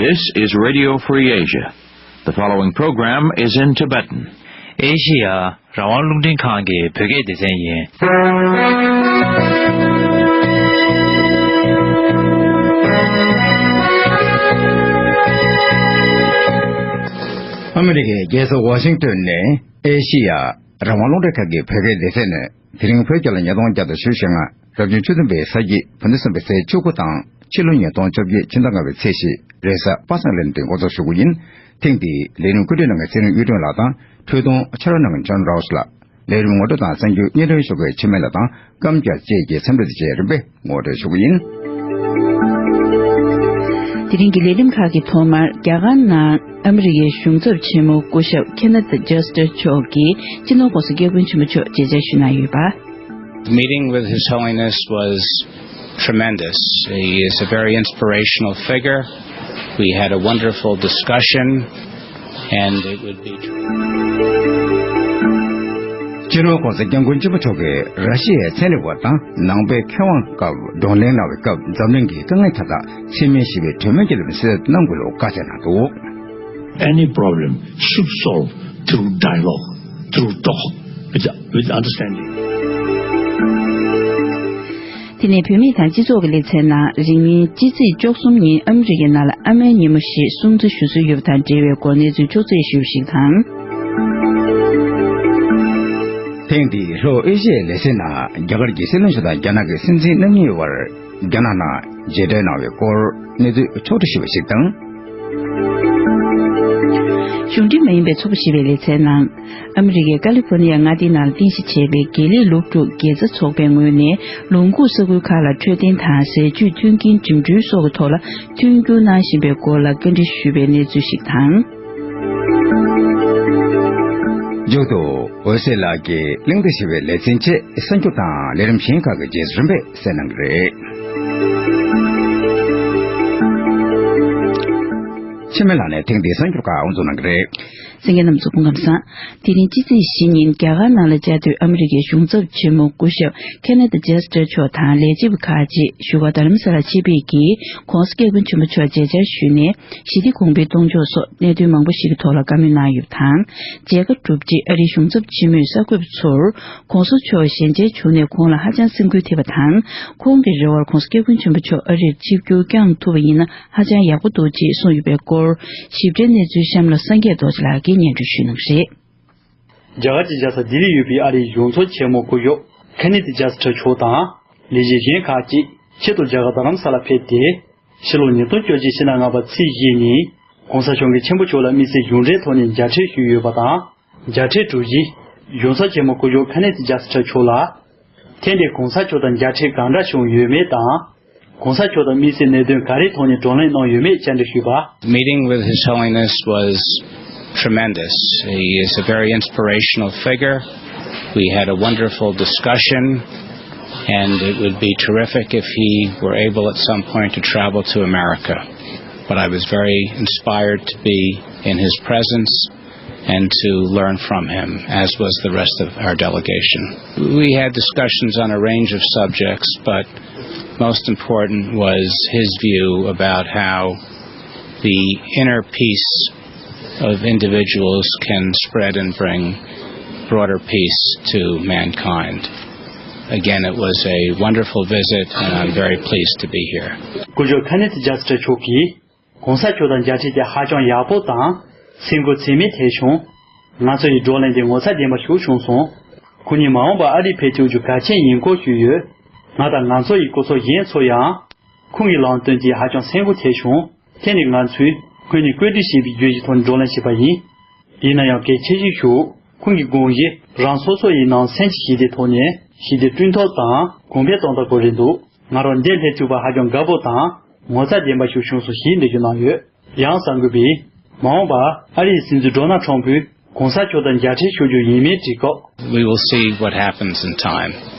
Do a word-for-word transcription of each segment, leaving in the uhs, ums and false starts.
This is Radio Free Asia. The following program is in Tibetan. ཨེ་ཤི་ཡ་རང་དབང་རླུང་འཕྲིན་ཁང་གི་བོད་སྐད་སྡེ་ཚན་ཡིན། ཨ་མི་རི་ཀའི་རྒྱལ་ས་ཝ་ཤིང་ཏོན་ནས་ཨེ་ཤི་ཡ་རང་དབང་རླུང་འཕྲིན་ཁང་གི་བོད་སྐད་སྡེ་ཚན་ནས། དེ་རིང་བོད་རྒྱལ་ལོ་ཉིས་སྟོང་བརྒྱ་དང་ཉི་ཤུ་རྩ་ལྔ། རབ་བྱུང་ཆུ་བདུན་པའི་ས་གཞི་བོད་ཟླ་གསུམ་པའི་ཚེས་བཅུ་དགུ་དང་ཕྱི་ལོ་ཉིས་སྟོང་བཅོ་བརྒྱད་ཕྱི་ཟླ་ལྔ་པའི་ཚེས་བཞི། རེས་གཟའ་པ་སངས་ལས་རིམ་འདི་འགོ་འཛུགས་ཞུ་རྒྱུ་ཡིན། ཐེངས་འདིའི་ལས་རིམ་བཀོད་སྒྲིག་གནང་མཁན་ཚེ་རིང་གཡུ་སྒྲོན་ལགས་དང་། འཕྲོས་དུང་ཕྱག་རོགས་གནང་མཁན་ཇོན་རའོ་སི་ལགས། ལས་རིམ་ངོ་སྤྲོད་དང་གསར་འགྱུར་སྙན་སྒྲོན་ཞུ་མཁན་འཆི་མེད་ལགས་དང་། རྐམ་རྒྱག་བཅས་ཀྱི་འཚམས་འདྲི་དང་བཅས་རིམ་པས་ངོ་སྤྲོད་ཞུ་རྒྱུ་ཡིན། དེ་རིང་གི་ལས་རིམ་ཁག་གི་ཐོག་མར། རྒྱ་གར་ནང་ཨ་མི་རི་ཀའི་གཞུང་ཚབ་ཆེན་མོ་སྐུ་ཞབས་Kenneth Juster མཆོག་གིས་སྤྱི་ནོར་༸གོང་ས་༸སྐྱབས་མགོན་ཆེན་པོ་མཆོག་མཇལ་བཅར་ཞུས་གནང་ཡོད་པ། The meeting with His Holiness was tremendous. He is a very inspirational figure. We had a wonderful discussion, and it would be སྤྱི་ནོར་༸གོང་ས་༸སྐྱབས་མགོན་ཆེན་པོ་མཆོག་གིས་ར་ཤི་ཡའི་ཚན་རིག་པ་དང་ནང་པའི་མཁས་དབང་སྐབས་བགྲོ་གླེང་གནང་བའི་སྐབས། འཛམ་གླིང་གི་དཀའ་ངལ་མཐའ་དག་འཚེ་མེད་ཞི་བའི་གྲོས་མོལ་གྱི་ལམ་སེལ་གནང་དགོས་ལུགས་བཀའ་སྩལ་གནང་འདུག། Any problem should solve through dialogue, through talk, with, with understanding. དེ་ནས་བུད་མེད་དང་སྤྱི་ཚོགས་ཀྱི་ལེ་ཚན་ནང་། རིང་མིན་ཕྱི་ཚེས་བཅུ་གསུམ་ཉིན་ཨ་མི་རི་ཀའི་ནང་ལ་ཨ་མའི་ཉིན་མོ་ཞེས་སྲུང་བརྩི་ཞུ་སྲོལ་ཡོད་པ་དང་འབྲེལ་བའི་སྐོར་གནས་ཚུལ་ཕྱོགས་བསྡུས་ཞུས་པ་ཞིག་དང་། ཐེངས་འདིའི་ལྷོ་ཨེ་ཤི་ཡའི་ལེ་ཚན་ནང་རྒྱ་གར་གྱི་སྲིད་བློན་མཆོག་དང་རྒྱ་ནག་གི་སྲིད་འཛིན་རྣམ་གཉིས་དབར་རྒྱ་ནག་ནང་མཇལ་འཕྲད་གནང་བའི་སྐོར་གནས་ཚུལ་ཕྱོགས་བསྡུས་ཞུས་པ་ཞིག་དང་། གཞུང་འབྲེལ་མ་ཡིན་པའི་ཚོགས་པ་ཞེས་པའི་ལེ་ཚན་ནང་། ཨ་མི་རི་ཀའི་ཀ་ལི་ཧྥོར་ནི་ཡ་མངའ་སྡེའི་ནང་ལ་རྟེན་གཞི་བྱས་པའི་དགེ་ལས་སློབ་ཕྲུག་དགེ་རྩ་ཚོགས་པའི་ངོས་ནས། ལུང་ཁུག་ས་ཁུལ་ཁག་ལ་འཕྲོད་བསྟེན་དང་ཟས་བཅུད་མཐུན་རྐྱེན་འགྲིམ་འགྲུལ་སོགས་ཀྱི་ཐོག་ལ་མཐུན་འགྱུར་གནང་བཞིན་པའི་སྐོར་ལ་བཀའ་འདྲི་ཞུས་པའི་གནས་ཚུལ་ཞིག་དང་། མཇུག་ཏུ་འོད་ཟེར་ལགས་ཀྱིས་གླེང་སྟེགས་ཞེས་པའི་ལེ་ཚན་བཅས་གསར་འགྱུར་དང་ལས་རིམ་གཞན་ཁག་གི་རྗེས་སུ་རིམ་པས་གསན་གནང་གི་རེད། འཆི་མེད་ལགས་ནས་ཐེངས་འདིའི་གསར་འགྱུར་ཁག་དབུ་འཛུགས་གནང་གི་རེད། གསན་མཁན་རྣམ་ཚོ་སྐུ་ཁམས་བཟང་། དེ་རིང་ཕྱི་ཚེས་བཞི་ཉིན་རྒྱ་གར་ནང་ལ་བཅའ་སྡོད་ཨ་མི་རི་ཀའི་གཞུང་ཚབ་ཆེན་མོ་སྐུ་ཞབས་Kenneth Juster མཆོག་དང་ལས་བྱེད་པ་ཁག་ཅིག་བཞུགས་སྒར་རྡ་རམ་ས་ལར་ཆེད་ཕེབས་ཀྱིས་༸གོང་ས་༸སྐྱབས་མགོན་ཆེན་པོ་མཆོག་མཇལ་བཅར་ཞུས་ནས། ཞི་བདེ་གོང་འཕེལ་གཏོང་ཕྱོགས་སོགས་གནད་དོན་མང་པོ་ཞིག་གི་ཐོག་ལ་བཀའ་མོལ་གནང་ཡོད་པ་དང་། མཇལ་ཁ་གྲུབ་རྗེས་ཨ་རིའི་གཞུང་ཚབ་ཆེན་མོས་གསར་འགོད་པ་ཚོར། ༸གོང་ས་མཆོག་ཞལ་མཇལ་བྱུང་ནས་ཁོང་ལ་ཧ་ཅང་སེམས་འགུལ་ཐེབས་པ་དང་། ཁོང་གི་རེ་བར་༸གོང་ས་༸སྐྱབས་མགོན་ཆེན་པོ་མཆོག་ཨ་རིར་ཆིབས་བསྒྱུར་བསྐྱངས་ཐུབ་པ་ཡིན་ན་ཧ་ཅང་ཡག་པོ་འདུག་ཅེས་གསུངས་ཡོད་པའི་སྐོར། ཞིབ་ཕྲའི་གནས་ཚུལ་གཤམ་ལ་སངས་རྒྱས་རྡོ་རྗེ་ལགས་ཀྱིས་སྙན་སྒྲོན་ཞུས་གནང་གི་རེད། རྒྱ་གར་གྱི་རྒྱལ་ས་ལྡི་ལིར་ཡོད་པའི་ཨ་རིའི་གཞུང་ཚབ་ཆེན་མོ་སྐུ་ཞབས་Kenneth Juster མཆོག་དང་། ལས་བྱེད་གཞན་ཁག་ཅིག་ཆེད་དུ་རྒྱ་གར་རྡ་རམ་ས་ལར་ཕེབས་ཏེ། ཕྱི་ལོ་ཉིས་སྟོང་བཅོ་བརྒྱད་ཕྱི་ཟླ་ལྔ་པ་ཚེས་བཞི་ཉིན་༸གོང་ས་༸སྐྱབས་མགོན་ཆེན་པོ་མཆོག་ལ་དམིགས་བསལ་གཞུང་འབྲེལ་ཐོག་ནས་མཇལ་འཕྲད་ཞུས་ཡོད་པ་དང་། མཇལ་འཕྲད་གྲུབ་རྗེས་གཞུང་ཚབ་ཆེན་མོ་སྐུ་ཞབས་Kenneth Juster མཆོག་ལ། ཐེངས་འདིར་༸གོང་ས་མཆོག་དང་མཇལ་འཕྲད་གང་འདྲ་བྱུང་ཡོད་མེད་དང་། ༸གོང་ས་མཆོག་དང་དམིགས་བསལ་གནད་དོན་ག་རེའི་ཐོག་ནས་བགྲོ་གླེང་གནང་ཡོད་མེད་བཅར་འདྲི་ཞུས་པ། Meeting with His Holiness was tremendous. He is a very inspirational figure. We had a wonderful discussion, and it would be terrific if he were able at some point to travel to America. But I was very inspired to be in his presence and to learn from him, as was the rest of our delegation. We had discussions on a range of subjects, but most important was his view about how the inner peace of individuals can spread and bring broader peace to mankind. Again, it was a wonderful visit, and I'm very pleased to be here. སྐུ་ཞབས་Kenneth Juster མཆོག་གིས། ༸གོང་ས་མཆོག་དང་མཇལ་འཕྲད་དེ་ཧ་ཅང་ཡག་པོ་དང་། སེམས་འགུལ་ཚད་མེད་ཐེབས་བྱུང་། ང་ཚོ་ཡི་བགྲོ་གླེང་དེ་ངོ་མཚར་ལྡན་པ་ཞིག་བྱུང་སོང་། ཁོང་ཉིད་མ་འོངས་པར་ཨ་རིར་ཕེབས་བཅུག་རྒྱུ་གལ་ཆེན་ཡིན་སྐོར་ཞུས་ཡོད། ང་དང་ང་ཚོ་ཡི་སྐུ་ཚབ་གཞན་ཚོ་ཡང་། ཁོང་གི་ལམ་སྟོན་དེས་ཧ་ཅང་སེམས་འགུལ་ཐེབས་བྱུང་། དེ་ནི་ང་ཚོས་ཁོང་ཉིད་བཀོད་སྒྲིག་བྱས་པའི་བརྗོད་གཞིའི་ཐོག་ནས་བགྲོ་གླེང་བྱས་པ་ཡིན། ཡིན་ན་ཡང་གལ་ཆེ་ཤོས་ཤིག་ཁོང་གི་དགོངས་གཞི་རང་སོ་སོ་ཡི་ནང་སེམས་ཀྱི་ཞི་བདེའི་ཐོག་ནས་ཞི་བདེ་བསྐྲུན་ཐབས་དང་གོང་འཕེལ་གཏོང་ཐབས་སྐོར་རེད་འདུག་ང་རང་འདིར་སླེབས་ཐུབ་པ་ཧ་ཅང་དགའ་པོ་དང་ངོ་མཚར་ལྡན་པ་ཞིག་བྱུང་སོང་ཞེས་འགྲེལ་བརྗོད་གནང་ཡོད། ཡང་གསར་འགོད་པས། མ་འོངས་པར་ཨ་རིའི་སྲིད་འཛིན་ཌོ་ནལ་ཊམ་ཕུས་༸གོང་ས་མཆོག་དང་མཇལ་འཕྲད་ཞུ་རྒྱུ་ཡིན་མིན་དྲིས་སྐབས། We will see what happens in time.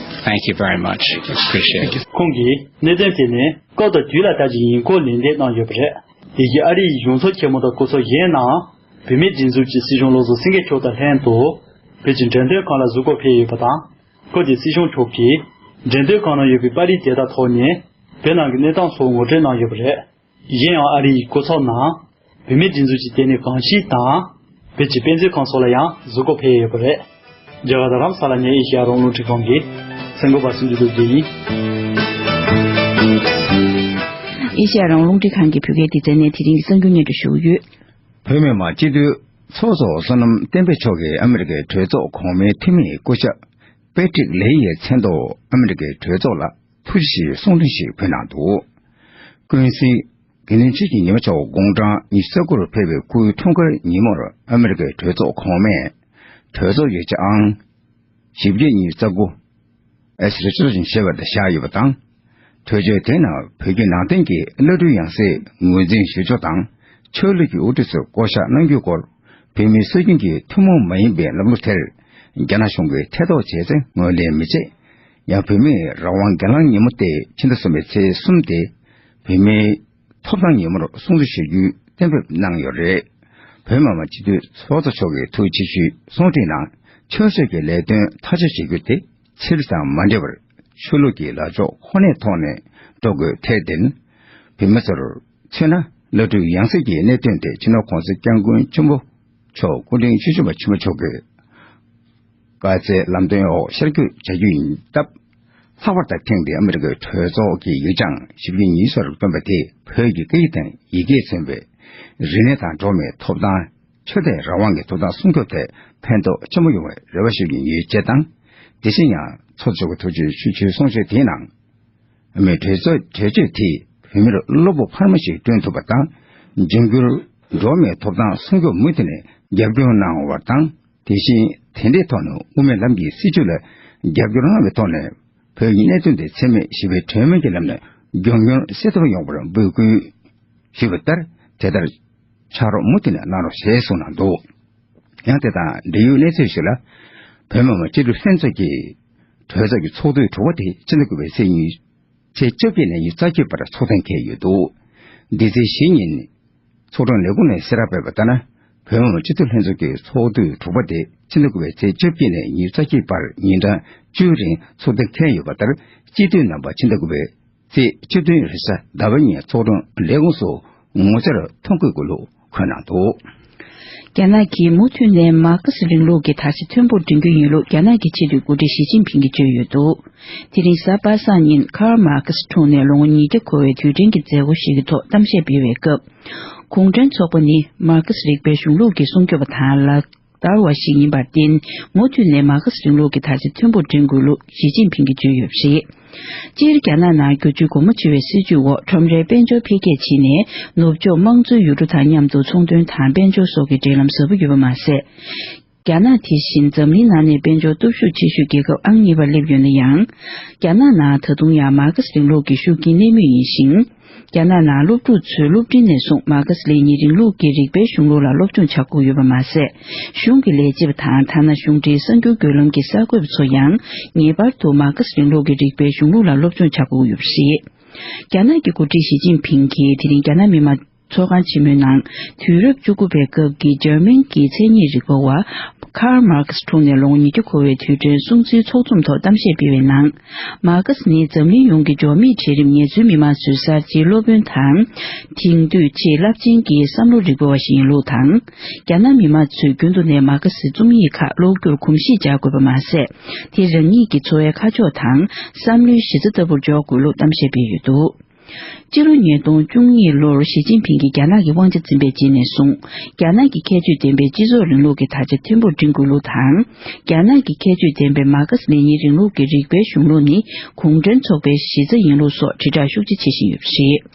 Thank you very much. Appreciate it. ཁོང་གིས་གནད་དོན་དེ་ནི་སྐབས་དང་དུས་ལ་བལྟ་རྒྱུ་ཡིན་སྐོར་ལན་འདེབས་གནང་ཡོད་པ་རེད། དེ་བཞིན་ཨ་རི་ཡི་གཞུང་ཚབ་ཆེན་མོ་དང་སྐུ་ཚབ་གཞན་རྣམས་བུད་མེད་སྒྲིག་འཛུགས་ཀྱི་སྲིད་སྐྱོང་བློ་བཟང་སེང་གེ་མཆོག་དང་ལྷན་དུ་བོད་ཀྱི་འགྲེམས་སྟོན་ཁང་ལ་གཟིགས་སྐོར་ཕེབས་ཡོད་པ་དང་། སྐབས་དེར་སྲིད་སྐྱོང་མཆོག་གིས་འགྲེམས་སྟོན་ཁང་ནང་ཡོད་པའི་པར་རིས་དེ་དག་ཐོག་ནས་བོད་ནང་གི་གནས་སྟངས་སོགས་ངོ་སྤྲོད་གནང་ཡོད་པ་རེད། གཞན་ཡང་ཨ་རིའི་གོ་ཚགས་ནང་བུད་མེད་སྒྲིག་འཛུགས་ཀྱི་ལྟེ་གནས་གང་ཞིག་དང་། བོད་ཀྱི་དཔེ་མཛོད་ཁང་སོགས་ལ་ཡང་གཟིགས་སྐོར་ཕེབས་ཡོད་པ་རེད། རྒྱ་གར་རྡ་རམ་ས་ལ་ནས་ཨེ་ཤེ་ཡ་རང་དབང་རླུང་འཕྲིན་ཁང་གི་གསར་འགོད་པ་སུ་འཇུ་ལུགས་བསྡུས་ཡིན། ཨེ་ཤེ་ཡ་རང་དབང་རླུང་འཕྲིན་ཁང་གི་བོད་སྐད་སྡེ་ཚན་ནས་དེ་རིང་གི་གསར་འགྱུར་སྙན་སྒྲོན་ཞུ་གི་ཡོད། བོད་མི་མང་སྤྱི་འཐུས་ཚོགས་གཙོ་བསོད་ནམས་བསྟན་འཕེལ་མཆོག་གིས་ཨ་མི་རི་ཀའི་གྲོས་ཚོགས་གོང་མའི་འཐུས་མིའི་སྐུ་ཞབས་པེ་ཀྲིག་ལེ་ཡིའི་མཚན་ཐོག་ཨ་མི་རི་ཀའི་གྲོས་ཚོགས་ལ་ཐུགས་རྗེ་ཆེའི་གསུང་འཕྲིན་ཞིག་ཕུལ་གནང་འདུག། ཀུན་གཟིགས་དགེ་འདུན་ཆོས་ཀྱི་ཉི་མ་མཆོག་དགུང་གྲངས་ཉི་ཤུ་རྩ་དགུ་རུ་ཕེབས་པའི་སྐུའི་འཁྲུངས་སྐར་ཉིན་མོར་ཨ་མི་རི་ཀའི་གྲོས་ཚོགས་གོང་མས་གྲོས་ཚོགས་ཡིག་ཆ་ཨང་བཞི་བརྒྱ་ཉི་ཤུ་རྩ་དགུ། ཨེས་རེ་ཛོ་ལུ་ཤན་ཞེས་པ་དེ་བཞག་ཡོད་པ་དང་། གྲོས་ཆོད་དེའི་ནང་བོད་བརྒྱུད་ནང་བསྟན་གྱི་བླ་སྤྲུལ་ཡང་སྲིད་ངོས་འཛིན་ཞུ་ཕྱོགས་དང་། ཆོས་ལུགས་ཀྱི་དབུ་ཁྲིད་ཚོས་བསྐོ་བཞག་གནང་རྒྱུའི་སྐོར། བོད་མིའི་སྲོལ་རྒྱུན་གྱི་ཐུན་མོང་མ་ཡིན་པའི་ལམ་ལུགས་དེར། རྒྱ་ནག་གཞུང་གིས་ཐེ་གཏོགས་བྱས་ཚེ་ངོས་ལེན་མི་བྱེད། ཡང་བོད་མིའི་རང་དབང་སྒེར་ལངས་ཉིན་མོ་སྟེ་ཕྱི་ཟླ་གསུམ་པའི་ཚེས་གསུམ་སྟེ། བོད་མིའི་ཐོབ་ཐང་ཉིན་མོར་སྲུང་བརྩི་ཞུ་རྒྱུའི་གཏན་འབེབས་གནང་ཡོད་རེད། བོད་མི་མང་སྤྱི་འཐུས་ཚོགས་གཙོ་མཆོག་གིས་ཐུགས་རྗེ་ཆེ་ཞུའི་གསུང་འཕྲིན་ནང་། ཆོས་སྲིད་ཀྱི་ལས་དོན་ཐག་གཅོད་བྱེད་རྒྱུ་དེ་ཕྱིར་དང་མ་འབྲེལ་བར་ཆོས་ལུགས་ཀྱི་ལངས་ཕྱོགས་ཁོ་ནའི་ཐོག་ནས་འགྲོ་དགོས་ཐལ་ཏེ། བོད་མི་ཚོར་མཚོན་ན། བླ་སྤྲུལ་ཡང་སྲིད་ཀྱི་གནད་དོན་དེ་སྤྱི་ནོར་༸གོང་ས་༸སྐྱབས་མགོན་ཆེན་པོ་མཆོག་སྐུ་ཕྲེང་བཅུ་བཞི་པ་ཆེན་པོ་མཆོག་གིས་བཀའ་སྩལ་ལམ་སྟོན་འོག་ཤར་བསྐྱོད་བྱ་རྒྱུ་ཡིན་སྟབས། ལྷག་པར་དུ་ཐེངས་འདིའི་ཨ་མི་རི་ཀའི་གྲོས་ཚོགས་ཀྱི་ཡིག་བྱང་བཞི་བརྒྱ་ཉི་ཤུ་ལ་བཏོན་པ་དེ་བོད་ཀྱི་སྐད་ཡིག་དང་ཡི་གེས་མཚོན་པའི་རིག་གནས་དང་འགྲོགས་པའི་ཐོབ་ཐང་། ཆོས་དད་རང་དབང་གི་ཐོབ་ཐང་སྲུང་སྐྱོབ་ཐད་ཕན་ཐོགས་ཆེན་པོ་ཡོང་བའི་རེ་བ་ཞུ་གི་ཡོད་ཅེས་དང་། དེ་བཞིན་ཡང་ཚོགས་གཙོ་གི་ཐུགས་རྗེ་ཆེ་ཞུའི་གསུང་ཆོས་དེའི་ནང་། མི་གྲོས་ཚོགས་གྲོས་ཆོད་དེས་བོད་མིར་གློ་བུར་འཕར་མ་ཞིག་བསྐྲུན་ཐུབ་པ་དང་། འབྱུང་འགྱུར་འགྲོ་བ་མིའི་ཐོབ་ཐང་སྲུང་སྐྱོབ་མུ་མཐུད་ནས་རྒྱབ་སྐྱོར་གནང་བ་དང་། དེ་བཞིན་དེ་འདྲའི་ཐོག་ནས་དབུ་མའི་ལམ་གྱི་སྲིད་བྱུས་ལ་རྒྱབ་སྐྱོར་གནང་བའི་ཐོག་ནས། བོད་ཀྱི་གནད་དོན་དེ་འཚེ་མེད་ཞི་བའི་གྲོས་མོལ་གྱི་ལམ་ནས་མགྱོགས་མྱུར་སེལ་ཐབས་ཡོང་བར་འབོད་སྐུལ་ཞུས་པ་ལྟར། དེ་ལྟར་ཕྱག་རོགས་མུ་མཐུད་ནས་གནང་རོགས་ཞེས་གསུངས་གནང་འདུག། ཡང་དེ་དང་འབྲེལ་ཡོད་གནས་ཚུལ་ཞིག་ལ། བོད་མི་མང་སྤྱི་འཐུས་ལྷན་ཚོགས་ཀྱི་གྲོས་ཚོགས་ཀྱི་ཚོགས་དུས་དྲུག་པ་དེ་ཕྱི་ཟླ་དགུ་པའི་ཚེས་ཉི་ཤུ། ཚེས་བཅོ་བརྒྱད་ནས་ཉི་ཤུ་རྩ་གཅིག་བར་ཚོགས་གཏན་འཁེལ་ཡོད་འདུག། འདི་ཚེས་བཞི་ཉིན། ཚོགས་དྲུང་ལས་ཁུངས་ནས་གསལ་བསྒྲགས་སྤེལ་བ་ལྟར་ན། བོད་མི་མང་སྤྱི་འཐུས་ལྷན་ཚོགས་ཀྱི་ཚོགས་དུས་དྲུག་པ་དེ་ཕྱི་ཟླ་དགུ་པའི་ཚེས་བཅོ་བརྒྱད་ནས་ཉི་ཤུ་རྩ་གཅིག་བར་ཉིན་གྲངས་བཅུའི་རིང་ཚོགས་གཏན་འཁེལ་ཡོད་པ་ལྟར། སྤྱི་འཐུས་རྣམ་པ་ཕྱི་ཟླ་དགུ་པའི་ཚེས་བཅུ་བདུན་རེས་གཟའ་ཟླ་བའི་ཉིན་ཚོགས་དྲུང་ལས་ཁུངས་སུ་ངོ་མཚར་ཐོ་འགོད་དགོས་ལུགས་འཁོད་གནང་འདུག། རྒྱ་ནག་གིས་མུ་མཐུད་ནས་མར་ཁེ་སི་རིང་ལུགས་ཀྱི་དར་ཆ་མཐོན་པོར་སྒྲེང་རྒྱུ་ཡིན་ལུགས་རྒྱ་ནག་གི་སྤྱི་འཐུས་འགོ་ཁྲིད་ཞི་ཅིན་ཕིང་གིས་བརྗོད་ཡོད་འདུག། དེ་རིང་གཟའ་པ་སངས་ཉིན་ཀརལ་མར་ཁེ་སི་འཁྲུངས་ནས་ལོ་ངོ་ཉིས་བརྒྱ་འཁོར་བའི་དུས་དྲན་གྱི་མཛད་སྒོ་ཞིག་གི་ཐོག་གཏམ་བཤད་སྤེལ་བའི་སྐབས། གུང་ཁྲན་ཚོགས་པ་ནི་མར་ཁེ་སི་རིག་པའི་གཞུང་ལུགས་ཀྱི་སྲུང་སྐྱོབ་པ་དང་ལག་བསྟར་བ་ཞིག་ཡིན་པར་བརྟེན། མུ་མཐུད་ནས་མར་ཁེ་སི་རིང་ལུགས་ཀྱི་དར་ཆ་མཐོན་པོར་སྒྲེང་དགོས་ལུགས་ཞི་ཅིན་ཕིང་གིས་བརྗོད་ཡོད་པ་རེད། སྤྱིར་རྒྱ་ནག་ནང་བསྒྱུར་བཅོས་སྒོ་མོ་ཕྱེ་བའི་སྲིད་བྱུས་འོག་ཁྲོམ་རའི་དཔལ་འབྱོར་འཕེལ་རྒྱས་ཕྱིན་ནས། ནུབ་ཕྱོགས་དམངས་གཙོའི་ཡུལ་གྲུ་དང་མཉམ་དུ་ཚོང་དོན་དང་དཔལ་འབྱོར་སོགས་ཀྱི་འབྲེལ་ལམ་ཟབ་པོ་ཡོད་པ་མ་ཟད། རྒྱ་ནག་དེ་བཞིན་འཛམ་གླིང་ནང་ནས་དཔལ་འབྱོར་སྟོབས་ཤུགས་ཆེ་ཤོས་རྒྱལ་ཁབ་ཨང་གཉིས་པར་སླེབས་ཡོད་ན་ཡང་། རྒྱ་ནག་ནང་ད་དུང་ཡང་མར་ཁེ་སི་རིང་ལུགས་ཀྱི་ཤུགས་རྐྱེན་གནས་མུས་ཡིན་ཞིང་། རྒྱ་ནག་ནང་སློབ་ཕྲུག་ཚོས་སློབ་འབྲིང་ནས་བཟུང་མར་ཁེ་སི་ལེ་ཉིན་རིང་ལུགས་ཀྱི་རིག་པའི་གཞུང་ལུགས་ལ་སློབ་སྦྱོང་བྱ་དགོས་ཡོད་པ་མ་ཟད། གཞུང་གི་ལས་བྱེད་པ་དང་། ཐ་ན་གཞུང་འབྲེལ་གསར་འགྱུར་བརྒྱུད་ལམ་གྱི་གསར་འགོད་པ་ཚོ་ཡང་ངེས་པར་དུ་མར་ཁེ་སི་རིང་ལུགས་ཀྱི་རིག་པའི་གཞུང་ལུགས་ལ་སློབ་སྦྱོང་བྱ་དགོས་ཡོད་པ་རེད། རྒྱ་ནག་གི་འགོ་ཁྲིད་ཞི་ཅིན་ཕིང་གིས་དེ་རིང་རྒྱ་ནག་མི་དམངས་ཚོགས་ཁང་ཆེན་མོའི་ནང་དུས་རབས་བཅུ་དགུ་པའི་སྐབས་ཀྱི་འཇར་མན་གྱི་མཚན་ཉིད་རིག་པ་བ་ཀརལ་མར་ཁེ་སི་འཁྲུངས་ནས་ལོ་ངོ་ཉིས་བརྒྱ་འཁོར་བའི་དུས་དྲན་སྲུང་བརྩིའི་ཚོགས་འཛོམས་ཐོག་གཏམ་བཤད་སྤེལ་བའི་ནང་། མར་ཁེ་སི་ནི་འཛམ་གླིང་ཡོངས་ཀྱི་འབྱོར་མེད་གྲལ་རིམ་ངལ་རྩོལ་མི་མང་ཚོའི་གསར་བརྗེའི་སློབ་དཔོན་དང་། དེང་དུས་ཆེས་རླབས་ཆེན་གྱི་བསམ་བློ་རིག་པ་བ་ཞིག་ཡིན་ལུགས་དང་། རྒྱ་ནག་མི་མང་ཚོས་རྒྱུན་དུ་ནས་མར་ཁེ་སིའི་རྩོམ་ཡིག་ཁག་ཀློག་རྒྱུར་གོམས་གཤིས་འཇགས་དགོས་པ་མ་ཟད། དེ་རང་ཉིད་ཀྱི་འཚོ་བའི་ཁ་ཕྱོགས་དང་བསམ་བློའི་གཞི་རྩ་ལྟ་བུར་འཇོག་དགོས་ལུགས་གཏམ་བཤད་སྤེལ་ཡོད་འདུག། སྤྱི་ལོ་ཉིས་སྟོང་བཅུ་གཉིས་ལོར་ཞི་ཅིན་ཕིང་གིས་རྒྱ་ནག་གི་དབང་ཆ་འཛིན་པའི་རྗེས་ནས་བཟུང་། རྒྱ་ནག་གི་ཁྱད་ཆོས་ལྡན་པའི་སྤྱི་ཚོགས་རིང་ལུགས་ཀྱི་དར་ཆ་མཐོན་པོར་སྒྲེང་དགོས་ལུགས་དང་། རྒྱ་ནག་གི་ཁྱད་ཆོས་ལྡན་པའི་མར་ཁེ་སི་ལེ་ཉིན་རིང་ལུགས་ཀྱི་རིག་པའི་གཞུང་ལུགས་ནི་གུང་ཁྲན་ཚོགས་པའི་གཞི་རྩ་ཡིན་ལུགས་སོགས་དྲིལ་བསྒྲགས་ཤུགས་ཆེ་བྱེད་བཞིན་ཡོད་པ་རེད།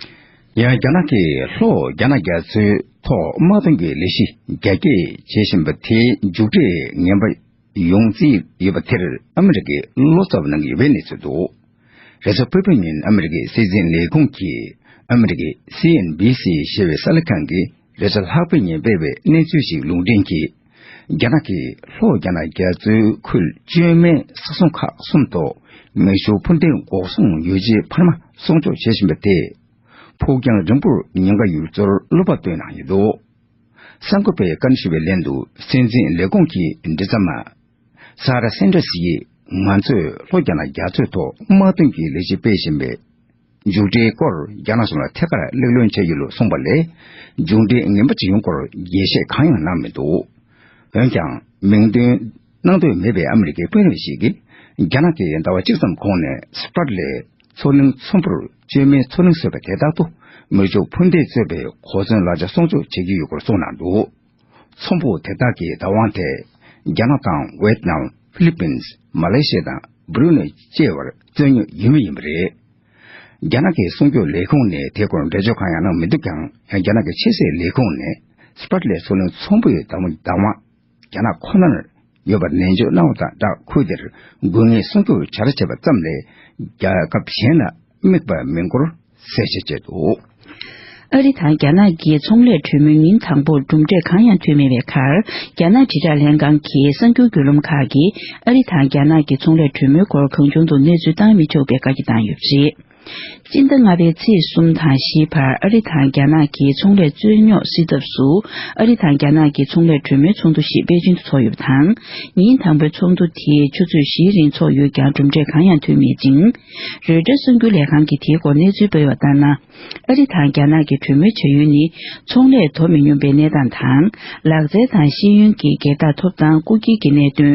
ཡང་རྒྱ་ནག་གིས་ལྷོ་རྒྱ་ནག་རྒྱ་མཚོའི་ཐོག་དམག་དོན་གྱི་ལས་གཞི་རྒྱ་སྐྱེད་བྱེད་བཞིན་པ་དེའི་མཇུག་འབྲས་ངན་པ་ཡོང་རྩིས་ཡོད་པ་དེར་ཨ་མི་རི་ཀས་བློ་འཚབ་གནང་གི་ཡོད་པའི་གནས་ཚུལ་འདུག། རེས་གཟའ་ཕུར་བུ་ཉིན་ཨ་མི་རི་ཀའི་སྲིད་འཛིན་ལས་ཁུངས་ཀྱིས་ཨ་མི་རི་ཀའི་སི་ཨེན་བི་སི་ཞེས་པའི་གསར་ལས་ཁང་གིས་རེས་གཟའ་ལྷག་པའི་ཉིན་སྤེལ་བའི་གནས་ཚུལ་ཞིག་ལུང་འདྲེན་གྱིས། རྒྱ་ནག་གིས་ལྷོ་རྒྱ་ནག་རྒྱ་མཚོའི་ཁུལ་བཅོས་མའི་ས་སྲུང་ཁག་གསུམ་དུ་མེ་ཤུགས་འཕུར་མདེལ་འགོག་སྲུང་ཡོ་བྱད་འཕར་མ་སྲུང་སྐྱོབ་བྱེད་བཞིན་པ་དེས། ཕུགས་རྒྱང་རིང་པོར་ཉེན་ཁ་ཡོད་ཚུལ་བློ་ཕམ་བཏོན་གནང་ཡོད་འདུག། གསར་འགོད་པས་བཀའ་འདྲི་ཞུས་པའི་ལན་དུ་སྲིད་འཛིན་ལས་ཁུངས་ཀྱི་མགྲིན་ཚབ་པ་ས་ར་སན་ཏྲ་སི་ཡིས། ང་ཚོས་ལྷོ་རྒྱ་ནག་རྒྱ་མཚོའི་ཐོག་དམག་དོན་གྱི་ལས་གཞི་སྤེལ་བཞིན་པའི་ མཇུག་འབྲས་སྐོར་རྒྱ་ནག་གཞུང་ལ་ཐད་ཀར་གླེང་སློང་བྱས་ཡོད་ལུགས་གསུངས་པ་ལས། མཇུག་འབྲས་ངན་པ་ཅིག་ཡོང་སྐོར་འགྲེལ་བཤད་གང་ཡང་གནང་མི་འདུག་འོན་ཀྱང་མིང་འདོན་གནང་འདོད་མེད་པའི་ཨ་མི་རི་ཀའི་དཔོན་རིགས་ཤིག་གིས། རྒྱ་ནག་གིས་ཟླ་བ་གཅིག་ཙམ་གོང་ནས་སི་པྲ་ཊི་ལའི་མཚོ་གླིང་ཚོམ་བུར་བཅོས་མའི་མཚོ་གླིང་བཟོས་པ་དེ་དག་ཏུ་མི་ཆོས་འཕུར་མདེལ་གཙོས་པའི་གོ་མཚོན་ལག་ཆ་སྲུང་སྐྱོབ་བྱེད་ཀྱི་ཡོད་སྐོར་གསུངས་གནང་འདུག་ཚོམ་བུ་དེ་དག་གི་བདག་དབང་དེ་རྒྱ་ནག་དང་ཝེ་ཏི་ནམ། ཧྥི་ལི་པིན། མ་ལེ་ཤི་ཡ་དང་སྦྲུ་ནེ་བཅས་པར་བརྩོན་ཉོག་ཡིན་མུས་ཡིན་པ་རེད། རྒྱ་ནག་གི་སྲུང་སྐྱོབ་ལས་ཁུངས་ནས་དེའི་སྐོར་འགྲེལ་བརྗོད་གང་ཡང་གནང་མི་འདུག་ཀྱང་། ཡང་རྒྱ་ནག་གི་ཕྱི་སྲིད་ལས་ཁུངས་ནས་སི་པྲ་ཊི་ལའི་མཚོ་གླིང་ཚོམ་བུའི་བདག་དབང་རྒྱ་ནག་ཁོ་ནར་ཡོད་པར་ནན་བརྗོད་གནང་བ་དང་སྦྲགས། ཁུལ་དེར་དགོས་ངེས་སྲུང་སྐྱོབ་བྱ་ར་བྱས་པ་ཙམ་ལས་རྒྱལ་ཁབ་གཞན་ལ་དམིགས་པ་མིན་སྐོར་གསལ་བཤད་བྱས་འདུག་ཨ་རི་དང་རྒྱ་ནག་གི་ཚོང་ལས་གྲོས་མོལ་ཉིན་དང་པོར་གྲུབ་འབྲས་གང་ཡང་ཐོན་མེད་པའི་ཁར། རྒྱ་ནག་དྲིལ་བསྒྲགས་ལྷན་ཁང་གི་གསར་འགྱུར་བརྒྱུད་ལམ་ཁག་གིས་ཨ་རི་དང་རྒྱ་ནག་གི་ཚོང་ལས་གྲོས་མོལ་སྐོར་གང་བྱུང་དུ་གནས་ཚུལ་བཏང་མི་ཆོག་པའི་བཀའ་རྒྱ་བཏང་ཡོད་པ་རེད། སྤྱི་ཟླ་ལྔ་པའི་ཚེས་གསུམ་དང་བཞིའི་བར་ཨ་རི་དང་རྒྱ་ནག་གི་ཚོང་ལས་རྩོད་རྙོག་སེལ་ཐབས་སུ། ཨ་རི་དང་རྒྱ་ནག་གི་ཚོང་ལས་གྲོས་མོལ་ཚོགས་འདུ་ཞིག་པེ་ཅིང་དུ་ཚོགས་ཡོད་པ་དང་། ཉིན་དང་པོའི་ཚོགས་འདུ་དེ་ཆུ་ཚོད་བཞིའི་རིང་ཚོགས་ཡོད་ཀྱང་གྲུབ་འབྲས་གང་ཡང་ཐོན་མེད་ཅིང་། རོའི་ཊར་གསར་འགྱུར་ལས་ཁང་གིས་དེའི་སྐོར་གནས་ཚུལ་སྤེལ་བ་ལྟར་ན། ཨ་རི་དང་རྒྱ་ནག་གི་གྲོས་མོལ་བྱ་ཡུལ་ནི་ཚོང་ལས་དོ་མི་སྙོམས་པའི་གནས་སྟངས་དང་། ལག་རྩལ་དང་ཤེས་ཡོན་གྱི་སྒེར་བདག་ཐོབ་ཐང་སྐུ་སྒེར་གྱི་གནད་དོན།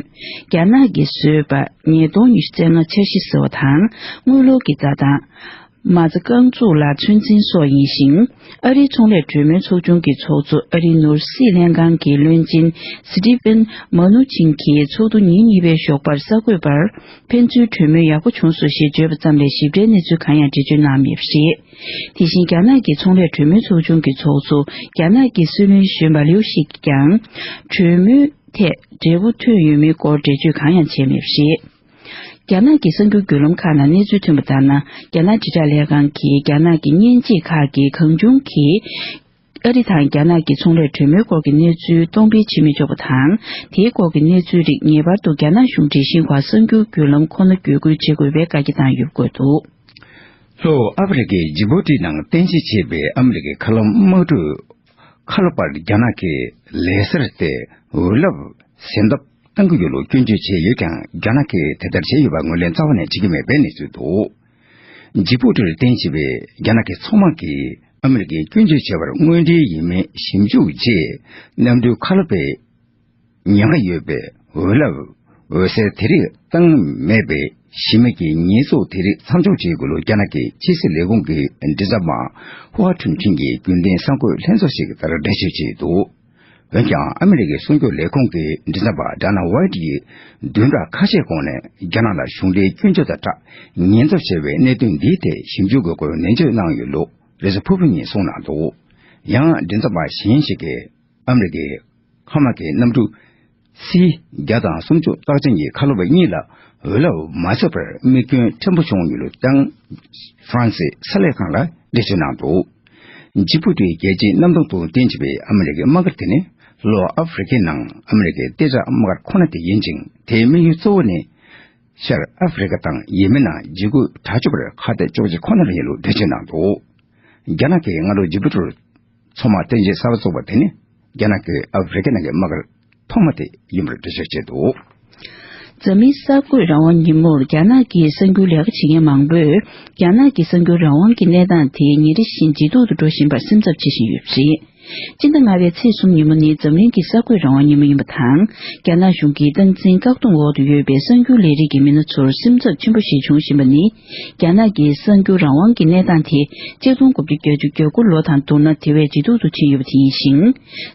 རྒྱ་ནག་གིས་བཟོས་པ་ཉིས་སྟོང་ཉི་ཤུ་རྩ་ལྔ་འཆར་གཞི་ཟེར་བ་དང་། དངུལ་ལོར་གྱི་རྩ་དང་། མ་རྩ་རྐང་བཙུགས་ལ་ཚོད་འཛིན་སོགས་ཡིན་ཞིང་། ཨ་རིའི་ཚོང་ལས་གྲོས་མོལ་ཚོགས་ཆུང་གི་ཚོགས་གཙོ་ཨ་རིའི་ནོར་སྲིད་ལྷན་ཁང་གི་བློན་ཆེན་སི་ཏི་ཕན་མ་ནུ་ཆིན་གྱིས་ཚོགས་འདུ་ཉིན་གཉིས་པའི་ཞོགས་པར་གསར་འགོད་པར། ཕན་ཚུན་གྲོས་མོལ་ཡག་པོ་བྱུང་སོང་ཞེས་བརྗོད་པ་ཙམ་ལས་ཞིབ་ཕྲའི་གནས་ཚུལ་གང་ཡང་འགྲེལ་བརྗོད་གནང་མེད་པ་རེད། དེ་བཞིན་རྒྱ་ནག་གི་ཚོང་ལས་གྲོས་མོལ་ཚོགས་ཆུང་གི་ཚོགས་གཙོ་རྒྱ་ནག་གི་སྲིད་བློན་གཞོན་པ་ལིའུ་ཞིག་གིས་ཀྱང་། གྲོས་མོལ་ཐད་འབྲས་བུ་ཐོན་ཡོད་མེད་སྐོར་འགྲེལ་བརྗོད་གང་ཡང་བྱས་མེད་པ་རེད། རྒྱ་ནག་གི་གསར་འགྱུར་བརྒྱུད་ལམ་ཁག་ནང་གནས་ཚུལ་ཐོན་པ་ལྟར་ན། རྒྱ་ནག་དྲིལ་བསྒྲགས་ལས་ཁང་གིས་རྒྱ་ནག་གི་བརྙན་འབྱེད་ཁག་གིས་གང་བྱུང་གིས། ཨ་རི་དང་རྒྱ་ནག་གི་ཚོང་ལས་གྲོས་མོལ་སྐོར་གྱི་གནས་ཚུལ་གཏོང་སྤེལ་བྱེད་མི་ཆོག་པ་དང་། དེའི་སྐོར་གྱི་གནས་ཚུལ་རིགས་ངེས་པར་དུ་རྒྱ་ནག་གཞུང་འབྲེལ་ཤིན་ཧྭ་གསར་འགྱུར་བརྒྱུད་ལམ་ཁོ་ན་བརྒྱུད་སྐུལ་བྱེད་དགོས་པའི་བཀའ་རྒྱ་བཏང་ཡོད་སྐོར་འདུག་ལྷོ་ཨ་ཧྥེ་རི་ཁའི་ཇི་བྷུ་ཏི་ནང་རྟེན་གཞི་བྱས་པའི་ཨ་མི་རི་ཀའི་མཁའ་སློབ་དམག་གྲུ་ཁ་ལོ་པར་རྒྱ་ནག་གིས་ལེ་སར་ཏེ་འོད་རླབས་གཟེངས་བསྟོད་གཏང་གི་ཡོད་ལུགས་སྐྱོན་བརྗོད་བྱས་ཡོད་ཀྱང་། རྒྱ་ནག་གིས་དེ་ལྟར་བྱས་ཡོད་པར་ངོས་ལེན་རྩ་བ་ནས་བྱེད་ཀྱི་མེད་པའི་གནས་ཚུལ་འདུག་ཇི་བྷུ་ཏིར་རྟེན་གཞི་བའི་རྒྱ་ནག་གི་མཚོ་དམག་གིས་ཨ་མི་རི་ཀས་སྐྱོན་བརྗོད་བྱས་པར་དངོས་འབྲེལ་ཡིན་མིན་ཞིབ་འཇུག་རྗེས། གནམ་གྲུའི་ཁ་ལོ་པའི་ཉེན་ཁ་ཡོད་པའི་འོད་རླབས་འོད་ཟེར་དེ་རིགས་བཏང་མེད་པའི་གཞི་མེད་ཀྱི་ཉེས་འཛུགས་དེ་རིགས་མཚམས་འཇོག་བྱེད་དགོས་ལུགས་རྒྱ་ནག་གི་ཕྱི་སྲིད་ལས་ཁུངས་ཀྱི་མགྲིན་ཚབ་པ་ཧུའ་ཁྲུན་ཁྲིན་གྱིས་རྒྱུན་ལྡན་གསར་འགོད་ལྷན་ཚོགས་ཤིག་གི་ལྟར་འགྲེལ་བརྗོད་བྱས་འདུག་འོན་ཀྱང་། ཨ་མི་རི་ཀའི་སྲུང་སྐྱོབ་ལས་ཁུངས་ཀྱི་མགྲིན་ཚབ་པ་ཌ་ན་ཝའི་ཊི་ཡིས་བདུན་ཕྲག་ཁ་ཤས་གོང་ནས་རྒྱ་ནག་ལ་གཞུང་འབྲེལ་སྐྱོན་བརྗོད་དང་སྦྲགས་ཉེན་ཚབས་ཆེ་བའི་གནད་དོན་འདིའི་ཐད་ཞིབ་འཇུག་དགོས་སྐོར་ནན་བརྗོད་གནང་ཡོད་ལུགས་རེས་གཟའ་ཕུར་བུ་ཉིན་གསུངས་གནང་འདུག་ཡང་མགྲིན་ཚབ་པ་གཞན་ཞིག་གིས་ཨ་མི་རི་ཀའི་མཁའ་དམག་གི་གནམ་གྲུ་སི་བརྒྱ་དང་སུམ་ཅུ་རྟགས་ཅན་གྱི་ཁ་ལོ་པ་གཉིས་ལ་འོད་རླབས་མ་ཚོར་བར་མིག་སྐྱོན་ཕྲན་བུ་བྱུང་ཡོད་ལུགས་ཀྱང་ཧྥ་རན་སིའི་གསར་ལས་ཁང་ལ་འགྲེལ་བརྗོད་གནང་འདུག་ཇི་བྷུ་ཏིའི་རྒྱལ་སྤྱིའི་གནམ་ཐང་དུ་རྟེན་གཞི་བའི་ཨ་མི་རི་ཀའི་དམག་སྒར་དེ་ནི་ལྷོ་ཨ་ཧྥེ་རི་ཁའི་ནང་ཨ་མི་རི་ཀའི་གཏད་དྲག་དམག་སྒར་ཁོ་ན་དེ་ཡིན་ཅིང་། དེའི་དམིགས་ཡུལ་གཙོ་བོ་ནི་ཤར་ཨ་ཧྥེ་རི་ཁ་དང་ཡེ་མེན་ནང་འཇིགས་སྐུལ་དྲག་སྤྱོད་པར་ཁ་གཏད་གཅོག་ཆེད་ཁོ་ན་ཡིན་ལུགས་འགྲེལ་བརྗོད་གནང་འདུག་རྒྱ་ནག་གིས་སྔ་ལོ་ཇི་བྷུ་ཏིར་མཚོ་དམག་རྟེན་གཞི་གསར་པ་བཙུགས་པ་དེ་ནི་རྒྱ་ནག་གི་ཨ་ཧྥེ་རི་ཁ་ནང་གི་དམག་སྒར་ཐོག་མ་དེ་ཡིན་པར་འགྲེལ་བརྗོད་བྱས་འདུག་འཛམ་གླིང་གསར་འགོད་རང་དབང་ཉིན་མོར་རྒྱ་ནག་གི་གསར་འགྱུར་ལས་ཀ་བྱེད་མཁན་མང་པོས། རྒྱ་ནག་གི་གསར་འགྱུར་རང་དབང་གི་གནས་སྟངས་དེ་ཉིན་རེ་བཞིན་ཇེ་སྡུག་ཏུ་འགྲོ་བཞིན་པར་སེམས་འཚབ་བྱེད་བཞིན་ཡོད་པ་རེད། སྤྱི་ཟླ་ལྔ་པའི་ཚེས་གསུམ་ཉིན་མོ་ནི་འཛམ་གླིང་གི་གསར་འགོད་རང་དབང་ཉིན་མོ་ཡིན་པ་དང་། རྒྱ་ནག་གཞུང་གིས་སྟངས་འཛིན་བཀག་སྡོམ་འོག་ཏུ་ཡོད་པའི་གསར་འགྱུར་ལས་རིགས་ཀྱི་མི་སྣ་ཚོར་སེམས་འཚབ་ཆེན་པོ་ཞིག་འབྱུང་བཞིན་པ་ནི། རྒྱ་ནག་གི་གསར་འགྱུར་རང་དབང་གི་གནས་སྟངས་དེ་ཆིག་སྟོང་དགུ་བརྒྱ་བརྒྱད་ཅུ་གྱ་དགུ་ལོ་དང་བསྡུར་ན་དེ་བས་ཇེ་སྡུག་ཏུ་ཕྱིན་ཡོད་པ་དེ་ཡིན་ཞིང་།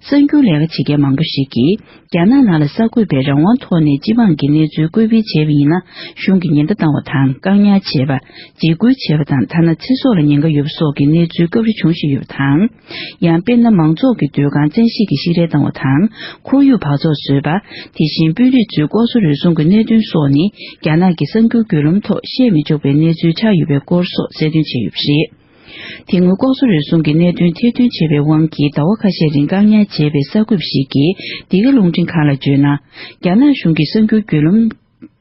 གསར་འགྱུར་ལས་ཀ་བྱེད་མཁན་མང་པོ་ཞིག་གིས། རྒྱ་ནག་ནང་ལ་གསར་འགོད་པའི་རང་དབང་ཐོག་ནས་སྤྱི་འབངས་ཀྱི་གནས་ཚུལ་བཀོད་སྤེལ་བྱས་པ་ཡིན་ན། གཞུང་གིས་ཉེན་བརྡ་བཏང་བ་དང་། བཀག་ཉར་བྱས་པ། འཇིགས་སྐུལ་བྱས་པ་དང་། ཐ་ན་ཚེ་སྲོག་ལ་ཉེན་ཁ་ཡོད་པ་སོགས་ཀྱི་གནས་ཚུལ་སྐབས་རེ་འབྱུང་བཞིན་ཡོད་པ་དང་། ཡང་། དཔེར་ན། མང་ཚོགས་ཀྱི་སྡོད་ཁང་བཙན་ཤེད་ཀྱིས་བཤིག་རལ་བཏང་བ་དང་། ཁོར་ཡུག་འབག་བཙོག་བཟོས་པ། དེ་བཞིན་དཔོན་རིགས་ཚོའི་ལྐོག་ཟ་རུལ་སུངས་ཀྱི་གནད་དོན་སོགས་ནི། རྒྱ་ནག་གི་གསར་འགྱུར་བརྒྱུད་ལམ་ཐོག་བཤད་མི་ཆོག་པའི་གནས་ཚུལ་ཆགས་ཡོད་པའི་སྐོར་སོགས་གསལ་སྟོན་བྱས་ཡོད་པ་རེད། དེ་སྔོན་ལྐོག་ཟ་རུལ་སུངས་ཀྱི་གནད་དོན་ཐེར་འདོན་བྱས་པའི་དབང་གིས་ཟླ་བ་ཁ་ཤས་རིང་བཀག་ཉར་བྱས་པའི་གསར་འགོད་པ་ཞིག་གིས། འདི་ག་རླུང་འཕྲིན་ཁང་ལ་བརྗོད་ན། རྒྱ་ནག་གཞུང་གིས་གསར་འགྱུར་བརྒྱུད་ལམ་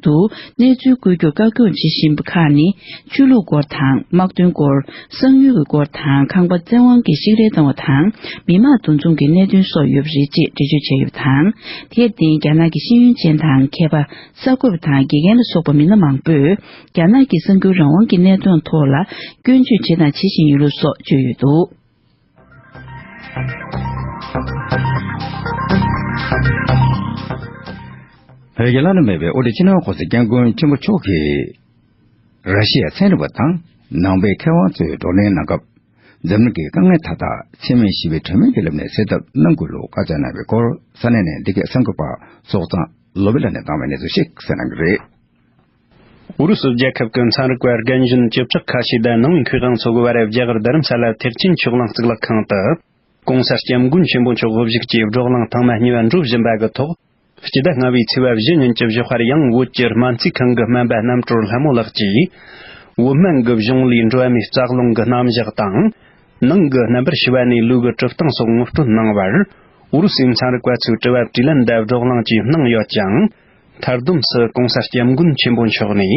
དུ་གནས་ཚུལ་བཀོད་རྒྱུར་བཀག་སྐྱོན་བྱེད་བཞིན་པ་ཁག་ནི། ཆོས་ལུགས་སྐོར་དང་། དམག་དོན་སྐོར། གསང་ཡུལ་གྱི་སྐོར་དང་། ཁང་པ་བཙན་དབང་གིས་བཤིག་རལ་བཏང་བ་དང་། མི་དམངས་འདུ་འཛོམས་ཀྱི་གནད་དོན་སོགས་ཡོད་པ་རེད་ཅེས་འགྲེལ་བརྗོད་བྱས་ཡོད་པ་དང་། དེར་བརྟེན། རྒྱ་ནག་གི་ཤེས་ཡོན་ཅན་དང་། མཁས་པ། གསར་འགོད་པ་དང་། དགེ་རྒན་ལ་སོགས་པ་མི་སྣ་མང་པོས། རྒྱ་ནག་གི་གསར་འགྱུར་རང་དབང་གི་གནས་སྟངས་ཐོག་ལ་སྐྱོན་བརྗོད་བྱས་དང་བྱེད་བཞིན་ཡོད་ལུགས་སོགས་བརྗོད་ཡོད་འདུག། བོད་ཀྱི་བླ་ན་མེད་པའི་དབུ་ཁྲིད་སྤྱི་ནོར་༸གོང་ས་༸སྐྱབས་མགོན་ཆེན་པོ་མཆོག་གིས། ར་ཤི་ཡ་ཚན་རིག་པ་དང་ནང་པའི་མཁས་དབང་ཚོའི་བགྲོ་གླེང་གནང་སྐབས། འཛམ་གླིང་གི་དཀའ་ངལ་མཐའ་དག་འཚེ་མེད་ཞི་བའི་གྲོས་མོལ་གྱི་ལམ་ནས་སེལ་ཐབས་གནང་དགོས་ལུགས་བཀའ་སྩལ་གནང་བའི་སྐོར། ས་གནས་ནས་འདི་གའི་གསར་འགོད་པ་སོག་ཙང་བློ་བྷེ་ལགས་ནས་བཏང་བའི་གནས་ཚུལ་ཞིག་གསན་གནང་གི་རེད། ཨུ་རུ་སུ་རྒྱལ་ཁབ་ཀྱི་ཚན་རིག་པ་རྒན་གཞོན་བཅུ་ཕྲག་ཁ་ཤས་དང་ནང་པའི་མཁས་དབང་ཚོ་གི་བར། རྒྱ་གར་རྡ་རམ་ས་ལ་ཐེག་ཆེན་ཆོས་གླིང་གཙུག་ལག་ཁང་དུ། ༸གོང་ས་༸སྐྱབས་མགོན་ཆེན་པོ་མཆོག་དབུ་བཞུགས་ཀྱིས་བགྲོ་གླེང་ཐེངས་མ་གཉིས་པ་འགྲོ་བཞིན་པ་གི་ཐོག་སྤྱི་ཟླ་ལྔ་པའི་ཚེས་པ་བཞི་ཉིན་གྱི་བཞུགས་སྒར་ཡང་བོད་ཀྱི་སྨན་རྩིས་ཁང་གི་སྨན་པ་རྣམ་གྲོལ་ལྷ་མོ་ལགས་ཀྱིས། བོད་སྨན་གྱི་གཞུང་ལས་འགྲོ་བ་མིའི་རྩ་རླུང་གི་རྣམ་གཞག་དང་། ནང་གི་རྣམ་པར་ཤེས་པ་ནས་ལུས་ཀྱི་གྲུབ་སྟངས་སོགས་ངོ་སྤྲོད་གནང་བར། ཨུ་རུ་སུའི་ཚན་རིག་པ་ཚོས་དྲི་བ་དྲིས་ལན་དང་བགྲོ་གླེང་བཅས་གནང་ཡོད་ཀྱང་། མཐར་བསྡོམས་སུ་༸གོང་ས་༸སྐྱབས་མགོན་ཆེན་པོ་མཆོག་ནས།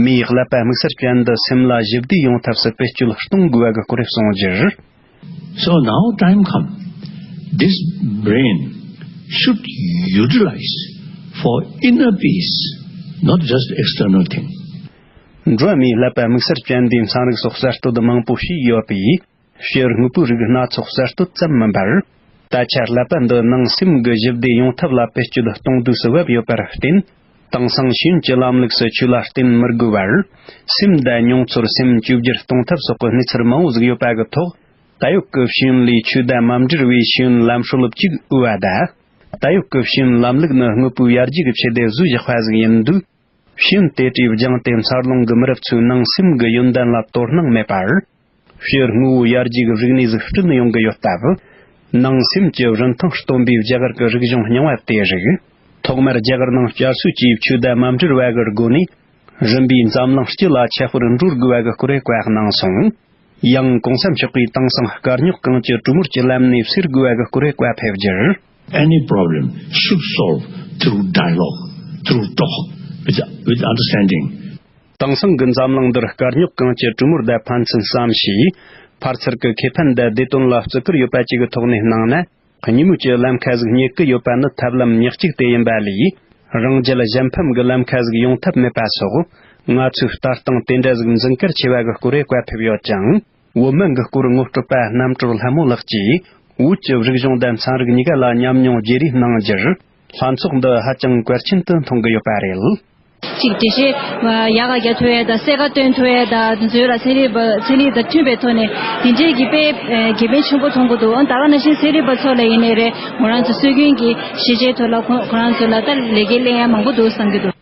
མིའི་ཀླད་པ་དམིགས་བསལ་ཅན་འདི་སེམས་ལ་ཞི་བདེ་ཡོང་ཐབས་སུ་བེད་སྤྱོད་གཏོང་དགོས་པ་གི་སྐོར་གསུངས་རྒྱུར། So now time come. This brain should utilize for inner peace, not just external thing. འགྲོ་བ་མིའི་ཀླད་པ་དམིགས་བསལ་ཅན་འདིའི་ཚན་རིག་སོགས་གསར་གཏོད་མང་པོ་བྱས་ཡོད་པས། ཕྱིར་དངོས་པོའི་རིགས་སྣ་ཚོགས་གསར་གཏོད་ཙམ་མིན་པར། ད་ཆ་ཀླད་པ་འདི་ནང་སེམས་ཀྱི་ཞི་བདེ་ཡོང་ཐབས་ལ་བེད་སྤྱོད་གཏོང་དུས་སུ་བབ་ཡོད་པར་བརྟེན། དེང་སང་ཤེས་ཡོན་གྱི་ལམ་ལུགས་སུ་ཆོས་ལ་བརྟེན་མི་དགོས་པར། སེམས་དང་མྱོང་ཚོར་སེམས་བཅོས་བསྒྱུར་གཏོང་ཐབས་སོགས་ཀྱི་གནས་ཚུལ་མང་བོ་ཟིག་ཡོད་པ་གི་ཐོག་ད་ཡོད་ཀྱི་ཤེས་ཡོན་ལས་ཆོས་དང་མ་འབྲེལ་བའི་ཤེས་ཡོན་ལམ་སྲོལ་གཅིག་དབུལ་བ་དང་། ད་ཡོད་ཀྱི་ཤེས་ཡོན་ལམ་ལུགས་ནི་དངོས་པོའི་ཡར་རྒྱས་ཀྱི་ཆེད་དུ་བཟོས་བཞག་པ་ཟིག་ཡིན་དུས། ཤེས་ཡོན་དེ་གྲས་སྦྱངས་ཏེ་འཚར་ལོངས་ཀྱི་མི་རབས་ཚོའི་ནང་སེམས་ཀྱི་ཡོན་ཏན་ལ་དོ་སྣང་མེད་པར། ཕྱིར་དངོས་པོའི་ཡར་རྒྱས་ཀྱི་རིག་གནས་ཟིག་བསྐྲུན་ཡོང་གི་ཡོད་སྟབས། ནང་སེམས་ཀྱི་རིན་ཐང་སྟོན་པའི་རྒྱ་གར་གྱི་རིག་གཞུང་རྙིང་བ་དེ་རིགས། ཐོག་མར་རྒྱ་གར་ནང་བསྐྱར་གསོ་བཅས་ཆོས་དང་མ་འབྲེལ་བ་གི་སྒོ་ནས། རིམ་པས་འཛམ་གླིང་སྤྱི་ལ་ཁྱབ་པར་འགྲོ་དགོས་པ་གི་སྐོར་བཀའ་གནང་སོང་། ཡང་གོང་ས་མཆོག་གིས་དེང་སང་དཀའ་རྙོག་གང་ཅི་གྲོས་མོལ་གྱི་ལམ་ནས་སེལ་དགོས་པ་གི་སྐོར་བཀའ་ཕེབས་རྒྱུར། Any problem should solve through dialogue, through talk, with, with understanding. དེང་སང་གི་འཛམ་གླིང་འདིར་དཀའ་རྙོག་གང་ཅི་གྲོས་མོལ་དང་ཕན་ཚུན་བསམ་ཤེས། ཕར་ཚུར་གྱི་ཁེ་ཕན་དང་བདེ་དོན་ལ་བརྩི་བཀུར་ཡོད་པ་བཅས་ཀྱི་ཐོག་ནས་གནང་ན། གཉིས་མོས་ཀྱི་ལམ་ཁ་ཟིག་རྙེད་ཀྱི་ཡོད་པ་ནི་ཐབས་ལམ་ཉག་གཅིག་དེ་ཡིན་པ་ལས། རང་རྒྱལ་གཞན་ཕམ་གྱི་ལམ་ཁ་ཟིག་ཡོང་ཐབས་མེད་པ་སོགས། ང་ཚོས་ལྟ་སྟངས་དེ་འདྲ་ཟིག་འཛིན་གལ་ཆེ་བ་གི་སྐོར་བཀའ་ཕེབས་ཡོད་ཅིང་། བོད་སྨན་གྱི་སྐོར་ངོ་སྤྲོད་པ་རྣམ་གྲོལ་ལྷ་མོ་ལགས་ཀྱིས། བོད་ཀྱི་རིག་གཞུང་དང་ཚན་རིག་གཉིས་ཀ་ལ་ཉམས་མྱོང་བརྗེ་རེས་གནང་རྒྱུར། ལྷན་ཚོགས་འདི་ཧ་ཅང་གལ་ཆེན་དུ་མཐོང་གི་ཡོད་པ་རེད། གཅིག་འགྲེལ་བཤད་ཡག་ག་རྒྱག་ཐུབ་ཡས་དང་གསལ་ཁ་སྟོན་ཐུབ་ཡས་དང་དེ་ཚོའི་ལ་ཚན་རིག་པ་ཚན་རིག་དང་མཐུན་པའི་ཐོག་ནས་དེ་འདྲའི་གི་དཔེ་དགེ་ཕན་ཆེན་པོ་མཐོང་གི་འདུག་ཨང་། ད་ག་ནང་བཞིན་ཚན་རིག་པ་ཚོ་ལ་ཡིན་ནའི་རེད། ང་རང་ཚོ་སྲོལ་རྒྱུན་གྱི་ཤེས་བྱའི་ཐོག་ལ་ཁོ་ཁོ་རང་ཚོ་ལ་ད་ལས་ཀའི་གླེང་ཡ་མང་པོ་འདུག་བསམ་གྱི་འདུག་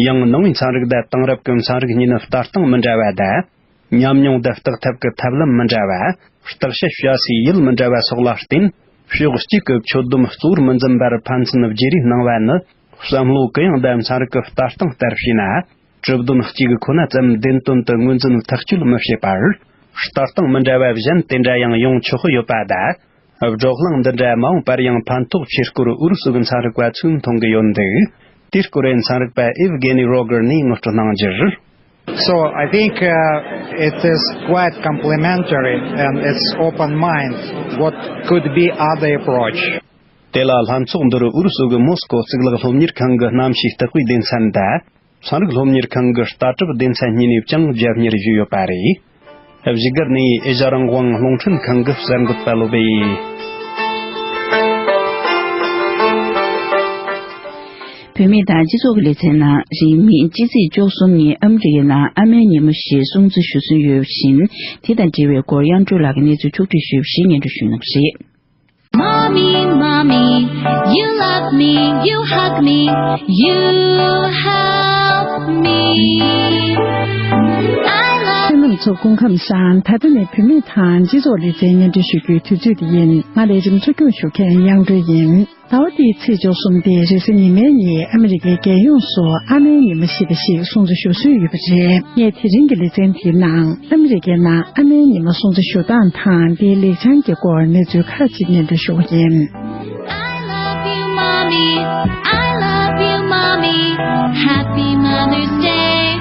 ཡང་ནང་པའི་ཚན་རིག་དང་དེང་རབས་ཀྱི་ཚན་རིག་གཉིས་ནི་ལྟ་སྟངས་མི་འདྲ་བ་དང་། ཉམས་མྱོང་དང་བརྟག་ཐབས་ཀྱི་ཐབས་ལམ་མི་འདྲ་བ། བརྟག་དཔྱད་བྱ་སའི་ཡུལ་མི་འདྲ་བ་སོགས་ལ་བརྟེན། ཕྱོགས་གཅིག་གི་ཆོད་སྡོམ་གཙོ་བོར་མི་འཛིན་པར་ཕན་ཚུན་བརྗེ་རེས་གནང་བ་ནི། བསམ་བློ་གུ་ཡངས་དང་ཚན་རིག་གི་ལྟ་སྟངས་ལྟར་བྱས་ན། གྲུབ་དོན་གཅིག་ཁོ་ན་ཙམ་བདེན་དོན་དུ་ངོས་འཛིན་ཐག་གཅོད་མི་བྱེད་པར། ལྟ་སྟངས་མི་འདྲ་བ་གཞན་དེ་འདྲ་ཡང་ཡོང་ཆོག་གི་ཡོད་པ་དང་། བགྲོ་གླེང་འདི་འདྲ་མ་འོངས་པར་ཡང་ཕན་ཐོགས་ཆེ་སྐོར་ཨུ་རུ་སུ་གི་ཚན་རིག་པ་ཚོས་མཐོང་གི་ཡོད་འདུག་དེའི་སྐོར་ཚན་རིག་པ་ཨེབ་གེ་ནི་རོ་གར་ནས་ངོ་སྤྲོད་གནང་རྒྱུར། So I think uh, it is quite complementary and it's open mind what could be other approach. དེ་ལ་ལྷན་ཚོགས་འདིར་ཨུ་རུ་སུ་གི་མོ་སི་ཀོ་གཙུག་ལག་སློབ་གཉེར་ཁང་གི་གནམ་གཤིས་བརྟག་པའི་སྡེ་ཚན་དང་། ཚན་རིག་སློབ་གཉེར་ཁང་གི་ལྟ་གྲུབ་སྡེ་ཚན་གཉིས་ནས་ཀྱང་རྒྱབ་གཉེར་ཞུས་ཡོད་པ་རེད། བཞུགས་སྒར་ནས་ཨེ་ཤ་རང་དབང་རླུང་འཕྲིན་ཁང་གི་གསར་འགོད་པ་བློ་བྷེ་ཡིན། བུད་མེད་དང་སྤྱི་ཚོགས་ཀྱི་ལེ་ཚན་ནང་རིང་མིན་ཕྱི་ཚེས་བཅུ་གསུམ་ཉིན་ཨ་མི་རི་ཀའི་ནང་ཨ་མའི་ཉིན་མོ་ཞེས་སྲུང་བརྩི་ཞུ་སྲོལ་ཡོད་བཞིན། དེ་དང་འབྲེལ་བའི་སྐོར་དབྱངས་སྒྲོལ་ལགས་ཀྱིས་གནས་ཚུལ་ཕྱོགས་བསྒྲིགས་ཞུས་པ་ཞིག་སྙན་སྒྲོན་ཞུ་གནང་གི་རེད། Mommy, mommy, you love me, you hug me, you help me. I love བསོད་ནམས་ཚོ་སྐུ་ཁམས་བཟང་། ད་ལྟ་ནས་བུད་མེད་དང་སྤྱི་ཚོགས་ལེ་ཚན་སྙན་སྒྲོན་ཞུ་རྒྱུའི་དུས་ཚོད་དེ་ཡིན། ང་ལས་རིམ་གཙོ་སྐྱོང་ཞུ་མཁན་དབྱངས་སྒྲོལ་ཡིན། ཟླ་བ་འདིའི་ཚེས་བཅུ་གསུམ་སྟེ་རེས་གཟའ་ཉི་མའི་ཉིན་ཨ་མི་རི་ཀའི་རྒྱལ་ཡོངས་སུ་ཨ་མའི་ཉིན་མོ་ཞེས་པ་ཞིག་སྲུང་བརྩི་ཞུ་སྲོལ་ཡོད་པ་རེད། ངས་དེ་རིང་གི་ལེ་ཚན་དེའི་ནང་ཨ་མི་རི་ཀའི་ནང་ཨ་མའི་ཉིན་མོ་སྲུང་བརྩི་ཞུ་སྟངས་དང་དེའི་ལེགས་བྱང་གི་སྐོར་གནས་ཚུལ་ཁག་ཅིག་སྙན་སྒྲོན་ཞུ་གི་ཡིན། I love you, Mommy. I love you, mommy. Happy Mother's Day.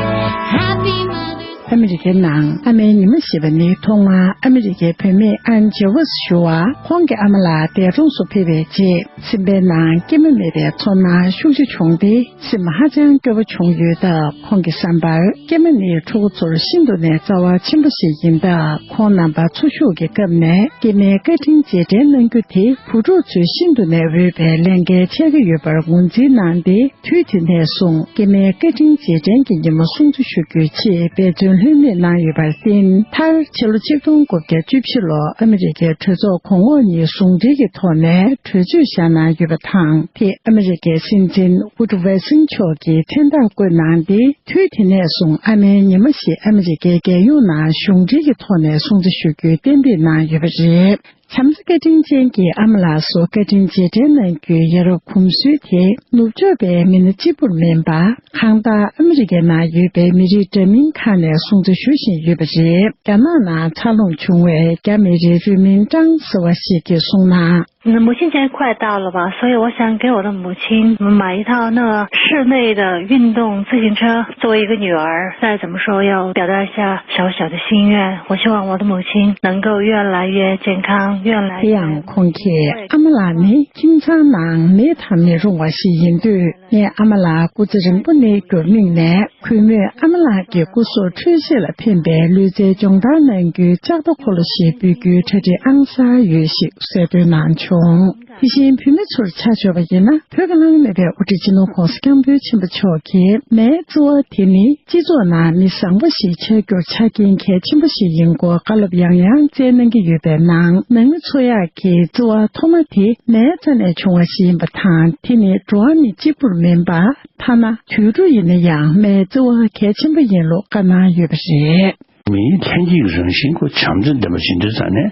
Happy Mother's Day. ཨ་མི་རི་ཀའི་ནང་ཨ་མའི་ཉི་མ་ཞེས་པ་ནི་ཐོག་མར་ཨ་མི་རི་ཀའི་བུད་མེད་ཨན་ཇེ་ཝུས་ཞུ་བ་ཁོང་གི་ཨ་མ་ལགས་འདས་གྲོངས་སུ་ཕེབས་པའི་རྗེས། སེམས་པའི་ནང་སྐྱེས་མ་མེད་པའི་ཚོར་སྣང་ཤུགས་ཆེ་བྱུང་སྟེ། སེམས་ཧ་ཅང་སྐྱོ་བོ་བྱུང་ཡོད་སྟབས། ཁོང་གི་བསམ་པར་སྐྱེས་མ་ནི་ཕྲུ་གུ་ཚོར་ཤིན་ཏུ་ནས་རྩ་བ་ཆེན་པོ་ཞིག་ཡིན་སྟབས། ཁོང་རྣམ་པ་འཚོ་བཞུགས་ཀྱི་སྐབས་ནས་སྐྱེས་མའི་བཀའ་དྲིན་རྗེས་དྲན་གནང་རྒྱུ་དེ་བུ་ཕྲུག་ཚོས་ཤིན་ཏུ་ནས་འོས་པའི་ལས་འགན་འཁྱེར་གྱི་ཡོད་པར་ངོས་འཛིན་གནང་སྟེ། དུས་དེ་ནས་བཟུང་སྐྱེས་མའི་བཀའ་དྲིན་རྗེས་དྲན་གྱི་ཉིན་མོ་སྲུང་བརྩི་ཞུ་རྒྱུའི་ཆེད་འབད་བརྩོན་ལྷོད་མེད་གནང་ཡོད་པར་བརྟེན། མཐར་ཕྱི་ལོ་ཆིག་སྟོང་དགུ་བརྒྱ་བཅུ་བཞི་ལོ་ཨ་མི་རི་ཀའི་གྲོས་ཚོགས་གོང་འོག་གཉིས་ཟུང་འབྲེལ་གྱི་ཐོག་ནས་གྲོས་ཆོད་བཞག་གནང་ཡོད་པ་དང་། དེ་ཨ་མི་རི་ཀའི་སྲིད་འཛིན་ཝུ་ཌི་ཝེ་སིན་མཆོག་གིས་མཚན་རྟགས་བཀོད་གནང་སྟེ། དུས་དེ་ནས་བཟུང་ཨ་མའི་ཉི་མ་ཞེས་ཨ་མི་རི་ཀའི་རྒྱལ་ཡོངས་ནང་གཞུང་འབྲེལ་གྱི་ཐོག་ནས་སྲུང་བརྩི་ཞུ་རྒྱུའི་གཏན་འབེབས་གནང་ཡོད་པ་རེད། བྱམས་བརྩེ་བཀའ་དྲིན་ཅན་གྱི་ཨ་མ་ལགས་སུ་བཀའ་དྲིན་རྗེས་དྲན་གནང་རྒྱུའི་ཡ་རབས་གོམས་སྲོལ་དེ་ནུབ་ཕྱོགས་པའི་མི་སྣ་གཅིག་པུར་མིན་པ། གང་ལྟར་ཨ་མི་རི་ཀའི་ནང་ཡོད་པའི་མི་རིགས་འདྲ་མིན་ཁག་ནས་སྲུང་བརྩི་ཞུ་བཞིན་ཡོད་པ་རེད། རྒྱ་ནག་ནང་འཚར་ལོངས་བྱུང་བའི་རྒྱ་མི་རིགས་རུས་མིང་ཀྲང་ཟེར་བ་ཞིག་གིས་གསུངས་ན། 母亲节快到了吧，所以我想给我的母亲买一套那个室内的运动自行车，作为一个女儿，再怎么说要表达一下小小的心愿。我希望我的母亲能够越来越健康，越来越 དེ་ཡང་ཁོང་གིས་ཨ་མ་ལགས་ནི་ཁྱིམ་ཚང་ནང་མེད་དང་མི་རུང་བ་ཞིག་ཡིན་དུས། ངས་ཨ་མ་ལགས་སྐུ་ཚེ་རིང་པོ་གནས་རྒྱུར་དམིགས་ནས། གུས་མོས་ཨ་མ་ལགས་ཀྱི་སྐུ་གཟུགས་འཕྲོད་བཞེས་ལ་ཕན་པའི་ལུས་རྩལ་སྦྱོང་བརྡར་གནང་རྒྱུའི་ལྕགས་རྟ་འཁོར་ལོ་ཞིག་འབུལ་རྒྱུའི་གྲ་སྒྲིག་ཨང་གསར་ཡོད་ཞེས་གསལ་སྟོན་གནང་བྱུང་། དེ་བཞིན་བུད་མེད་ཚོར་ཆ་བཞག་པ་ཡིན་ན། བོད་ཀྱི་བླ་ན་མེད་པའི་དབུ་ཁྲིད་སྤྱི་ནོར་ྋགོང་ས་ྋསྐྱབས་མགོན་ཆེན་པོ་མཆོག་གིས་མའི་བརྩེ་བ་དེ་ནི་སྤྱི་ཚོགས་ནང་མི་བཟང་པོ་ཞིག་ཆགས་རྒྱུར་ཆ་རྐྱེན་གལ་ཆེན་པོ་ཞིག་ཡིན་སྐོར་བཀའ་སློབ་ཡང་ཡང་སྩལ་གནང་གི་ཡོད་པའི་ནང་། ནང་མི་འཚོ་ཡག་གི་བརྩེ་བ་ཐོག་མ་དེ་མའི་རྩ་ནས་བྱུང་བ་ཞིག་ཡིན་པ་དང་། དེ་ནི་འགྲོ་བ་མི་གཅིག་པུར་མིན་པ། ཐ་ན་དུད་འགྲོ་ཡིན་ན་ཡང་མའི་བརྩེ་བ་གལ་ཆེན་པོ་ཡིན་ལུགས་བཀའ་གནང་ཡོད་པ་རེད། མིའི་ལྷན་སྐྱེས་ཀྱི་རང་བཞིན་ཁོ་བྱམས་བརྩེ་ལྡན་པ་ཞིག་དུས་ཙམ་ནས།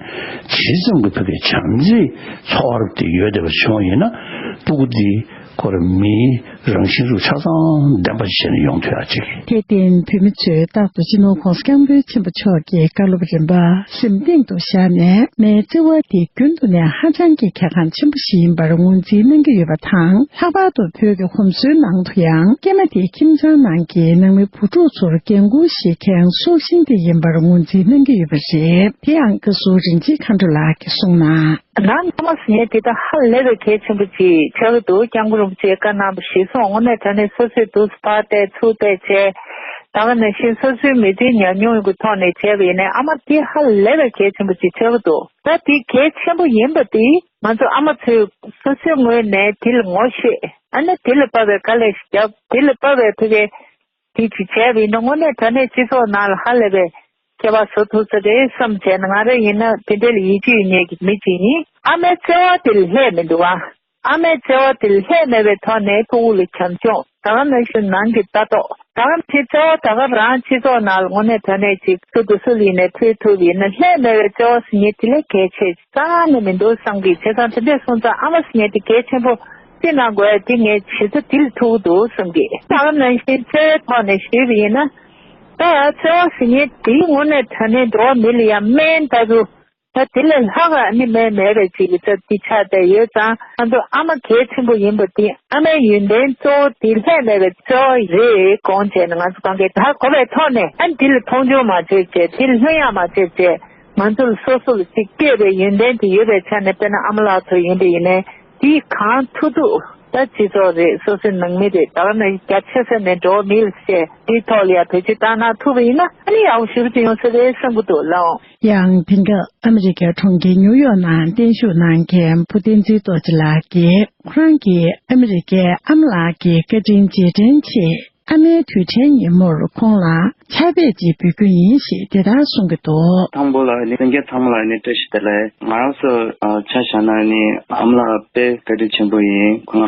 ཇི་ཙམ་གྱི་ཕ་གི་བྱམས་བརྩེའི་ཚོར་བ་དེ་ཡོད་བསྡད་པ་བྱུང་བ་ཡིན་ན། སྤུ་གུ་འདི་ཁོ་རང་མིའི་རང་བཞིན་རུ་ཆ་ཚང་ལྡན་པ་ཞིག་བྱས་ནས་ཡོང་ཐུབ་ཡག་ཅིག་དེར་བརྟེན་བོད་མི་ཚོས་རྟག་ཏུ་སྤྱི་ནོར་ྋགོང་ས་ྋསྐྱབས་མགོན་ཆེན་པོ་མཆོག་གི་བཀའ་སློབ་རིམ་པ་སེམས་གཏིང་དུ་བཞག་ནས། མའི་བརྩེ་བ་དེ་རྒྱུན་དུ་ནས་ཧ་ཅང་གི་གལ་འགངས་ཆེན་པོ་ཞིག་ཡིན་པར་ངོས་འཛིན་གནང་གི་ཡོད་པ་དང་། ལྷག་པར་དུ་བོད་ཀྱི་གོམས་སྲོལ་ནང་དུ་ཡང་། སྐྱེས་མ་དེ་ཁྱིམ་ཚང་ནང་གི་ནང་མི་བུ་ཕྲུག་ཚོར་འགན་འཁུར་བཞེས་མཁན་སྲོག་ཤིང་དེ་ཡིན་པར་ངོས་འཛིན་གནང་གི་ཡོད་པ་རེད། དེ་ཡང་བཀའ་ཟུར་རིན་ཆེན་མཁའ་འགྲོ་ལགས་ཀྱིས་གསུངས་ན། ནང་མ་ཟེར་མཁན་དེ་ད་ཧ་ལས་པའི་གལ་ཆེན་པོ་ཅིག་ཆགས་ཀྱི་འདུག་སྐྱབས་མགོན་རིན་པོ་ཆེས་བཀའ་གནང་བ་གཞིར་བཟུང་། དངོས་གནས་དྲང་གནས་སོ་སོས་འདུག་སེ་ཕར་བལྟས་ཚུར་བལྟས་བྱས། ད་ག་ནང་བཞིན་སོ་སོའི་མི་ཚེའི་ཉམས་མྱོང་གི་ཐོག་ནས་བྱས་པ་ཡིན་ན། ཨ་མ་དེ་ཧ་ལས་པའི་གལ་ཆེན་པོ་ཅིག་ཆགས་ཀྱི་འདུག་ད་དེ་གལ་ཆེན་པོ་ཡིན་པ་དེ། ང་ཚོ་ཨ་མ་ཚོས་སོ་སོའི་ངོས་ནས་དེ་ལ་ངོ་ཤེས། ཨ་ནི་དེ་ལ་དཔག་པའི་དཀའ་ལས་ཤིག་བརྒྱབ། དེ་ལ་དཔག་པའི་ཕ་གི་དེ་ཅིག་བྱས་པ་ཡིན་ན། དངོས་གནས་དྲང་གནས་སྤྱི་ཚོགས་ནང་ལ་ཧ་ལས་པའི་ཁྱད་པར་བཟོ་ཐུབ་ས་རེད་བསམ་བྱས་ནས། ང་རང་ཡིན་ན་དེ་འདྲ་ལ་ཡིད་ཆེས་ཡོད་མཁན་གྱི་མི་ཅིག་ཡིན། ཨ་མའི་བརྩེ་བ་དེ་ལ་སླེབས་མི་འདུག་ཨ། ཨ་མའི་བརྩེ་བ་དེ་ལ་སླེབས་མེད་པའི་ཐོག་ནས་སྤུ་གུ་ལ་བྱམས་སྐྱོང་། ད་ག་ནང་བཞིན་ནང་གི་ལྟ་རྟོག་ད་ག་ནང་བཞིན་བརྩེ་བ་ད་ག་རང་སྤྱི་ཚོགས་ནང་ལ་དངོས་གནས་དྲང་གནས་ཅིག་སུ་དང་སུ་ལ་ཡིན་ནའི་ཕུལ་ཐུབ་ཡིན་ན། སླེབས་མེད་པའི་བརྩེ་བ་ཟེར་མཁན་དེ་ལས་གལ་ཆེ་རྩ་ནས་མི་འདུག་བསམ་གི། བྱས་ཙང་དེ་འདྲས་སོང་ཙང་ཨ་མ་ཟེར་མཁན་དེ་གལ་ཆེན་པོ་ཅིག་གནང་དགོས་ཡ་དེ་ངས་ཇི་ལྟར་དེ་ལ་ཐུག་གི་འདུག་བསམ་གི། ད་ག་ནང་བཞིན་བརྩེ་བའི་ཐོག་ནས་ཞུས་པ་ཡིན་ན། ད་བརྩེ་བ་ཟེར་མཁན་དེ་དངོས་གནས་དྲང་གནས་འགྲོ་བ་མི་ལ་ཡང་སྨན་ལྟ་བུ། ད་དེ་ལས་ལྷག་ཨ་ནི་སྨན་མེད་པའི་ཅིག་གི་ཚབ་དེ་ཆགས་བསྡད་ཡོད་ཙང་། ང་ཚོ་ཨ་མ་གལ་ཆེན་པོ་ཡིན་པ་དེ། ཨ་མའི་ཡོན་ཏན་གཙོ་བོ་དེ་ལྷད་མེད་པའི་བརྩེ་བ་རེད་དགོངས་བྱས་ནས། ང་ཚོ་གང་གས་ད་གོ་བའི་ཐོག་ནས། ཨ་ནི་དེ་ལ་མཐོང་ཆུང་མ་བྱེད་བྱས། དེ་ལ་ལྷོད་ཡངས་མ་བྱེད་བྱས། ང་ཚོ་ལ་སོ་སོ་ལ་ཅིག་སྐྱེས་པའི་ཡོན་ཏན་དེ་ཡོད་པའི་ཆ་ནས། དཔེར་ན་ཨ་མ་ལགས་ཚོ་ཡིན་པ་ཡིན་ནའི། དེ་གང་ཐུབ་ཐུབ་ད་སྤྱི་ཚོགས་རེད། སོ་སོའི་ནང་མི་རེད། ད་ག་ནང་རྒྱ་ཆེ་ས་ནས་འགྲོ་བ་མི་ལ་བཤད། དེའི་ཐོག་ལ་ཡང་བེད་སྤྱོད་བཏང་གནང་ཐུབ་པ་ཡིན་ན། ཨ་ནི་ཡག་པོ་ཞེ་པོ་ཅིག་ཡོང་ས་རེད་བསམ་གྱི་འདུག་ལགས། ཡང་དེང་སྐབས་ཨ་མི་རི་ཀའི་གྲོང་ཁྱེར་ཉིའུ་ཡོག་ནང་བརྟན་བཞུགས་གནང་མཁན་བུ་བསྟན་འཛིན་རྡོ་རྗེ་ལགས་ཀྱིས། ཁོ་རང་གིས་ཨ་མི་རི་ཀའི་ཨ་མ་ལགས་ཀྱི་བཀའ་དྲིན་རྗེས་དྲན་ཆེད། ཨ་མའི་དུས་དྲན་ཉིན་མོར་ཁོང་ལ་ཕྱག་དཔེ་ཅིག་འབུལ་རྒྱུ་ཡིན་ཞེས་དེ་ལྟར་གསུང་གི་འདུག་དང་པོ་ལ་ནི་ལྷན་རྒྱས་ཚང་མ་ལ་ནི་བཀྲ་ཤིས་བདེ་ལེགས། ང་རང་ཚོ་ཆ་བཞག་ན་ནི་ཨ་མ་ལགས་དཔེ་བཀའ་དྲིན་ཆེན་པོ་ཡིན། ཁོང་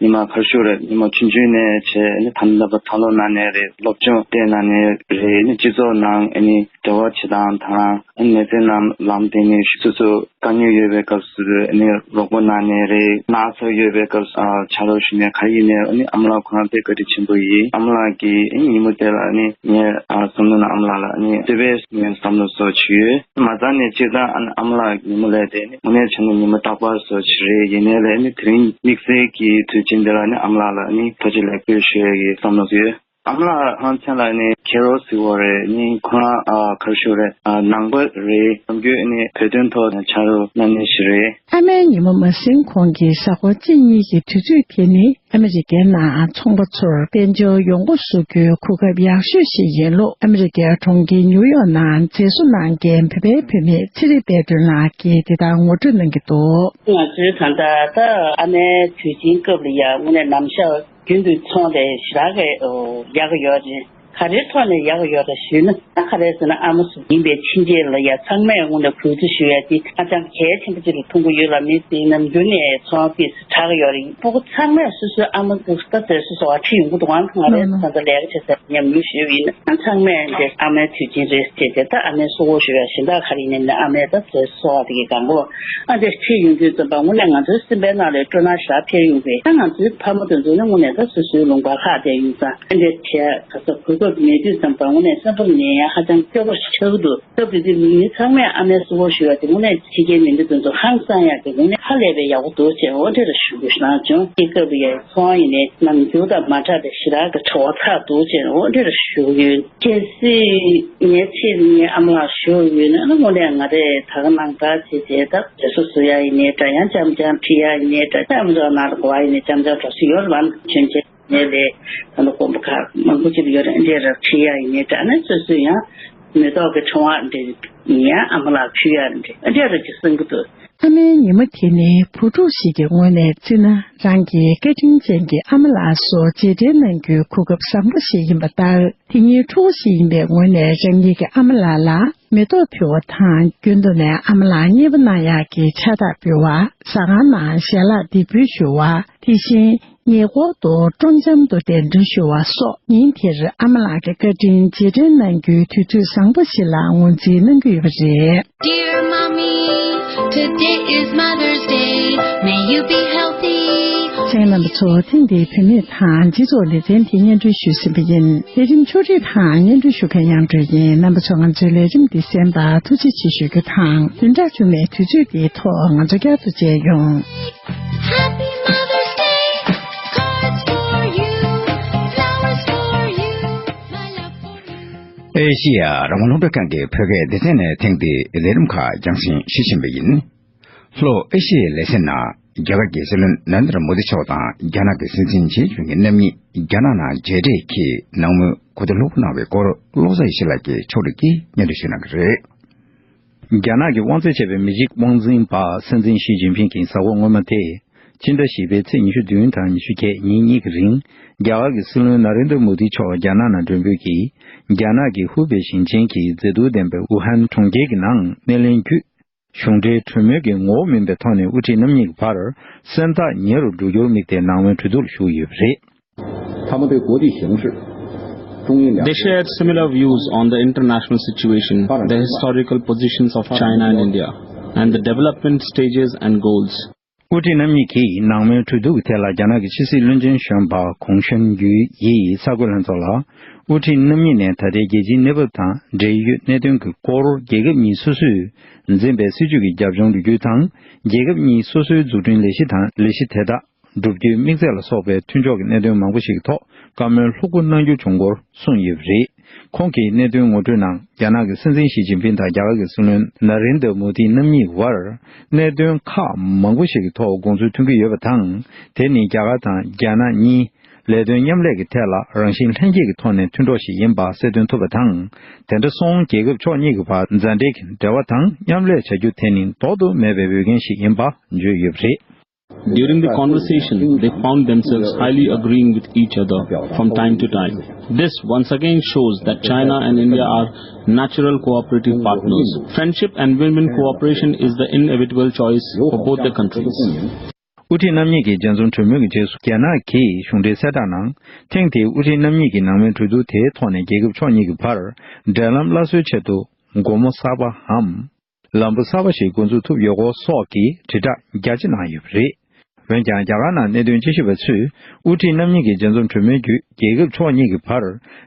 ཉི་མ་ཁར་ཤུག་རེད། ཉི་མ་ཆུང་ཆུང་ནས་བྱས་ནི་དམ་ལབ་པ་དང་བླངས་གནང་ནས་རེད། སློབ་སྦྱོང་སྤྲད་གནང་ནས་རེད། ནི་སྤྱི་ཚོགས་ནང་ནི་འབྲེལ་བ་བྱེད་སྟངས་དང་། ནད་རྩའི་ནང་ལམ་སྟེང་ནས་སོ་སོ་དཀའ་ངལ་ཡོད་པའི་སྐབས་སུ་ནི་རོགས་པ་གནང་ནས་རེད། ན་ཚ་ཡོད་པའི་སྐབས་སུ་ཕྱག་རོགས་ཞུ་ནས་ག་ཡིན་ནའི་ནི་ཨ་མ་ལགས་ཁོ་རང་དཔེ་བཀའ་དྲིན་ཆེན་པོ་ཡིན། ཨ་མ་ལགས་ཀྱིས་ཉིན་མོ་དེ་ལ་ནི་ངས་ ཨ་བསམ་བློ་ནང་ཨ་མ་ལགས་ལ་ནི་དེ་བས་ངས་བསམ་བློ་སོགས་བྱས་ཡོད། མ་རྩ་ནས་སྤྱིར་བཏང་ཨ་ནི་ཨ་མ་ལགས་ཉིན་མོ་ལས་དེ་ནི་དངོས་གནས་བྱས་ན་ཉིན་མོ་རྟག་པར་སོགས་བྱས་རེད། ཡིན་ནའི་ལས་ནི་དེ་རིང་དམིགས་བསལ་གྱི་དུས་ཆེན་འདི་ལ་ནི་ཨ་མ་ལགས་ལ་ནི་ཐུགས་རྗེ་ལེགས་འབུལ་ཞུ་ཡག་གི་བསམ་བློ་ཡོད། ཨ་མ་ལགས་ཧང་ཆེན་ལགས་ནི་མཁས་རོགས་ཟེར་བ་རེད། ནི་ཁོ་རང་ཨ་ག་རེ་ཞུ་རེད། ཨ་ནང་པ་རེད། ནམ་རྒྱུན་ནི་བོད་དོན་ཐོག་ནས་ཕྱག་རོགས་གནང་མཁན་ཞིག་རེད། ཨ་མའི་ཉིན་མོ་མ་ཟིན་གོང་གི་གཟའ་འཁོར་གཅིག་གཉིས་ཀྱི་དུས་ཚོད་དེ་ནི་ཨ་མི་རི་ཀའི་ནང་ཚོང་པ་ཚོར་དཔལ་འབྱོར་ཡོང་སྒོ་བཟོ་རྒྱུའི་གོ་སྐབས་ཡག་ཤོས་ཤིག་ཡིན་ལུགས་ཨ་མི་རི་ཀའི་གྲོང་ཁྱེར་ནིའུ་ཡོག་ནང་མཛེས་བཟོ་གནང་མཁན་བོད་པའི་བུད་མེད་ཚེ་རིང་དཔལ་སྒྲོན་ལགས་ཀྱིས་འདི་ལྟར་ངོ་སྤྲོད་གནང་གི་འདུག་ང་ཚོའི་ད་ལྟ་ད་ཨ་མའི་དུས་ཆེན་སྐབས་ལ་ཡ་དངོས་གནས་ནམ་ཞག་རྒྱུན་དུ་ཚོང་ལས་ཞེ་དྲག་གི་ཡག་གི་ཡོད་རེད། ག་རེའི་ཐོག་ནས་ཡག་གི་ཡོད་རེད་ཞུས་ན། ད་ག་རེ་ཟེར་ན་ཨ་མ་སུ་ཡིན་པའི་ཕྱིན་ཆད་ལ་ཡ་ཚང་མས་དངོས་གནས་གུས་བརྩི་ཞུ་ཡ་དེ་ཧ་ཅང་གལ་ཆེན་པོ་ཅིག་ལ་མཐོང་གི་ཡོད་ལ། མི་ཚོས་ནམ་རྒྱུན་ནས་ཚོང་ཏོག་ཙམ་དྲག་གི་ཡོད་རེད། སྤུ་གུ་ཚང་མས་སོ་སོའི་ཨ་མ་སུ་ད་མཛེས་བཟོ་བཟོ་བ་ཁྲིད་ཡོང་གི་འདུག་ཨང་། ང་རེ་ད་ལྟ་ལས་ཀ་བྱེད་ས་ཉམས་མྱོང་ཞུས་པ་ཡིན་ན། ཚང་མས་འདི་ཨ་མའི་དུས་ཆེན་རེད་ཟེར་ཏེ་ད་ཨ་མའི་གཟུགས་པོ་ཞུ་ཡ་གཞན་དག་ག་རེ་ཡིན་ནའི་ཨ་མའི་ད་མཛེས་བཟོ་བཟོ་བ་དེ་གི་གང་གོ་ཨ་འདིར་ཁྲིད་ཡོང་དུས་ཙམ་པ་དངོས་གནས་ང་ཚོའི་སེམས་པའི་ནང་ལ་སྤྲོ་སྣང་ཞེ་དྲག་འཕེལ་ཡོང་གི། ད་ང་ཚོའི་ཕ་མ་དེ་ཚོ་ནི་དངོས་གནས་ད་སོ་སོའི་ལུང་པར་ལྷག་བསྡད་ཡོང་ཙང་ཨ་འདྲས་བྱས་ག་ས་གོ་སྐབས་མེད་དུས་ཙམ་པ་དངོས་གནས་སེམས་པ་ནས་ཡང་ཧ་ཅང་སྐྱོ་པོ་ཞིག་ཆགས་ཀྱི་འདུག་སྐབས་དེ་དུས་མི་མི་ཚང་མས་ཨ་མའི་གཟུགས་པོ་ཞུ་བ་དེ་དངོས་གནས་ཕྱི་རྒྱལ་མི་འདི་དེ་ཚོ་ཧང་སང་ཡག་གི་དངོས་གནས་ཧ་ལས་པའི་ཡག་པོ་འདུག་ཅེས་འོ་འདྲས་ཞུ་དགོས་ཤག་བྱུང་། དེ་སྐབས་ཡ་ཚོང་ཡིན་ནའི་ནམ་རྒྱུན་དང་མ་འདྲ་བའི་ཞེ་དྲག་གི་བྲོ་བ་ཚ་འདུག་ཅེས་འོ་འདྲས་ཞུ་གི་ཡོད། གལ་སྲིད་ངའི་ཆེད་དུ་ངའི་ཨ་མ་ལགས་ཞུ་ཡོད་ན་ཨ་ནི་དངོས་གནས་ང་རེ་ད་ག་ནང་ལྟར་བྱས་བྱས་ད་དེ་ཚོ་བཟོ་ཡ་ཡིན་ནའི་འདྲ། ཡང་འཆམ་འཆམ་ཁྲིད་ཡ་ཡིན་ནའི་འདྲ། ཨ་མ་ཚོ་ནང་ལ་གོ་བ་ཡིན་ནའི་འཆམ་འཆམ་འགྲོ་སྲིད་ཡོད་རེད་བ། ཆུན་ཆེན་ནས་ལས་ད་ལོ་དཀོན་པོ་ཁག་མང་པོ་ཅིག་ཡོད་རེད། འདྲ་ར་ཁྲིད་ཡ་ཡིན་ནའི་འདྲ། ཨ་ནི་སོ་སོ་ཡང་མེ་ཏོག་གི་ཕྲེང་བ་འདྲ་ཡང་ཨ་མ་ལགས་ཕུལ་ཡ་འདྲ་ཨ་འདྲ་ར་ཅིག་གསུང་གི་འདུག་ཨ་མའི་ཉིན་མོ་དེ་ནི་བུ་ཕྲུག་ཞིག་གི་ངོས་ནས་བརྩིས་ན་རང་གི་བཀའ་དྲིན་ཅན་གྱི་ཨ་མ་ལགས་སུ་རྗེས་དྲན་གནང་རྒྱུའི་གོ་སྐབས་བཟང་པོ་ཞིག་ཡིན་པ་ལྟར། དེ་ཉིད་ཕྲུ་གུ་ཞིག་ཡིན་པའི་ངོས་ནས་རང་ཉིད་ཀྱི་ཨ་མ་ལགས་ལ་མེ་ཏོག་ཕུལ་བ་དང་། རྒྱུན་དུ་ནས་ཨ་མ་ལགས་མཉེས་པོ་གནང་ཡག་གི་ཕྱག་རྟགས་འབུལ་བ། ཟ་ཁང་ནང་ཞལ་ལག་འདེགས་འབུལ་ཞུ་བ། དེ་བཞིན་ཉེ་འཁོར་དུ་སྤྲོ་འཆམ་དུ་གདན་འདྲེན་ཞུ་བ་སོགས་ཉིན་དེར་ཨ་མ་ལགས་ཀྱི་བཀའ་དྲིན་རྗེས་དྲན་གནང་རྒྱུའི་དུས་ཚོད་བཟང་པོ་ཞིག་ལ་ངོས་འཛིན་གནང་གི་ཡོད་པ་རེད། Dear Mommy, today is Mother's Day. May you be healthy. གསན་མཁན་རྣམ་པ་ཚོ། ཐེངས་འདིའི་བུད་མེད་དང་སྤྱི་ཚོགས་ལེ་ཚན་དེ་སྙན་སྒྲོན་ཞུས་ཟིན་པ་ཡིན། ལས་རིམ་ཕྱོགས་སྒྲིག་དང་སྙན་སྒྲོན་ཞུ་མཁན་དབྱངས་སྒྲོན་ཡིན། རྣམ་པ་ཚོ་ང་ཚོའི་ལས་རིམ་འདི་གསན་པར་ཐུགས་རྗེ་ཆེ་ཞུ་རྒྱུ་དང་། བདུན་ཕྲག་མཇུག་མའི་དུས་ཚོད་འདིའི་ཐོག་ང་ཚོ་བསྐྱར་དུ་མཇལ་ཡོང་། Happy Mother's Day. Cards for you, flowers for you, my love for you. ཨེ་ཤི་ཡ་རང་དབང་རླུང་འཕྲིན་ཁང་གི་བོད་སྐད་སྡེ་ཚན་ནས་ཐེངས་འདིའི་ལས་རིམ་ཁག་རྒྱང་སྲིང་ཞུ་བཞིན་པ་ཡིན། ལྷོ་ཨེ་ཤི་ཡའི་ལེ་ཚན་ནང་རྒྱ་གར་གྱི་སྲིད་བློན་ན་རེན་དྲ་མོ་དི་མཆོག་དང་རྒྱ་ནག་གི་སྲིད་འཛིན་ཞི་ཅིན་ཕིང་གི་རྣམ་གཉིས་རྒྱ་ནག་ནང་མཇལ་འཕྲད་ཀྱིས་ནང་མོལ་གོ་བསྡུར་ལྷུག་པོ་གནང་བའི་སྐོར་བློ་བཟང་ཡེ་ཤེས་ལགས་ཀྱིས་ཕྱོགས་སྒྲིག་གིས་སྙན་སྒྲོན་ཞུ་གནང་གི་རེད། རྒྱ་ནག་གི་དབང་འཛིན་བྱས་པའི་མི་རིགས་དབང་འཛིན་པ་སྲིད་འཛིན་ཞི་ཅིན་ཕིང་གིས་གཟའ་འཁོར་སྔོན་མ་དེ་ཕྱི་ཟླ་བཞི་པའི་ཚེས་ཉི་ཤུ་བདུན་དང་ཉི་ཤུ་བརྒྱད་ཉིན་གཉིས་ཀྱི་རིང་རྒྱ་གར་གྱི་སྲིད་བློན་ན་རེན་དྲ་མོ་དི་མཆོག་རྒྱ་ནག་ནང་མགྲོན་འབོད་ཀྱིས་རྒྱ་ནག་གི་ཧུའུ་པེ་ཞིང་ཆེན་གྱི་མཛེས་སྡུག་ལྡན་པའི་ཝུ་ཧན་གྲོང་ཁྱེར་གྱི་ནང་སྣེ་ལེན་བརྒྱུད། གཞུང་འབྲེལ་གྲོས་མོལ་གྱི་ངོ་བོ་མིན་པའི་ཐོག་ནས་དབུ་ཁྲིད་རྣམ་གཉིས་ཀྱི་བར་སེམས་ཐག་ཉེ་རུ་འགྲོ་རྒྱུར་དམིགས་ཏེ་ནང་མོལ་གྲོས་བསྡུར་ཞུ་གི་ཡོད་པ་རེད། 他们对国际形势、中印两 They shared similar views on the international situation, the historical positions of China and India, and the development stages and goals. དབུ་ཁྲིད་རྣམ་གཉིས་ཀྱིས་ནང་མོལ་གྲོས་བསྡུར་གྱི་ཐད་ལ་རྒྱ་ནག་གི་ཕྱི་སྲིད་བློན་ཆེན་གཞོན་པ་གུང་ཤན་ཡུའེ་ཡིས་གསར་འགོད་ལྷན་ཚོགས་ལ། དབུ་ཁྲིད་རྣམ་གཉིས་ནས་ད་ལྟའི་རྒྱལ་སྤྱིའི་གནས་བབ་དང་འབྲེལ་ཡོད་གནད་དོན་གྱི་སྐོར། རྒྱལ་ཁབ་གཉིས་སོ་སོས་འཛིན་པའི་སྲིད་ཇུས་ཀྱི་རྒྱབ་ལྗོངས་ལོ་རྒྱུས་དང་། རྒྱལ་ཁབ་གཉིས་སོ་སོའི་འཛུགས་སྐྲུན་ལས་གཞི་དང་ལས་གཞི་དེ་དག་བསྒྲུབ་རྒྱུའི་དམིགས་ཚད་ལ་སོགས་པའི་མཐུན་ཕྱོགས་ཀྱི་གནད་དོན་མང་པོ་ཞིག་གི་ཐོག་བཀའ་མོལ་ལྷུག་པོ་གནང་རྒྱུ་བྱུང་སྐོར་གསུངས་ཡོད་པ་རེད། ཁོང་གིས་གནད་དོན་ངོ་སྤྲོད་ནང་རྒྱ་ནག་གི་སྲིད་འཛིན་ཞི་ཅིན་ཕིང་དང་རྒྱ་གར་གྱི་སྲིད་བློན་ན་རེན་དྲ་མོ་དི་རྣམ་གཉིས་བར་གནད་དོན་ཁག་མང་པོ་ཞིག་གི་ཐོག་དགོངས་ཚུལ་མཐུན་གྱི་ཡོད་པ་དང་། དེ་ནི་རྒྱ་གར་དང་རྒྱ་ནག་གཉིས་ལས་དོན་མཉམ་ལས་ཀྱི་ཐད་ལ་རང་བཞིན་ལྷན་སྐྱེས་ཀྱི་ཐོག་ནས་མཐུན་གྲོགས་ཤིག་ཡིན་པ་གསལ་སྟོན་ཐུབ་པ་དང་། དེ་འདྲ་སོང་རྒྱལ་ཁབ་ཕྱོགས་གཉིས་ཀྱི་བར་མཛའ་འབྲེལ་གྱི་འབྲེལ་བ་དང་མཉམ་ལས་བྱ་རྒྱུ་དེ་ནི་ལྡོག་ཏུ་མེད་པའི་འོས་འགན་ཞིག་ཡིན་པ་བརྗོད་ཡོད་པ་རེད། During the conversation, they found themselves highly agreeing with each other from time to time. This once again shows that China and India are natural cooperative partners. Friendship and win-win cooperation is the inevitable choice for both the countries. དབུ་ཁྲིད་རྣམ་གཉིས་ཀྱི་རྒྱལ་འཛོམས་གྲོས་མོལ་གྱི་རྗེས་སུ་རྒྱ་ནག་གིས་གཞུང་འབྲེལ་གསལ་བསྒྲགས་ནང་། ཐེངས་འདིའི་དབུ་ཁྲིད་རྣམ་གཉིས་ཀྱི་ནང་མོལ་གྲོས་བསྡུར་དེའི་ཐོག་ནས་རྒྱལ་ཁབ་ཕྱོགས་གཉིས་ཀྱི་བར་འབྲེལ་ལམ་སླར་གསོའི་ཆེད་དུ་སྒོ་མོ་གསར་པའམ། ལམ་བུ་གསར་པ་ཞིག་འགོ་འཛུགས་ཐུབ་ཡོད་སྐོར་སོགས་ཀྱི་དྲིལ་བསྒྲགས་རྒྱ་ཆེ་གནང་ཡོད་པ་རེད། འོན་ཀྱང་། རྒྱ་གར་ནང་གནད་དོན་དཔྱད་ཞིབ་པ་ཚོས། དབུ་ཁྲིད་རྣམ་གཉིས་ཀྱི་མཇལ་འཛོམས་གྲོས་མོལ་བརྒྱུད། རྒྱལ་ཁབ་ཕྱོགས་གཉིས་ཀྱི་བར་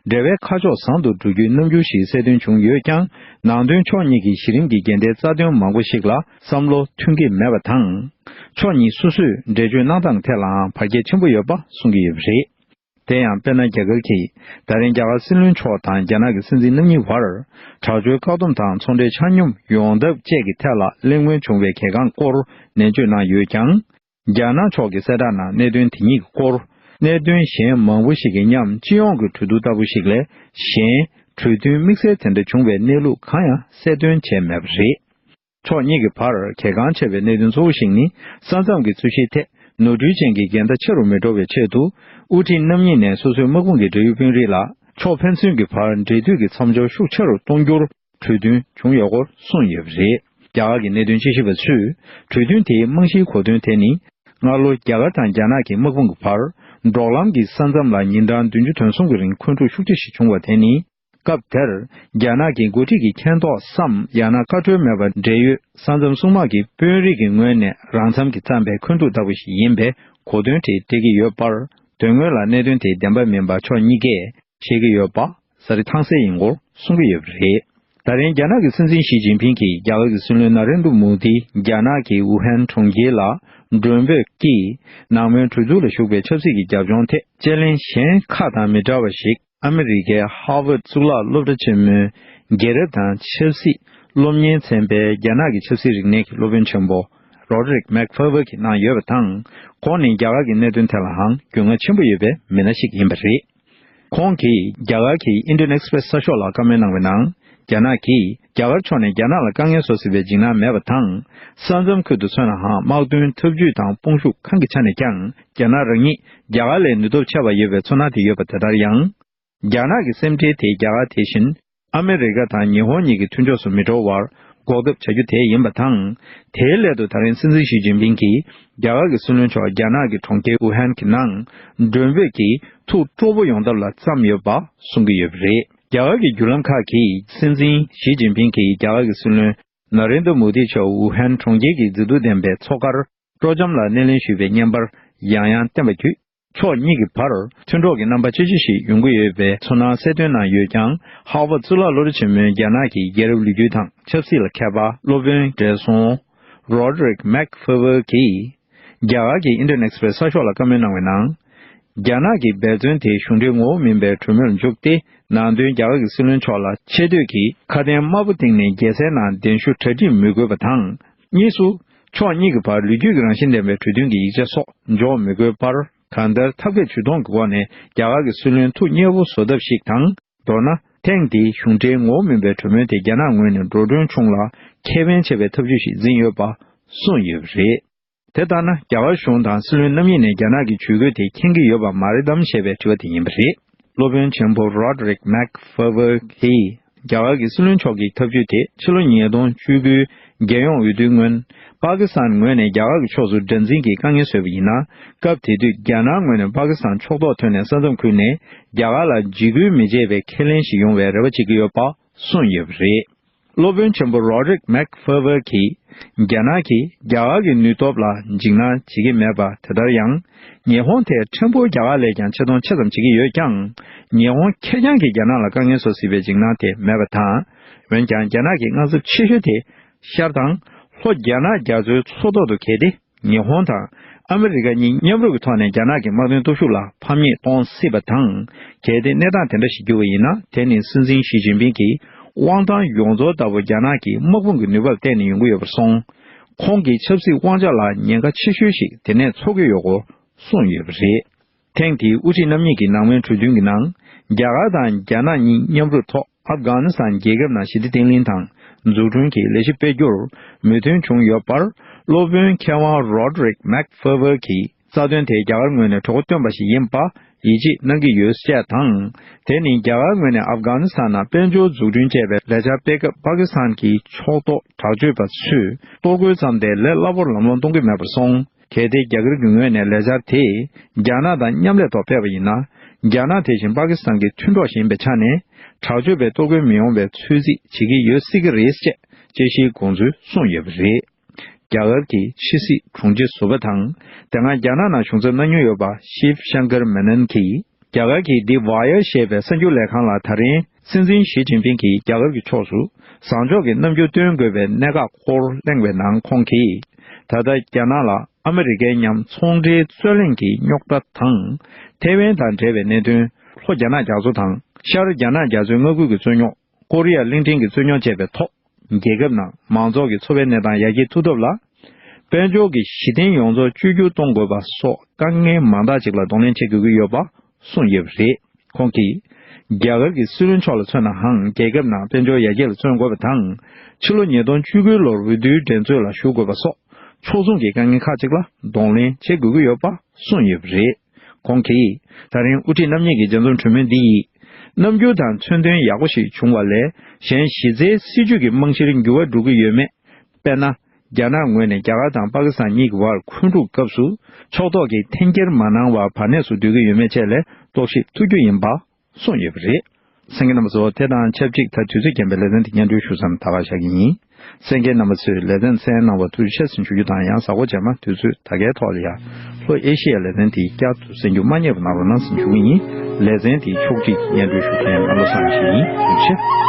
འབྲེལ་བའི་ཁ་ཕྱོགས་བཟང་དུ་འགྲོ་རྒྱུའི་རྣམ་འགྱུར་ཞིག་གསལ་སྟོན་བྱུང་ཡོད་ཀྱང་། ནང་དོན་ཕྱོགས་གཉིས་ཀྱི་གཞི་རིམ་གྱི་འགལ་ཟླའི་རྩ་དོན་མང་པོ་ཞིག་ལ་བསམ་བློ་མཐུན་གྱི་མེད་པ་དང་། ཕྱོགས་གཉིས་སོ་སོས་འགྲེལ་བརྗོད་གནང་སྟངས་ཐད་ལའང་བར་ཁྱད་ཆེན་པོ་ཡོད་པ་གསུང་གི་ཡོད་པ་རེད། དེ་ཡང་། དཔེར་ན། རྒྱ་གར་གྱིས་ད་རིང་རྒྱ་གར་སྲིད་བློན་མཆོག་དང་རྒྱ་ནག་གི་སྲིད་འཛིན་རྣམ་གཉིས་བར་དྲག་སྤྱོད་བཀག་སྡོམ་དང་ཚོང་འབྲེལ་ཆ་སྙོམས་ཡོང་ཐབས་བཅས་ཀྱི་ཐད་ལ་གླེང་མོལ་བྱུང་བའི་གལ་འགངས་སྐོར་ནན་བརྗོད་གནང་ཡོད་ཀྱང་། རྒྱ་ནག་ཕྱོགས་ཀྱི་གསལ་བསྒྲགས་ནང་གནད་དོན་དེ་གཉིས་ཀྱི་སྐོར། གནད་དོན་གཞན་མང་པོ་ཞིག་གི་མཉམ་སྤྱི་ཡོངས་ཀྱི་གྲོས་བསྡུར་ལྟ་བུ་ཞིག་ལས་གཞན་གྲོས་མཐུན་དམིགས་བསལ་དེ་འདྲ་བྱུང་བའི་གནས་ལུགས་གང་ཡང་གསལ་སྟོན་བྱས་མེད་པ་རེད། ཕྱོགས་གཉིས་ཀྱི་བར་གལ་འགངས་ཆེ་བའི་གནད་དོན་གཙོ་བོ་ཞིག་ནི། ས་མཚམས་ཀྱི་རྩོད་གཞིའི་ཐད་ནོར་འཁྲུལ་ཅན་གྱི་འགལ་ཟླ་ཆེ་རུ་མི་འགྲོ་བའི་ཆེད་དུ། དབུ་ཁྲིད་རྣམ་གཉིས་ནས་སོ་སོའི་དམག་དཔུང་གི་འབྲེལ་ཡོད་དཔོན་རིགས་ལ་ཕྱོགས་ཕན་ཚུན་གྱི་བར་འབྲེལ་མཐུད་ཀྱི་མཚམས་སྦྱོར་ཤུགས་ཆེ་རུ་གཏོང་རྒྱུར་གྲོས་མཐུན་བྱུང་ཡོད་སྐོར་གསུངས་ཡོད་པ་རེད། རྒྱ་གར་གྱི་གནད་དོན་དཔྱད་ཞིབ་པ་ཚོས། གྲོས་མཐུན་དེའི་རྨང་གཞིའི་གོ་དོན་དེ་ནི། སྔ་ལོ་རྒྱ་གར་དང་རྒྱ་ནག་གི་དམག་དཔུང་གི་བར། འབྲོག་ལམ་གྱི་ས་མཚམས་ལ་ཉིན་གྲངས་བདུན་ཅུ་དོན་གསུམ་གྱི་རིང་འཁོན་འཁྲུག་ཤུགས་ཆེ་ཞིག་བྱུང་བ་དེ་ནི། སྐབས་དེར། རྒྱ་ནག་གི་འགོ་ཁྲིད་ཀྱི་མཁྱེན་རྟོགས་སམ། ཡང་ན་བཀའ་འཁྲོལ་མེད་པར་འབྲེལ་ཡོད་ས་མཚམས་སྲུང་དམག་གི་དཔོན་རིགས་ཀྱི་ངོས་ནས་རང་འཚམ་གྱིས་བརྩམས་པའི་འཁོན་འཁྲུག་ལྟ་བུ་ཞིག་ཡིན་པའི་གོ་དོན་དེ་སྤྲད་ཀྱི་ཡོད་པར། དོན་དངོས་ལ་གནད་དོན་དེ་བདེན་པ་མིན་པ་ཕྱོགས་གཉིས་ཀས་ཤེས་ཀྱི་ཡོད་པ་གསལ་རི་ཐང་གསལ་ཡིན་སྐོར་གསུང་གི་ཡོད་པ་རེད། ད་རིང་རྒྱ་ནག་གི་སྲིད་འཛིན་ཞི་ཅིན་ཕིང་གིས་རྒྱ་གར་གྱི་སྲིད་བློན་ན་རེན་དྲ་མོ་དི་རྒྱ་ནག་གི་ཝུ་ཧན་གྲོང་ཁྱེར་ལ་མགྲོན་འབོད་ཀྱིས་ནང་མོལ་གྲོས་ཚོགས་ལ་ཞུགས་པའི་ཆབ་སྲིད་ཀྱི་རྒྱབ་ལྗོངས་ཐད་དཔྱད་གླེང་གཞན་ཁག་དང་མི་འདྲ་བ་ཞིག་ཨ་མི་རི་ཀའི་ཧར་ཝརཌ་གཙུག་ལག་སློབ་གྲྭ་ཆེན་མོའི་རྒྱལ་རབས་དང་ཆབ་སྲིད་སློབ་གཉེར་ཚན་པའི་རྒྱ་ནག་གི་ཆབ་སྲིད་རིག་གནས་ཀྱི་སློབ་དཔོན་ཆེན་པོ་རོ་ཌི་རིག་མེག་ཕེ་ཝེ་གིས་གནང་ཡོད་པ་དང་། ཁོང་ནི་རྒྱ་གར་གྱི་གནད་དོན་ཐད་ལའང་རྒྱུས་མངའ་ཆེན་པོ་ཡོད་པའི་མི་སྣ་ཞིག་ཡིན་པ་རེད། ཁོང་གིས་རྒྱ་གར་གྱི་Indian Express་གསར་ཤོག་ལ་བཀའ་མོལ་གནང་བའི་ནང་། རྒྱ་ནག་གིས་རྒྱ་གར་ཕྱོགས་ནས་རྒྱ་ནག་ལ་དཀའ་ངལ་བཟོ་སྲིད་པའི་འཇིགས་སྣང་མེད་པ་དང་། ས་མཚམས་ཁུལ་དུ་མཚོན་ནའང་དམག་དོན་འཐབ་ཇུས་དང་དཔུང་ཤུགས་གང་གི་ཆ་ནས་ཀྱང་རྒྱ་ནག་རང་ཉིད་རྒྱ་གར་ལས་ནུས་སྟོབས་ཆེ་བ་ཡོད་པའི་ཚོར་སྣང་དེ་ཡོད་པ་དེ་ལྟར་ཡང་། རྒྱ་ནག་གི་སེམས་ཁྲལ་དེ་རྒྱ་གར་དེ་བཞིན་ཨ་མི་རི་ཀ་དང་ཉི་ཧོང་གཉིས་ཀྱི་མཐུན་ཕྱོགས་སུ་མི་འགྲོ་བར་འགོག་ཐབས་བྱ་རྒྱུ་དེ་ཡིན་པ་དང་། དེའི་སླད་དུ་ད་རིང་སྲིད་འཛིན་ཞི་ཅིན་ཕིང་གིས་རྒྱ་གར་གྱི་སྲིད་བློན་མཆོག་རྒྱ་ནག་གི་གྲོང་ཁྱེར་ཝུ་ཧན་གྱི་ནང་མགྲོན་འབོད་ཀྱིས་ཐུགས་སྤྲོ་པོ་ཡོང་ཐབས་ལ་བརྩམས་ཡོད་པ་གསུང་གི་ཡོད་པ་རེད། རྒྱ་གར་གྱི་བརྒྱུད་ལམ་ཁག་གིས་སྲིད་འཛིན་ཞི་ཅིན་ཕིང་གིས་རྒྱ་གར་གྱི་སྲིད་བློན་ན་རེན་དྲ་མོ་དི་མཆོག་ཝུ་ཧན་གྲོང་ཁྱེར་གྱི་མཛེས་སྡུག་ལྡན་པའི་མཚོ་ཁར་སྤྲོ་འཆམ་ལ་སྣེ་ལེན་ཞུས་པའི་བརྙན་པར་ཡང་ཡང་བསྟན་པ་བརྒྱུད། ཕྱོགས་གཉིས་ཀྱི་བར་མཐུན་གྲོགས་ཀྱི་རྣམ་པ་ཅི་ཆེ་ཞིག་ཡོང་གི་ཡོད་པའི་ཚོར་སྣང་གསལ་སྟོན་གནང་ཡོད་ཀྱང་། ཧར་ཝརཌ་གཙུག་ལག་སློབ་གྲྭ་ཆེན་མོའི་རྒྱ་ནག་གི་རྒྱལ་རབས་ལོ་རྒྱུས་དང་ཆབ་སྲིད་ལ་མཁས་པ་སློབ་དཔོན་བགྲེས་སོང་རོ་ཌི་རིག་མེག་ཕེ་ཝེ་གིས། རྒྱ་གར་གྱི་Indian Express་གསར་ཤོག་ལ་བཀའ་མོལ་གནང་བའི་ནང་། རྒྱ་ནག་གི་འབད་བརྩོན་དེ་གཞུང་འབྲེལ་ངོ་བོ་མིན་པའི་གྲོས་མོལ་འཇུག་སྟེ། ནང་དོན་རྒྱ་གར་གྱི་སྲིད་བློན་མཆོག་ལ་ཆེ་བསྟོད་ཀྱི་ཁ་དན་དམར་པོ་བཏིང་ནས་རྒྱལ་སའི་ནང་གདན་ཞུ་གྲ་སྒྲིག་མི་དགོས་པ་དང་། གཉིས་སུ། ཕྱོགས་གཉིས་ཀྱི་བར་ལོ་རྒྱུས་ཀྱི་རང་བཞིན་ལྡན་པའི་གྲོས་མཐུན་གྱི་ཡིག་ཆ་སོགས་འཇོག་མི་དགོས་པར། གང་ལྟར་ཐབས་མཁས་ཇུས་གཏོང་གི་སྒོ་ནས་རྒྱ་གར་གྱི་སྲིད་བློན་ཐུགས་མཉེས་པོ་བཟོ་ཐབས་ཤིག་དང་། མདོར་ན། ཐེངས་འདིའི་གཞུང་འབྲེལ་ངོ་བོ་མིན་པའི་གྲོས་མོལ་དེ་རྒྱ་ནག་ངོས་ནས་འགྲོ་གྲོན་ཆུང་ལ་ཁེ་ཕན་ཆེ་བའི་ཐབས་ཇུས་ཤིག་འཛིན་ཡོད་པ་གསུངས་ཡོད་པ་རེད། དེ་ལྟར་ན། རྒྱ་གར་གཞུང་དང་སྲིད་བློན་རྣམ་གཉིས་ནས་རྒྱ་ནག་གི་ཇུས་འགོད་དེ་མཁྱེན་གྱི་ཡོད་པ་མ་རེད་དམ་ཞེས་པའི་དྲི་བ་དེ་ཡིན་པ་རེད། སློབ་དཔོན་ཆེན་པོ་རོ་ཌི་རིག་མེག་ཕེ་ཝེ་གིས། རྒྱ་གར་གྱི་སྲིད་བློན་མཆོག་གི་ཐབས་ཇུས་དེ་ཕྱི་ལོ་ཉིས་སྟོང་བཅུ་དགུའི་རྒྱལ་ཡོངས་འོས་བསྡུའི་སྔོན། པ་ཀི་སི་ཐན་ངོས་ནས་རྒྱ་གར་གྱི་ཕྱོགས་སུ་དགྲར་འཛིན་གྱི་དཀའ་ངལ་བཟོས་པ་ཡིན་ན། སྐབས་དེ་དུས་རྒྱ་ནག་ངོས་ནས་པ་ཀི་སི་ཐན་ཕྱོགས་གཏོགས་ཐོན་ནས་ས་མཚམས་ཁུལ་ནས་རྒྱ་གར་ལ་འཇིགས་སྐུལ་མི་བྱེད་པའི་ཁས་ལེན་ཞིག་ཡོང་བའི་རེ་བ་བྱེད་ཀྱི་ཡོད་པ་གསུངས་ཡོད་པ་རེད། སློབ་དཔོན་ཆེན་པོ་རོ་ཌི་རིག་མེག་ཕེ་ཝེ་གིས། རྒྱ་ནག་གིས་རྒྱ་གར་གྱི་ནུས་སྟོབས་ལ་འཇིགས་སྣང་བྱེད་ཀྱི་མེད་པ་དེ་ལྟར་ཡང་། ཉི་ཧོང་དེ་ཕྲན་བུ་རྒྱ་གར་ལས་ཀྱང་ཆེ་མཐོང་ཆེ་ཙམ་བྱེད་ཀྱི་ཡོད་ཀྱང་། ཉི་ཧོང་ཁེར་རྐྱང་གིས་རྒྱ་ནག་ལ་དཀའ་ངལ་བཟོ་སྲིད་པའི་འཇིགས་སྣང་དེ་མེད་པ་དང་། འོན་ཀྱང་། རྒྱ་ནག་གི་དངངས་འཚབ་ཆེ་ཤོས་དེ་ཤར་དང་། ལྷོ་རྒྱ་ནག་རྒྱ་མཚོའི་མཚོ་ཐོག་ཏུ་གལ་ཏེ། ཉི་ཧོང་དང་ཨ་མི་རི་ཀ་གཉིས་མཉམ་རུབ་ཀྱི་ཐོག་ནས་རྒྱ་ནག་གི་དམག་དོན་སྟོབས་ཤུགས་ལ་ཕམ་ཉེས་གཏོང་སྲིད་པ་དང་། གལ་ཏེ་གནས་སྟངས་དེ་འདྲ་ཞིག་འགྱུར་བ་ཡིན་ན། དེ་ནི་སྲིད་འཛིན་ཞི་ཅིན་ཕིང་གིས་དབང་ཐང་ཡོངས་རྫོགས་ལྟ་བུ་རྒྱ་ནག་གི་དམག་དཔུང་གི་ནུས་པར་བརྟེན་ནས་ཡོང་གི་ཡོད་པར་སོང་། ཁོང་གི་ཆབ་སྲིད་དབང་ཆ་ལ་ཉེན་ཁ་ཆེ་ཤོས་ཤིག་དེ་ནས་ཚོར་གྱི་ཡོད་སྐོར་གསུངས་ཡོད་པ་རེད། ཐེངས་འདིའི་དབུ་ཁྲིད་རྣམ་གཉིས་ཀྱི་ནང་མོལ་གྲོས་མཐུན་གྱི་ནང་། རྒྱ་གར་དང་རྒྱ་ནག་གཉིས་མཉམ་རུབ་ཐོག་ཨབ་གྷ་ནི་སི་ཐན་རྒྱལ་ཁབ་ནང་ཞི་བདེ་བརྟན་ལྷིང་དང་འཛུགས་སྐྲུན་གྱི་ལས་གཞི་སྤེལ་རྒྱུར་མོས་མཐུན་བྱུང་ཡོད་པར། སློབ་དཔོན་མཁས་དབང་རོ་ཌི་རིག་མེག་ཕེ་ཝེ་གྱིས། རྩ་དོན་དེ་རྒྱ་གར་ངོས་ནས་གྲོས་འགོ་བཏོན་པ་ཞིག་ཡིན་པ་ཡིད་ཆེས་གནང་གི་ཡོད་ཅེས་དང་། དེ་ནི་རྒྱ་གར་ངོས་ནས་ཨབ་གྷ་ནི་སི་ཐན་ནང་དཔལ་འབྱོར་འཛུགས་སྐྲུན་བྱས་པའི་ལས་འཆར་སྤེལ་སྐབས། པ་ཀི་སི་ཐན་གྱི་ཕྱོགས་གཏོགས་དྲག་སྤྱོད་པ་ཚོས་གཏོར་རྒོལ་བརྩམས་ཏེ། ལས་སླ་པོར་ལམ་ལྷོང་གཏོང་གི་མེད་པར་སོང་། གལ་ཏེ་རྒྱ་གར་གྱི་ངོས་ནས་ལས་འཆར་དེ་རྒྱ་ནག་དང་མཉམ་ལས་ཐོག་སྤེལ་བ་ཡིན་ན། རྒྱ་ནག་དེ་བཞིན་པ་ཀི་སི་ཐན་གྱི་མཐུན་གྲོགས་ཤིག་ཡིན་པའི་ཆ་ནས། དྲག་སྤྱོད་པས་གཏོར་རྒོལ་མི་ཡོང་བའི་ཚོད་རྩིས་བྱེད་ཀྱི་ཡོད་སྲིད་ཀྱི་རེད་ཅེས་དཔྱད་གཞིའི་དགོངས་ཚུལ་གསུངས་ཡོད་པ་རེད། རྒྱ་གར་གྱི་ཕྱི་སྲིད་དྲུང་ཆེ་ཟུར་པ་དང་། དེ་སྔ་རྒྱ་ནག་ནང་བཞུགས་འཚར་གནང་མྱོང་ཡོད་པ་ཤིབ་ཤང་ཀར་མེ་ནན་གྱིས། རྒྱ་གར་གྱི་The Wire ཞེས་པའི་གསར་འགྱུར་ལས་ཁང་ལ་ད་རིང་སྲིད་འཛིན་ཞི་ཅིན་ཕིང་གིས་རྒྱ་གར་གྱི་ཕྱོགས་སུ་བཟང་ཕྱོགས་ཀྱི་རྣམ་འགྱུར་སྟོན་དགོས་པའི་གནད་འགག་སྐོར་གླེང་བའི་ནང་ཁོང་གིས། ད་ལྟ་རྒྱ་ནག་ལ་ཨ་མི་རི་ཀའི་མཉམ་ཚོང་འབྲེལ་རྩོད་གླེང་གི་རྙོག་དྲ་དང་། ཐེ་ཝན་དང་འབྲེལ་བའི་གནད་དོན། ལྷོ་རྒྱ་ནག་རྒྱ་མཚོ་དང་ཤར་རྒྱ་ནག་རྒྱ་མཚོའི་མངའ་ཁུལ་གྱི་རྩོད་རྙོག་ཀོ་རི་ཡ་གླིང་ཕྲན་གྱི་རྩོད་རྙོག་བཅས་པའི་ཐོག་རྒྱལ་ཁབ་ནང་མང་ཚོགས་ཀྱི་འཚོ་བའི་གནས་སྟངས་ཡར་རྒྱས་ཐུབ་ཐབས་ལ། དཔལ་འབྱོར་གྱི་གཞི་རྟེན་ཡོངས་རྫོགས་བཅོས་བསྒྱུར་གཏོང་དགོས་པ་སོགས་དཀའ་ངལ་མང་དག་ཅིག་ལ་གདོང་ལེན་བྱེད་དགོས་ཀྱི་ཡོད་པ་གསུངས་ཡོད་པ་རེད། ཁོང་གིས། རྒྱ་གར་གྱི་སྲིད་བློན་མཆོག་ལ་མཚོན་ནའང་རྒྱལ་ཁབ་ནང་དཔལ་འབྱོར་ཡར་རྒྱས་ལ་བརྩོན་དགོས་པ་དང་། ཕྱི་ལོ་ཉིས་སྟོང་བཅུ་དགུའི་ལོར་འོས་བསྡུའི་འགྲན་རྩོད་ལ་ཞུགས་དགོས་པ་སོགས་ཕྱོགས་མཚུངས་ཀྱི་དཀའ་ངལ་ཁག་ཅིག་ལ་གདོང་ལེན་བྱེད་དགོས་ཀྱི་ཡོད་པ་གསུངས་ཡོད་པ་རེད། ཁོང་གིས། ད་རིང་དབུ་ཁྲིད་རྣམ་གཉིས་ཀྱི་མཇལ་འཛོམས་གྲོས་མོལ་འདི་ཡིས། རྣམ་འགྱུར་དང་མཚོན་དོན་ཡག་པོ་ཞིག་བྱུང་བ་ལས་གཞན་གཞི་རྩའི་སྲིད་བྱུས་ཀྱི་རྨང་གཞིར་འགྱུར་བ་འགྲོ་གི་ཡོད་མེད། དཔེར་ན། རྒྱ་ནག་ངོས་ནས་རྒྱ་གར་དང་པ་ཀི་སི་ཐན་གཉིས་ཀྱི་བར་འཁོན་འཁྲུག་སྐབས་སུ་ཕྱོགས་གཏོགས་ཀྱིས་འཐེན་འཁྱེར་མ་གནང་བར་བར་གནས་སུ་སྡོད་ཀྱི་ཡོད་མེད་བཅས་ལ་རྟོག་ཞིབ་ཐུབ་རྒྱུ་ཡིན་པ་གསུངས་ཡོད་པ་རེད། གསན་མཁན་རྣམ་པ་ཚོ། དེ་དང་ཆབས་ཅིག་ད་དུས་ཚོད་རྐྱེན་པས་ལེ་ཚན་འདི་སྙན་སྒྲོན་ཞུ་མཚམས་ད་ག་བཞག་གི་ཡིན། གསན་མཁན་རྣམ་པ་ཚོས་ལེ་ཚན་གསན་གནང་བར་ཐུགས་རྗེ་ཆེ་ཟེར་ཞུ་རྒྱུ་དང་། ཡང་གཟའ་འཁོར་རྗེས་མ་དུས་ཚོད་ད་གའི་ཐོག་ལ་ཡང་ལྷོ་ཨེ་ཤི་ཡའི་ལེ་ཚན་དེ་བསྐྱར་དུ་གསན་རྒྱུ་མ་བསྙེལ་བ་གནང་རོགས་གནང་ཟེར་ཞུ་གི་ཡིན། ལེ་ཚན་དེའི་ཕྱོགས་སྒྲིག་སྙན་སྒྲོན་ཞུ་མཁན་ཨ་ལོ་བཟང་ཞིག་ཡིན། ཐུགས་རྗེ་ཆེ། དེ་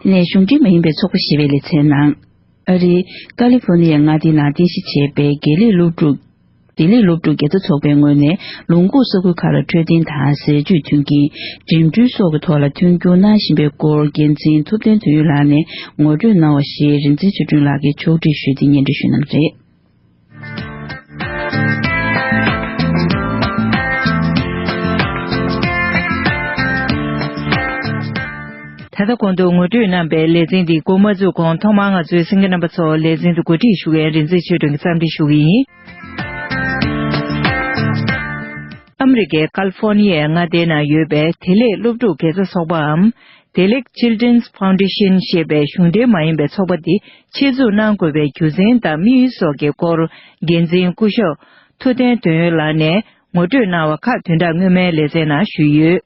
ནས་གཞུང་འབྲེལ་མ་ཡིན་པའི་ཚོགས་པ་ཞེས་པའི་ལེ་ཚན་ནང་། ཨ་རིའི་ཀ་ལི་ཧྥོ་ནི་ཡའི་མངའ་སྡེའི་ནང་རྟེན་གཞི་བྱས་པའི་དགེ་ལེགས་སློབ་ཕྲུག་དགེ་ལེགས་སློབ་ཕྲུག་དགེ་རྩ་ཚོགས་པའི་ངོས་ནས་ལུང་ཁུག་ས་ཁུལ་ཁག་ལ་འཕྲོད་བསྟེན་དང་ཟས་བཅུད་མཐུན་རྐྱེན། འགྲིམ་འགྲུལ་སོགས་ཀྱི་ཐོག་ལ་མཐུན་འགྱུར་གནང་བཞིན་པའི་སྐོར་འགན་འཛིན་ཐུབ་བསྟན་དོན་ཡོད་ལགས་ནས་ངོ་སྤྲོད་གནང་བ་ཞིག་རིག་འཛིན་ཆོས་སྒྲོན་ལགས་ཀྱིས་ཕྱོགས་སྒྲིག་ཞུས་ཏེ་སྙན་སྒྲོན་ཞུས་གནང་བ་རེད། ད་ལྟ་གོང་དུ་ངོ་སྤྲོད་གནང་པའི་ལེ་ཚན་འདི་འགོ་མ་བཙུགས་གོང་ཐོག་མར་ང་ཚོའི་གསན་མཁན་རྣམ་པ་ཚོ་ལེ་ཚན་འདི་གོ་སྒྲིག་ཞུ་མཁན་རིག་འཛིན་ཆོས་སྒྲོན་གྱིས་འཚམས་འདྲི་ཞུ་གི་ཡིན། ཨ་མི་རི་ཀའི་ཀ་ལི་ཧྥོ་ནི་ཡའི་མངའ་སྡེའི་ནང་ཡོད་པའི་བདེ་ལེགས་སློབ་ཕྲུག་དགེ་རྩ་ཚོགས་པའམ། བདེ་ལེགས་Children's Foundation ཞེས་པའི་གཞུང་འབྲེལ་མ་ཡིན་པའི་ཚོགས་པ་འདི་ཆེད་འཛུགས་གནང་དགོས་པའི་རྒྱུ་མཚན་དང་དམིགས་ཡུལ་སོགས་ཀྱི་སྐོར་འགན་འཛིན་སྐུ་ཞབས་ཐུབ་བསྟན་དོན་ཡོད་ལགས་ནས་ངོ་སྤྲོད་གནང་བ་ཁག་བདུན་ཕྲག་སྔོན་མའི་ལེ་ཚན་ནང་ཞུས་ཡོད།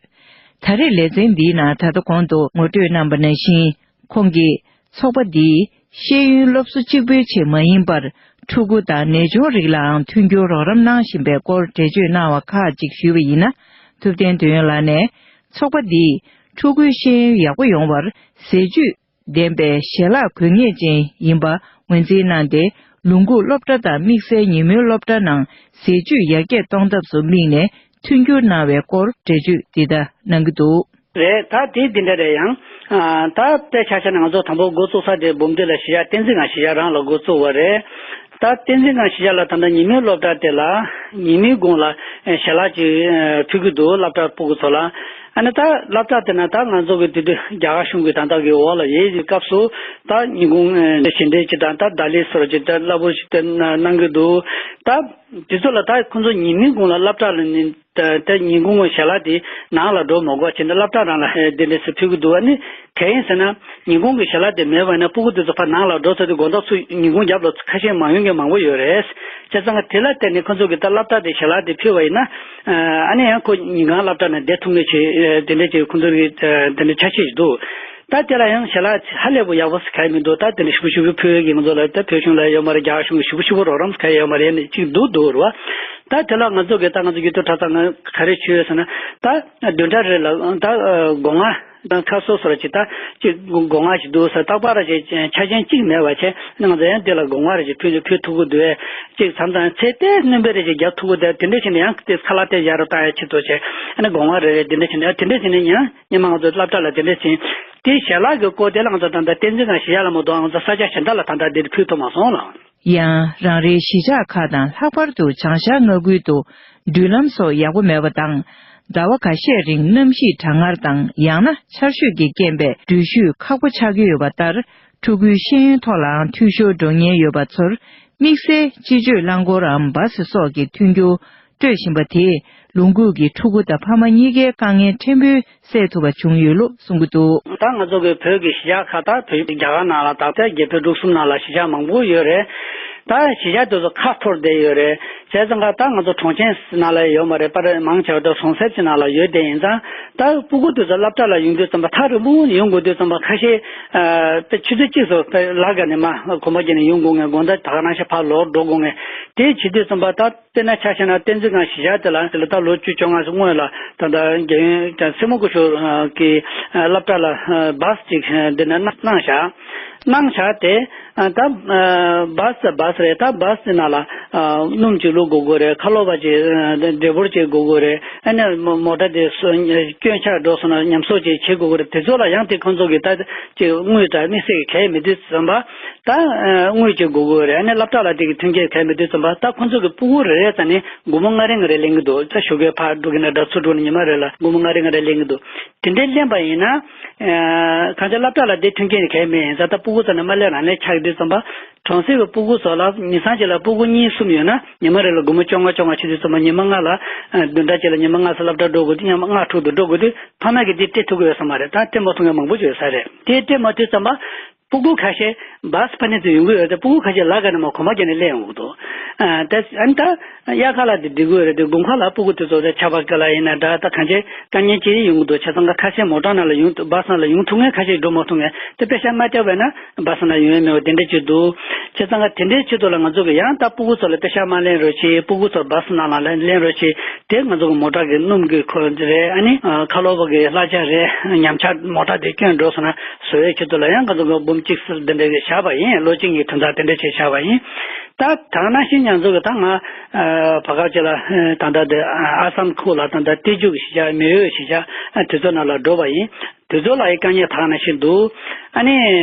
ད་རེས་ལེ་ཚན་འདིའི་ནང་ད་ལྟ་གོང་དུ་ངོ་སྤྲོད་གནང་པ་ནང་བཞིན། ཁོང་གིས་ཚོགས་པ་འདིས་ཤེས་ཡོན་སློབ་གསོ་གཅིག་པུའི་ཆེད་མ་ཡིན་པར། ཕྲུ་གུ་དང་ནད་གཅོང་རིགས་ལའང་མཐུན་འགྱུར་རོགས་རམ་གནང་བཞིན་པའི་སྐོར་འགྲེལ་བརྗོད་གནང་བ་ཁག་ཅིག་ཞུས་པ་ཡིན་ན། ཐུབ་བསྟན་དོན་ཡོད་ལགས་ནས། ཚོགས་པ་འདིས་ཕྲུ་གུའི་ཤེས་ཡོན་ཡག་པོ་ཡོང་བར་ཟས་བཅུད་ལྡན་པའི་ཞལ་ལག་དགོས་ངེས་ཅན་ཡིན་པ་ངོས་འཛིན་གནང་སྟེ། ལུང་ཁུག་སློབ་གྲྭ་དང་དམིགས་བསལ་ཉིན་མོའི་སློབ་གྲྭ་ནང་ཟས་བཅུད་ཡར་རྒྱས་གཏོང་ཐབས་སུ་དམིགས་ནས་མཐུན་འགྱུར་གནང་བའི་སྐོར་འགྲེལ་བརྗོད་འདི་ལྟར་གནང་གི་འདུག་རེད། ད་དེ་འདི་འདྲ་རེད། ཡང་ཨ་ད་དཔེ་ཆ་བཞག་ན་ང་ཚོ་དང་པོ་འགོ་བཙུགས་ས་དེ་འབུམ་སྡེ་ལ་གཞིས་ཆགས་བསྟན་འཛིན་སྒང་གཞིས་ཆགས་རང་ལ་འགོ་བཙུགས་པ་རེད། ད་བསྟན་འཛིན་སྒང་གཞིས་ཆགས་ལ་ད་ལྟ་ཉིན་མོའི་སློབ་གྲྭ་དེ་ལ་ཉིན་མོའི་གུང་ལ་ཞལ་ལག་ཅིག་ཕུལ་གྱི་འདུག་སློབ་གྲྭ་ཕྲུ་གུ་ཚོ་ལ། ཨ་ནི་ད་སློབ་གྲྭ་དེ་ན་ད་ང་ཚོ་གི་དེ་དུས་རྒྱ་གར་གཞུང་གི་དང་ཐོག་གི་འོག་ལ་ཡོད་ཀྱི་སྐབས་སུ་ད་ཉིན་གུང་ཞལ་འདྲེན་ཅིག་དང་ད་བརྡ་ལན་སོགས་ཅིག་ད་སླ་པོ་ཞིག་ད་གནང་གི་འདུག་ད་དེ་ཚོ་ལ་ད་ཁོང་ཚོ་ཉིན་མོའི་གུང་ལ་སློབ་གྲྭ་ལ་ནི། ད་ད་ཉིན་གུང་ཞལ་ལག་དེ་ནང་ལ་འགྲོ་མ་དགོས་བྱས་ནས་སློབ་གྲྭ་རང་ལ་དེ་འདྲ་ཞིག་ཕུལ་གྱི་འདུག་ཨ་ནི་གང་ཡིན་ཟེར་ན། ཉིན་གུང་གི་ཞལ་ལག་དེ་མེད་པ་ཡིན་ན་ཕྲུ་གུ་དེ་ཚོ་ཕར་ནང་ལ་འགྲོ་ཚར་དུས་དགོང་དག་ཚུར་ཉིན་གུང་རྒྱབ་ལ་ཁ་ཤས་མ་ཡོང་མཁན་མང་པོ་ཡོད་རེད། བྱས་ཙང་དེ་ལ་བརྟེན་ནས་ཁོ་ཚོ་གིས་ད་སློབ་གྲྭ་དེ་ཞལ་ལག་དེ་ཕུལ་བ་ཡིན་ན། ཨ་ནི་ཡང་ཁོ་ཉིན་གང་སློབ་གྲྭ་ནང་བསྡད་ཐུབ་མཁན་ཞིག་དེ་འདྲ་ཅིག་ཁོ་ཚོ་གི་དེ་འདྲ་ཆ་ཤས་ཤིག་འདུག་ད་དེ་ལ་ཡང་ཞལ་ལག་ཧ་ལས་པོ་ཡག་པོ་ཞིག་གང་ཡང་མི་འདུག་ད་དེ་འདྲ་ཞིབ་པོ་ཞིབ་པོ་ཕུལ་ཡས་ཀྱི་ང་ཚོ་ལ་ད་བོད་གཞུང་ལ་ཡོད་མ་རེད། རྒྱ་གར་གཞུང་གིས་ཞིབ་པོ་ཞིབ་པོ་རོགས་རམ་ཞིག་གང་ཡང་ཡོད་མ་རེད་ནི་ཅིག་འདུག་འདུག་རེད་བ། ད་དེ་ལ་ང་ཚོ་གིས་ད་ང་ཚོ་ཡུལ་དུས་གྲྭ་ཚང་ང་ག་རེ་བྱས་ཡོད་ཟེར་ན། ད་བདུན་ཕྲག་རེ་ལ་ད་སྒོ་ང་ད་ཁ་སོ་སོ་ར་ཅིག་ད་ཅིག་སྒོ་ང་ཞིག་འདུག་ཟེར། རྟག་པར་ར་ཅིག་ཆ་རྐྱེན་གཅིག་མེད་པ་བྱས་ང་ཚོ་ཡང་དེ་ལ་སྒོ་ང་ར་ཅིག་ཕུལ་ཕུལ་ཐུབ་ཀྱི་འདུག་ཨེ། ཅིག་མཚམས་མཚམས་ཚད་ལྟའི་སྣོན་པ་རེ་ཅིག་རྒྱག་ཐུབ་ཀྱི་འདུག་དེ་འདྲ་བྱས་ནས་ཡང་དེ་ཁ་ལག་དེ་ཡར་ར་བཏང་ཡ་ཆེད་དུ་བྱས། ཨ་ནི་སྒོ་ང་རེ་རེ་དེ་འདྲ་བྱས་ནས་དེ་འདྲ་བྱས་ནས་ཡང་སྔོན་མ་ང་ཚོ་སློབ་གྲྭ་ལ་དེ་འདྲ་བྱས། དེ་ཞལ་ལག་གི་སྐོར་དེ་ལ་ང་ཚོ་ད་ལྟ་བསྟན་འཛིན་སྒང་གཞིས་ཆགས་ལ་མ་གཏོགས་ང་ཚོ་ས་ཆ་གཞན་དག་ལ་ད་ལྟ་འདིར་ཕུལ་ཐུབ་མ་སོང་ལགས། ཡང་རང་རེའི་གཞིས་ཆགས་ཁག་དང་ལྷག་པར་དུ་བྱང་ཤར་མངའ་ཁུལ་དུ་འགྲུལ་ལམ་སོགས་ཡག་པོ་མེད་པ་དང་། ཟླ་བ་འགའ་ཤས་རིང་གནམ་གཤིས་གྲང་ངར་དང་ཡང་ན་ཆར་ཞོད་ཀྱི་རྐྱེན་པས་འགྲུལ་བཞུད་ཁག་པོ་ཆགས་ཀྱི་ཡོད་པ་ལྟར། ཕྲུ་གུའི་ཤེས་ཡོན་ཐོག་ལའང་འཐུས་ཤོར་འགྲོ་ཉེན་ཡོད་པ་ཚོར། དམིགས་བསལ་སྤྱི་སྤྱོད་རླངས་འཁོར་འམ་བ་སི་སོགས་ཀྱི་མཐུན་འགྱུར་སྤྲོད་བཞིན་པ་དེས་ལུང་ཁུག་གི་ཕྲུ་གུ་དང་ཕ་མ་གཉིས་ཀའི་དཀའ་ངལ་ཕྲན་བུ་སེལ་ཐུབ་པ་བྱུང་ཡོད་ལུགས་གསུང་གི་འདུག་ད་ང་ཚོ་གི་བོད་ཀྱི་གཞིས་ཆགས་ཁག་དང་བོད་རྒྱ་གར་ནང་ལ་ད་ལྟའི་རྒྱལ་ཕྲན་དྲུག་གསུམ་ནང་ལ་གཞིས་ཆགས་མང་པོ་ཡོད་རེད། ད་གཞིས་ཆགས་དེ་ཚོ་ཁ་འཐོར་བསྡད་ཡོད་རེད། བྱས་ཙང་ཀ་ད་ང་ཚོ་གྲོང་ཁྱེར་ནང་ལ་ཡོད་མ་རེད། པར་མང་ཆེ་བ་ད་གྲོང་གསེབ་ཅིག་ནང་ལ་ཡོད་བསྡད་ཡིན་ཙང་། ད་སྤུ་གུ་དེ་ཚོ་སློབ་གྲྭ་ལ་ཡོང་དུས་ཙམ་པ་ཐག་རིང་པོ་ཡོང་དགོས་དུས་ཙམ་པ་ཁ་ཤས་ཨ་དཔེ་ཆུ་ཚོད་གཅིག་སོགས་དཔེ་ལ་ག་ནས་མར་གོམ་པ་བརྒྱབ་ནས་ཡོང་དགོས་ངེས། དགོང་དག་ད་ག་ནང་བཞིན་ཕར་ལོག་འགྲོ་དགོས་ངེས། དེ་བྱེད་དུས་ཙམ་པ་ད་དཔེར་ན་ཆ་བཞག་ན་བསྟན་འཛིན་སྒང་གཞིས་ཆགས་དེ་ལ་དེ་ལ་ད་ལོ་བཅུ་བཅོ་ལྔ་སྔོན་ལ་ད་ལྟ་རྒྱལ་ཡོངས་སྲིན་མོ་སྐུ་ཞབས་ཀྱི་སློབ་གྲྭ་ལ་བཱས་ཅིག་འདི་ནས་གནང་བཞག་གནང་བཞག་དེ་ད་བཱས་བཱས་རེད། ད་བཱས་དེ་ནང་ལ་སྣུམ་ཅིག་བླུག་དགོས་དགོས་རེད། ཁ་ལོ་བ་ཅིག་འབྲས་བུར་ཅིག་དགོས་དགོས་རེད། ཨ་ནི་མོ་ཊ་དེ་སྐྱོན་ཆག་འགྲོ་སོང་ན་ཉམས་གསོ་ཅིག་བྱེད་དགོས་དགོས་རེད། དེ་ཚོ་ལ་ཡང་དེ་ཁོང་ཚོ་གི་ད་ཅིག་དངུལ་དང་དམིགས་བསལ་གྱི་གལ་མི་འདུག་བསམ་པ། ད་དངུལ་ཅིག་དགོས་དགོས་རེད། ཨ་ནི་སློབ་གྲྭ་ལ་དེ་གི་མཐུན་རྐྱེན་གལ་མི་འདུག་བསམ་པ། ད་ཁོང་ཚོ་གི་སྤུ་གུ་རེ་རེ་ཙམ་ནས་སྒོར་མོ་ལྔ་རེ་ལྔ་རེ་ལེན་གི་འདུག་ད་ཞོགས་ཀས་ཕར་འགྲོ་གི་ན་འདྲ་ཚུར་འགྲོ་ན་ཉི་མ་རེ་ལ་སྒོར་མོ་ལྔ་རེ་ལྔ་རེ་ལེན་གི་འདུག་དེ་འདྲའི་ལེན་པ་ཡིན་ན། ཨ་གང་ཅི་སློབ་གྲྭ་ལ་དེ་མཐུན་རྐྱེན་གལ་མེད་ཡིན་ཙང་ད་སྤུ་གུ་ཚོ་ནས་མ་ལེན་རང་ལེན་ཆགས་དུས་ཙམ་པ། གྲོང་གསེབ་ཀྱི་སྤུ་གུ་ཚོ་ལ་མི་ཚང་གཅིག་ལ་སྤུ་གུ་གཉིས་གསུམ་ཡོད་ན་ཉི་མ་རེ་ལ་སྒོར་མོ་བཅོ་ལྔ་བཅོ་ལྔ་བྱེད་དུས་ཙམ་པ་ཉི་མ་ལྔ་ལ་བདུན་ཕྲག་གཅིག་ལ་ཉི་མ་ལྔ་ཙམ་སློབ་གྲྭ་འགྲོ་དགོས་དུས་ཉི་མ་ལྔ་དྲུག་ཏུ་འགྲོ་དགོས་དུས་ཕ་མ་གིས་དེ་སྤྲད་ཐུབ་ཀྱི་ཡོད་ས་མ་རེད། ད་སྤྲད་མ་ཐུབ་མཁན་མང་པོ་ཡོད་ས་རེད། དེ་སྤྲད་མ་ཐུབ་ཙམ་པ། སྤུ་གུ་ཁ་ཤས་བཱས་ཕ་ནས་ཚུར་ཡོང་གི་ཡོད་དེ་སྤུ་གུ་ཁ་ཤས་ལ་ག་ནས་མར་གོམ་པ་བརྒྱབ་ནས་སླེབས་ཡོང་གི་འདུག་ཨ་ད་ཨ་ནི་ད་དབྱར་ཁ་ལ་དེ་འགྲིག་གི་ཡོད་རེད། དེ་དགུན་ཁ་ལ་སྤུ་གུ་དེ་ཚོ་དེ་ཆར་པ་ག་ལ་ཡིན་ན་འདྲ་ད་གང་ཅི་དཀའ་ངལ་ཅིག་ཡོང་གི་འདུག་བྱས་ཙང་ཁ་ཤས་མོ་ཊ་ནང་ལ་ཡོང་བཱས་ནང་ལ་ཡོང་ཐུབ་མཁན་ཁ་ཤས་འགྲོ་མ་ཐུབ་མཁན་དེ་པེ་ཤག་མ་བཏབ་པ་ན་བཱས་ནང་ཡོང་ཡ་མེད་པ་དེ་འདྲ་ཅིག་འདུག་བྱས་ཙང་དེ་འདྲའི་ཆེད་དུ་ལ་ང་ཚོ་གི་ཡང་ད་སྤུ་གུ་ཚོ་ལ་པེ་ཤག་མ་ལེན་རོགས་བྱེད། སྤུ་གུ་ཚོ་བཱས་ནང་ལ་ལེན་རོགས་བྱེད། དེ་ང་ཚོ་གི་མོ་ཊ་གི་སྣུམ་གི་ཁོ་རེད། ཨ་ནི་ཁ་ལོ་བ་གི་གླ་ཆ་རེད། ཉམས་ཆག་མོ་ཊ་དེ་སྐྱོན་འགྲོ་སོང་ན་བཟོ་བའི་ཆེད་དུ་ལ་ཡང་ང་ཚོ་གི་འབུམ་གཅིག་ཙམ་དེ་འདྲ་གི་བཞག་པ་ཡིན། ལོ་གཅིག་གཉིས་དོན་དག་དེ་འདྲ་བྱས་བཞག་པ་ཡིན། ད་ད་ནང་བཞིན་ང་ཚོ་གི་ད་ང་བར་སྐབས་ཅིག་ལ་ད་ལྟ་དེ་ཨ་སམ་ཁུལ་ལ་ད་ལྟ་ཏེ་ཇུ་གི་གཞིས་ཆགས་མེ་ཡོས་གཞིས་ཆགས་དེ་ཚོ་ནང་ལ་འགྲོ་བ་ཡིན། དེ་ཚོ་ལ་ཡི་དཀའ་ངལ་ད་ག་ནང་བཞིན་འདུག་ཨ་ནི་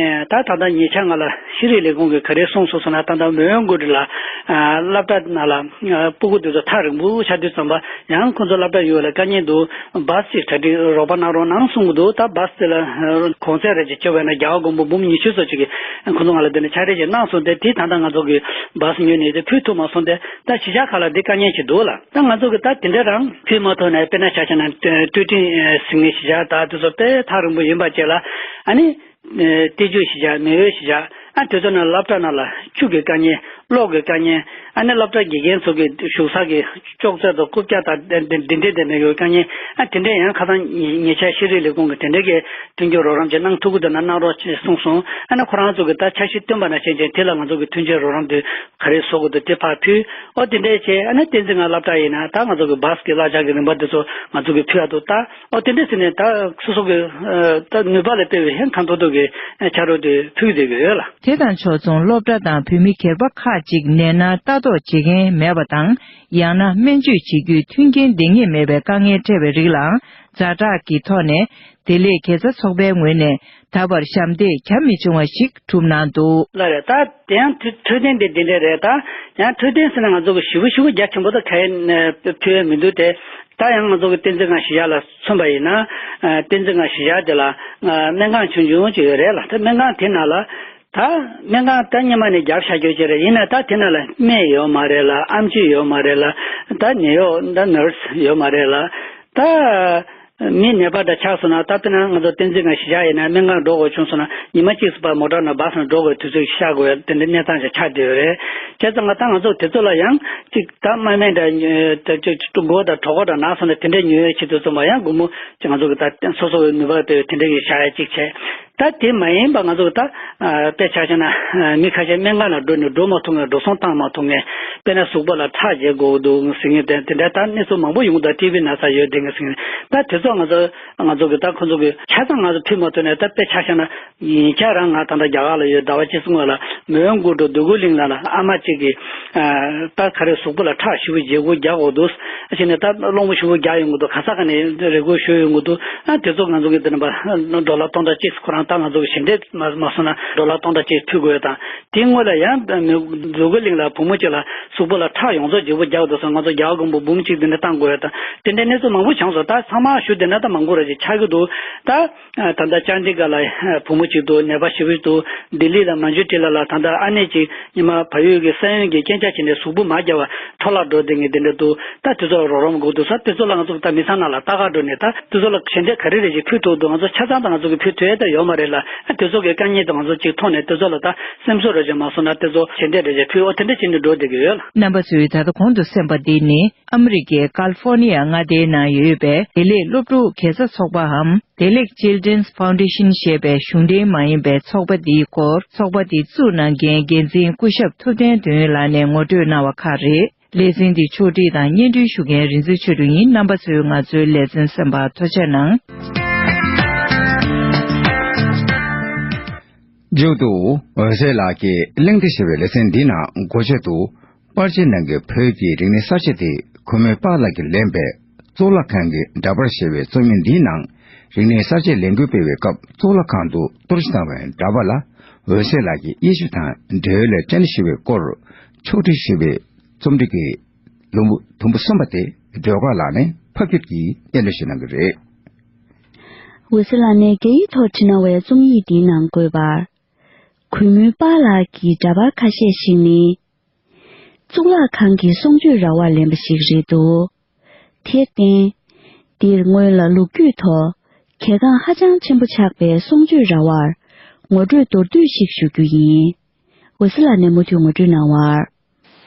ད་ད་ལྟ་ཉེ་ཆར་ང་ལ་ཤེས་རིག་ལས་ཁུངས་ཀྱིས་ག་རེ་གསུངས་སོང་ཟེར་ན། ད་ལྟ་མོན་གྷོ་ཊི་ལ་སློབ་གྲྭ་ནང་ལ་སྤུ་གུ་དེ་ཚོ་ཐག་རིང་པོ་ཆགས་དུས་ཙམ་པ་ཡང་ཁོང་ཚོ་སློབ་གྲྭ་ཡོད་ལ་དཀའ་ངལ་འདུག་བཱས་ཅིག་གྲ་སྒྲིག་རོགས་པ་གནང་རོགས་གནང་གསུང་གི་འདུག་ད་བཱས་དེ་ལ་གོང་ཚད་རེ་ཅིག་བཅོལ་བས་ན་རྒྱ་གར་སྒོར་མོ་འབུམ་ཉི་ཤུ་ཙམ་ཅིག་གི་ཁོང་ཚོ་ང་ལ་དེ་ནས་ཕྱག་བྲིས་ཅིག་གནང་སོང་སྟེ། དེ་ད་ལྟ་ང་ཚོ་གི་བཱས་ཉོས་ནས་དེ་ཕུལ་ཐུབ་མ་སོང་སྟེ། ད་གཞིས་ཆགས་ཁག་ལ་འདི་དཀའ་ངལ་ཅིག་འདུག་ལ། ད་ང་ཚོ་གི་ད་དེ་འདྲ་རང་ཕུལ་མ་ཐུབ་ནས། དཔེར་ན་ཆ་བཞག་ན་ཏུའུ་ཀྲིང་ཟེར་མཁན་གཞིས་ཆགས་ད་དེ་ཚོ་དཔེ་ཐག་རིང་པོ་ཡིན་པ་བཅས་ལ། ཨ་ནི་ཏེ་ཇུ་གཞིས་ཆགས་མེ་ཡོས་གཞིས་ཆགས་ཨ་དེ་ཚོ་ནང་སློབ་གྲྭ་ནང་ལ་ཆུ་གི་དཀའ་ངལ། གློག་གི་དཀའ་ངལ། ཨ་ནི་སློབ་གྲྭ་དགེ་རྒན་ཚོ་གི་བཞུགས་ས་གི་ཅོག་ཙེ་དང་རྐུབ་བཀྱག་དང་དེ་འདྲས་དེ་འདྲས་ཡོད་དཀའ་ངལ། ཨ་དེ་འདྲས་ཡང་ཁ་སང་ཉེ་ཆར་ཤེས་རིག་ལས་ཁུངས་ཀྱི་དེ་འདྲས་ཀྱི་མཐུན་འགྱུར་རོགས་རམ་ཅིག་གནང་ཐུབ་ཀྱི་འདུག་ན་གནང་རོགས་ཅེས་གསུངས་སོང་། ཨ་ནི་ཁོ་རང་ཚོ་གི་ད་འཆར་གཞི་བཏོན་པ་ནང་བཞིན་ཅན་དེ་ལ་ང་ཚོ་གི་མཐུན་རྐྱེན་རོགས་རམ་དེ་ག་རེ་བཟོ་དགོས་འདུག་དེ་ཕར་ཕུལ། ཨོ་དེ་འདྲས་བྱས། ཨ་ནི་བསྟན་འཛིན་སྒང་སློབ་གྲྭ་ཡིན་ན་ད་ང་ཚོ་གི་བཱས་ཀྱི་གླ་ཆ་གི་རིན་པ་དེ་ཚོ་ང་ཚོ་གི་ཕུལ་ཡ་འདུག་ད་ཨོ་དེ་འདྲས་ཟེར་ནས་ད་སོ་སོ་གི་ད་ནུས་པ་ལ་དཔག་པའི་ཧེ་ཐང་ཐོག་ཐོག་གི་ཆ་རོགས་དེ་ཕུལ་བསྡད་ཀྱི་ཡོད་ལ། དེ་དང་ཕྱོགས་མཚུངས་སློབ་གྲྭ་དང་བོད་མི་སྒེར་པ་ཁག་ཅིག་ནད་མནར་ལྟ་རྟོག་བྱེད་མཁན་མེད་པ་དང་། ཡང་ན་སྨན་བཅོས་བྱེད་རྒྱུའི་མཐུན་རྐྱེན་ལྡན་ངེས་མེད་པའི་དཀའ་ངལ་འཕྲད་པའི་རིགས་ལའང་ཛ་དྲག་གི་ཐོག་ནས་བདེ་ལེགས་དགེ་རྩ་ཚོགས་པའི་ངོས་ནས་ད་བར་ཞབས་འདེགས་བྱ་མི་བྱུང་བ་ཞིག་གྲུབ་གནང་འདུག་ལ་རེད། ད་དེ་ཡང་འཕྲོད་འཕྲོད་བསྟེན་དེ་འདི་འདྲས་རེད། ད་ཡང་འཕྲོད་བསྟེན་ཟེར་ན་ང་ཚོ་གི་ཞེ་པོ་ཞེ་པོ་རྒྱ་ཆེན་པོ་ད་ག་ཡེ་ཕུལ་ཡ་མི་འདུག་སྟེ། ད་ཡང་ང་ཚོ་གི་བསྟན་འཛིན་སྒང་གཞིས་ཆགས་ལ་མཚོན་པ་ཡིན་ན། ཨ་བསྟན་འཛིན་སྒང་གཞིས་ཆགས་དེ་ལ་ཨ་སྨན་ཁང་ཆུང་ཆུང་ཅིག་ཡོད་རེད་ལ། ད་སྨན་ཁང་དེ་ནང་ལ་ད་སྨན་ཁང་ད་སྔོན་མ་ནས་རྒྱབ་བཞག་རྒྱུ་ཅིག་རེད། ཡིན་ན་ད་དེ་ནང་ལ་སྨན་ཡོད་མ་རེད་ལ། ཨེམ་ཆི་ཡོད་མ་རེད་ལ། ད་ནད་གཡོག་ད་ནར་སི་ཡོད་མ་རེད་ལ། ད་མི་ནད་པ་འདྲ་ཆགས་སོང་ན། ད་དཔེར་ན་ང་ཚོ་བསྟན་འཛིན་སྒང་གཞིས་ཆགས་ཡིན་ན་སྨན་ཁང་འགྲོ་དགོས་བྱུང་སོང་ན་ཉི་མ་གཅིག་ཙམ་ཕར་མོ་ཊ་ནང་བཱས་ནང་འགྲོ་དགོས་དུས་ཚོད་ཤར་དགོས་དེ་འདྲའི་གནས་སྟངས་ཤིག་ཆགས་བསྡད་ཡོད་རེད། བྱས་ཙང་ང་ད་ང་ཚོ་དེ་ཚོ་ལ་ཡང་ཅིག་ད་དམག་མི་འདྲ་ཅིག་མགོ་དང་གྲོད་ཁོག་འདྲ་ན་སོང་ན་དེ་འདྲའི་ཉོ་ཡས་ཆེད་དུ་བཙོང་པ་ཡང་སྒོར་མོ་ཅིག་ང་ཚོ་གི་ད་སོ་སོ་གི་ནུས་པ་དེ་དེ་འདྲའི་གི་བཞག་ཡས་ཅིག་བྱས། ད་དེ་མ་ཡིན་པ་ང་ཚོ་གི་ད་དཔེ་ཆ་བཞག་ན་མི་ཁ་ཤས་སྨན་ཁང་ལ་འགྲོ་ནས་འགྲོ་མ་ཐུབ་མཁན། འགྲོ་སོང་བཏང་མ་ཐུབ་མཁན། དཔེར་ན་གཟུགས་པོ་ལ་ཁྲག་རྒྱག་དགོས་འདུག་ཟེར་མཁན་དེ་དེ་འདྲ་ད་གནས་ཚུལ་མང་པོ་ཡོང་གི་འདུག་ཊི་བི་ན་ཚ་ཡོད་དེ་ངས་ཟེར་མཁན། ད་དེ་ཚོ་ང་ཚོ་ང་ཚོ་གི་ད་ཁོ་ཚོ་གི་ཆ་ཚང་ང་ཚོ་ཕུལ་མ་ཐུབ་ནས། ད་དཔེ་ཆ་བཞག་ན་ཡིན་ཆ་རང་ང་ད་ལྟ་རྒྱ་གར་ལ་ཡོད། ཟླ་བ་གཅིག་སྔོན་ལ་མོན་གྷོ་འགྲོ་འདོད་རྒུ་གླིང་ལ་ལ་ཨ་མ་གཅིག་གིས་ད་ག་རེ་གཟུགས་པོ་ལ་ཁྲག་ཞེ་པོ་རྒྱག་དགོས་རྒྱག་དགོས་འདུག་ཨ་ཕྱིན་ནས་ད་སློང་མོ་ཞེ་པོ་རྒྱག་ཡོང་གི་འདུག་ག་ས་ག་ནས་རེ་སྐུལ་ཞུས་ཡོང་གི་འདུག་ཨ་དེ་ཚོ་ང་ཚོ་གི་དེ་ནས་པ་ཌོ་ལར་སྟོང་ཕྲག་གཅིག་ཁོ་རང་ད་ང་ཚོ་གི་ཞལ་འདེབས་མ་མ་སོང་ན་ཌོ་ལར་སྟོང་ཕྲག་གཅིག་ཕུལ་དགོས་ཡོད་དང་། དེའི་སྔོན་ལ་ཡང་འདོད་རྒུ་གླིང་ལ་བུ་མོ་གཅིག་ལ་གཟུགས་པོ་ལ་ཁྲག་ཡོངས་རྫོགས་བརྗེ་པོ་རྒྱག་འདུག་སོང་། ང་ཚོ་རྒྱ་གར་སྒོར་མོ་འབུམ་གཅིག་དེ་འདྲ་བཏང་དགོས་ཡོད་དང་། དེ་འདྲའི་གནས་ཚུལ་མང་པོ་བྱུང་སོང་། ད་ཚང་མ་ཞུ་བསྡད་ན་ད་མང་པོ་རེ་ཞིག་ཆགས་ཀྱི་འདུག་ད་ད་ལྟ་ཅན་དི་གྷར་ལ་བུ་མོ་གཅིག་འདུག་ནད་པ་ཞེ་པོ་ཅིག་འདུག་ལྡི་ལི་ལ་མན་ཇུ་ཊི་ལ་ལ་ད་ལྟ་ཨ་ནེ་གཅིག་ཉི་མ་བལ་ཡུལ་གྱི་ས་ཡོམ་གྱི་རྐྱེན་ཆག་བྱས་ནས་གཟུགས་པོ་མ་རྒྱག་པར་འཕྲོ་བརླག་འགྲོ་བསྡད་མཁན་དེ་འདྲ་འདུག་ད་དེ་ཚོ་ལ་རོགས་རམ་དགོས་འདུག་ས། དེ་ཚོ་ལ་ང་ཚོ་ད་མི་ཚང་ནང་ལ་ལྟ་ག་འགྲོ་ནས་ད་དེ་ཚོ་ལ་ཞལ་འདེབས་ག་རེ་རེ་ཞིག་ཕུལ་ཐུབ་འདུག་ང་ཚོ་ཆ་ཚང་ད་ང་ཚོ་གི་ཕུལ་ཐུབ་ཡས་ད་ཡོད་མ་ རེད་ལ། དེ་ཚོ་གི་དཀའ་ངལ་དེ་ང་ཚོ་གཅིག་མཐོང་ནས་དེ་ཚོ་ལ་ད་སེམས་གསོ་རེ་བྱས་མ་སོང་ན་དེ་ཚོ་ཞལ་འདེབས་རེ་བྱས་ཕུལ། འོ་དེ་འདྲ་བྱས་ནས་འགྲོ་བསྡད་ཀྱི་ཡོད་ལ། རྣམ་པ་ཚོས་ད་ལྟ་གོང་དུ་གསན་པ་འདི་ནི་ཨ་མི་རི་ཀའི་ཀལ་ཧྥོར་ནི་ཡ་མངའ་སྡེའི་ནང་ཡོད་པའི་བདེ་ལེགས་སློབ་ཕྲུག་གེ་ས་ཚོགས་པའམ་བདེ་ལེགས་Children's Foundation ཞེས་པའི་གཞུང་འབྲེལ་མ་ཡིན་པའི་ཚོགས་པ་འདིའི་སྐོར། ཚོགས་པ་འདི་བཙུགས་གནང་མཁན་འགན་འཛིན་སྐུ་ཞབས་ཐུབ་བསྟན་དོན་ཡོད་ལགས་ནས་ངོ་སྤྲོད་གནང་བ་ཁག་རེད། ལེ་ཚན་འདི་ཕྱོགས་སྒྲིག་དང་སྙན་སྒྲོན་ཞུ་མཁན་རིག་འཛིན་ཆོས་སྒྲོན་ཡིན། རྣམ་པ་ཚོས་ང་ཚོའི་ལེ་ཚན་གསན་པར་ཐུགས་རྗེ་གནང་། མཇུག་ཏུ་འོད་ཟེར་ལགས་ཀྱིས་གླེང་སྟེགས་ཞེས་པའི་ལེ་ཚན་འདིའི་ནང་འགོ་བརྗོད་དུ། པར་ཆས་ནང་གི་བོད་ཀྱི་རིག་གནས་གསར་བརྗེ་དེ་གུས་མོ་པཱ་ལགས་ཀྱིས་ལེན་པའི་གཙུག་ལག་ཁང་གི་འདྲ་པར་ཞེས་པའི་རྩོམ་ཡིག་འདིའི་ནང་། རིག་གནས་གསར་བརྗེའི་ལས་འགུལ་སྤེལ་བའི་སྐབས་གཙུག་ལག་ཁང་དུ་གཏོར་བཤིག་བཏང་བའི་འདྲ་པར་ལ། འོད་ཟེར་ལགས་ཀྱིས་དབྱེ་ཞིབ་དང་འབྲེལ་ཡོད་ལས་བྱེད་ཞུ་བའི་སྐོར་ཕྱོགས་སྒྲིག་ཞུས་པའི་རྩོམ་སྒྲིག་གི་ལུང་པ་དུམ་བུ་གསུམ་པ་དེ་སྒྲོལ་དཀར་ལགས་ནས་ཕབ་སྒྱུར་གྱིས་སྙན་སྒྲོན་ཞུ་གནང་གི་རེད། འོད་ཟེར་ལགས་ནས་རྒྱ་ཡིག་ཐོག་བྲིས་གནང་བའི་རྩོམ་ཡིག་འདིའི་ནང་འཁོད་པར། གུས་མོ་པཱ་ལགས་ཀྱི་འདྲ་པར་ཁ་ཤས་ཤིག་ནི། གཙུག་ལག་ཁང་གི་གསུང་ཆོས་ར་བར་ལེན་པ་ཞིག་རེད་འདུག་དེར་བརྟེན། འདིར་སྔོན་ལ་ལོ་རྒྱུས་ཐོག་གལ་འགངས་ཧ་ཅང་ཆེན་པོ་ཆགས་པའི་གསུང་ཆོས་ར་བར་ངོ་སྤྲོད་མདོར་བསྡུས་ཤིག་ཞུ་རྒྱུ་ཡིན། འོད་ཟེར་ལགས་ནས་མུ་མཐུད་ངོ་སྤྲོད་གནང་བར།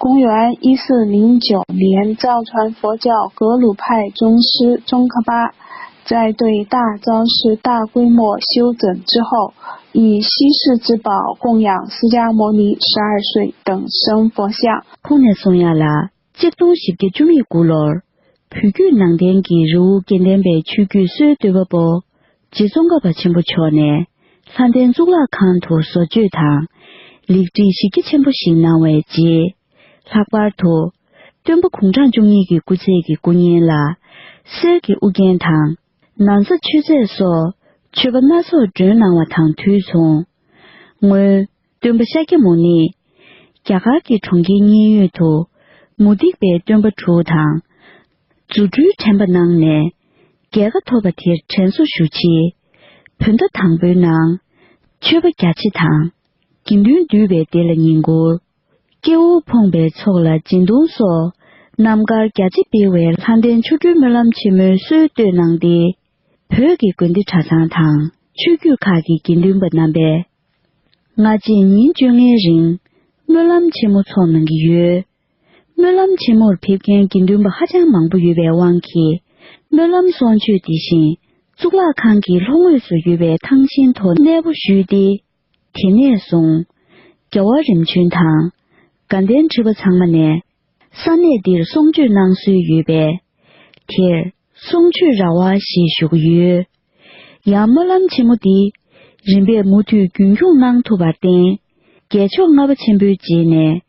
公元一四零九年，藏传佛教格鲁派宗师宗喀巴在对大昭寺大规模修整之后，以稀世之宝供养释迦牟尼十二岁等身佛像。 ཁོང་ནས་གསུང་ཡ་ལ། གཅིག་སྟོང་བཞི་བརྒྱ་བཅུ་མེད་དགུ་ལོར། བོད་བརྒྱུད་ནང་བསྟན་གྱི་རི་བོ་དགེ་ལྡན་པའི་ཆོས་བརྒྱུད་སྲོལ་གཏོད་པ་པོ། རྗེ་ཙོང་ཁ་པ་ཆེན་པོ་མཆོག་ནས་ལྷ་ལྡན་གཙུག་ལག་ཁང་དུ་བཟོ་བཅོས་དང་། ལེགས་སྒྲིག་གཞི་རྒྱ་ཆེན་པོ་ཞིག་གནང་བའི་རྗེས། ལྷག་པར་དུ། སྟོན་པ་དགུང་གྲངས་བཅུ་གཉིས་ཀྱི་སྐུ་ཚེ་གི་སྐུ་བརྙན་ལ། གསེར་གྱི་དབུ་རྒྱན་དང་། ན་བཟའ་མཆོད་རྫས་སོགས་མཆོད་པ་སྣ་ཚོགས་སྒྲོན་གནང་བ་དང་དུས་མཚུངས། སྔོན། སྟོན་པ་ཤཱཀྱ་མུ་ནེ། རྒྱ་གར་གྱི་གྲོང་ཁྱེར་མཉན་ཡོད་དུ། མུ་སྟེགས་པའི་སྟོན་པ་དྲུག་དང་། རྫུ་འཕྲུལ་དྲན་པ་གནང་ནས། རྒྱལ་ཁ་ཐོབ་པ་དེར་དྲན་གསོ་ཞུ་ཆེད། བོད་ཟླ་དང་པོའི་ནང་། མཆོད་པ་རྒྱ་ཆེ་དང་། དགེ་འདུན་འདུས་པའི་སྡེ་ལ་བསྙེན་བཀུར། སྐྱེ་བོ་ཕོངས་པའི་ཚོགས་ལ་སྦྱིན་གཏོང་སོགས། རྣམ་དཀར་རྒྱ་ཆེ་སྤེལ་བའི་ལྷ་ལྡན་ཆོ་འཕྲུལ་སྨོན་ལམ་ཆེན་མོའི་སྲོལ་གཏོད་གནང་སྟེ། བོད་ཀྱི་དགོན་སྡེ་གྲྭ་ཚང་དང་ཆོས་བརྒྱུད་ཁག་གི་དགེ་འདུན་པ་རྣམ་པས། སྔ་རྗེས་ཉིན་བཅོ་ལྔའི་རིང་སྨོན་ལམ་ཆེན་མོ་འཚོགས་གནང་གི་ཡོད། སྨོན་ལམ་ཆེན་མོར་ཕེབས་མཁན་དགེ་འདུན་པ་ཧ་ཅང་མང་པོ་ཡོད་པའི་དབང་གིས། སྨོན་ལམ་གསུང་ཆོས་དེ་བཞིན་གཙུག་ལག་ཁང་གི་ལྷོ་ངོས་སུ་ཡོད་པའི་ཐང་ཆེན་ཐོག་གནས་སྤོ་ཞུས་ཏེ། དེ་ནས་བཟུང་། རྒྱལ་བ་རིམ་བྱོན་དང་། དགའ་ལྡན་ཁྲི་པ་ཚང་མ་ནས། ས་གནས་འདིར་གསུང་ཆོས་གནང་སྲོལ་ཡོད་པས། དེར་གསུང་ཆོས་ར་བ་ཞེས་ཞུ་གི་ཡོད། ཡང་སྨོན་ལམ་ཆེན་མོ་འདི་རིམ་པས་མུ་མཐུད་རྒྱུན་འཁྱོངས་གནང་ཐུབ་པར་བརྟེན། རྒྱལ་མཆོག་ལྔ་པ་ཆེན་པོའི་རྗེས་ནས་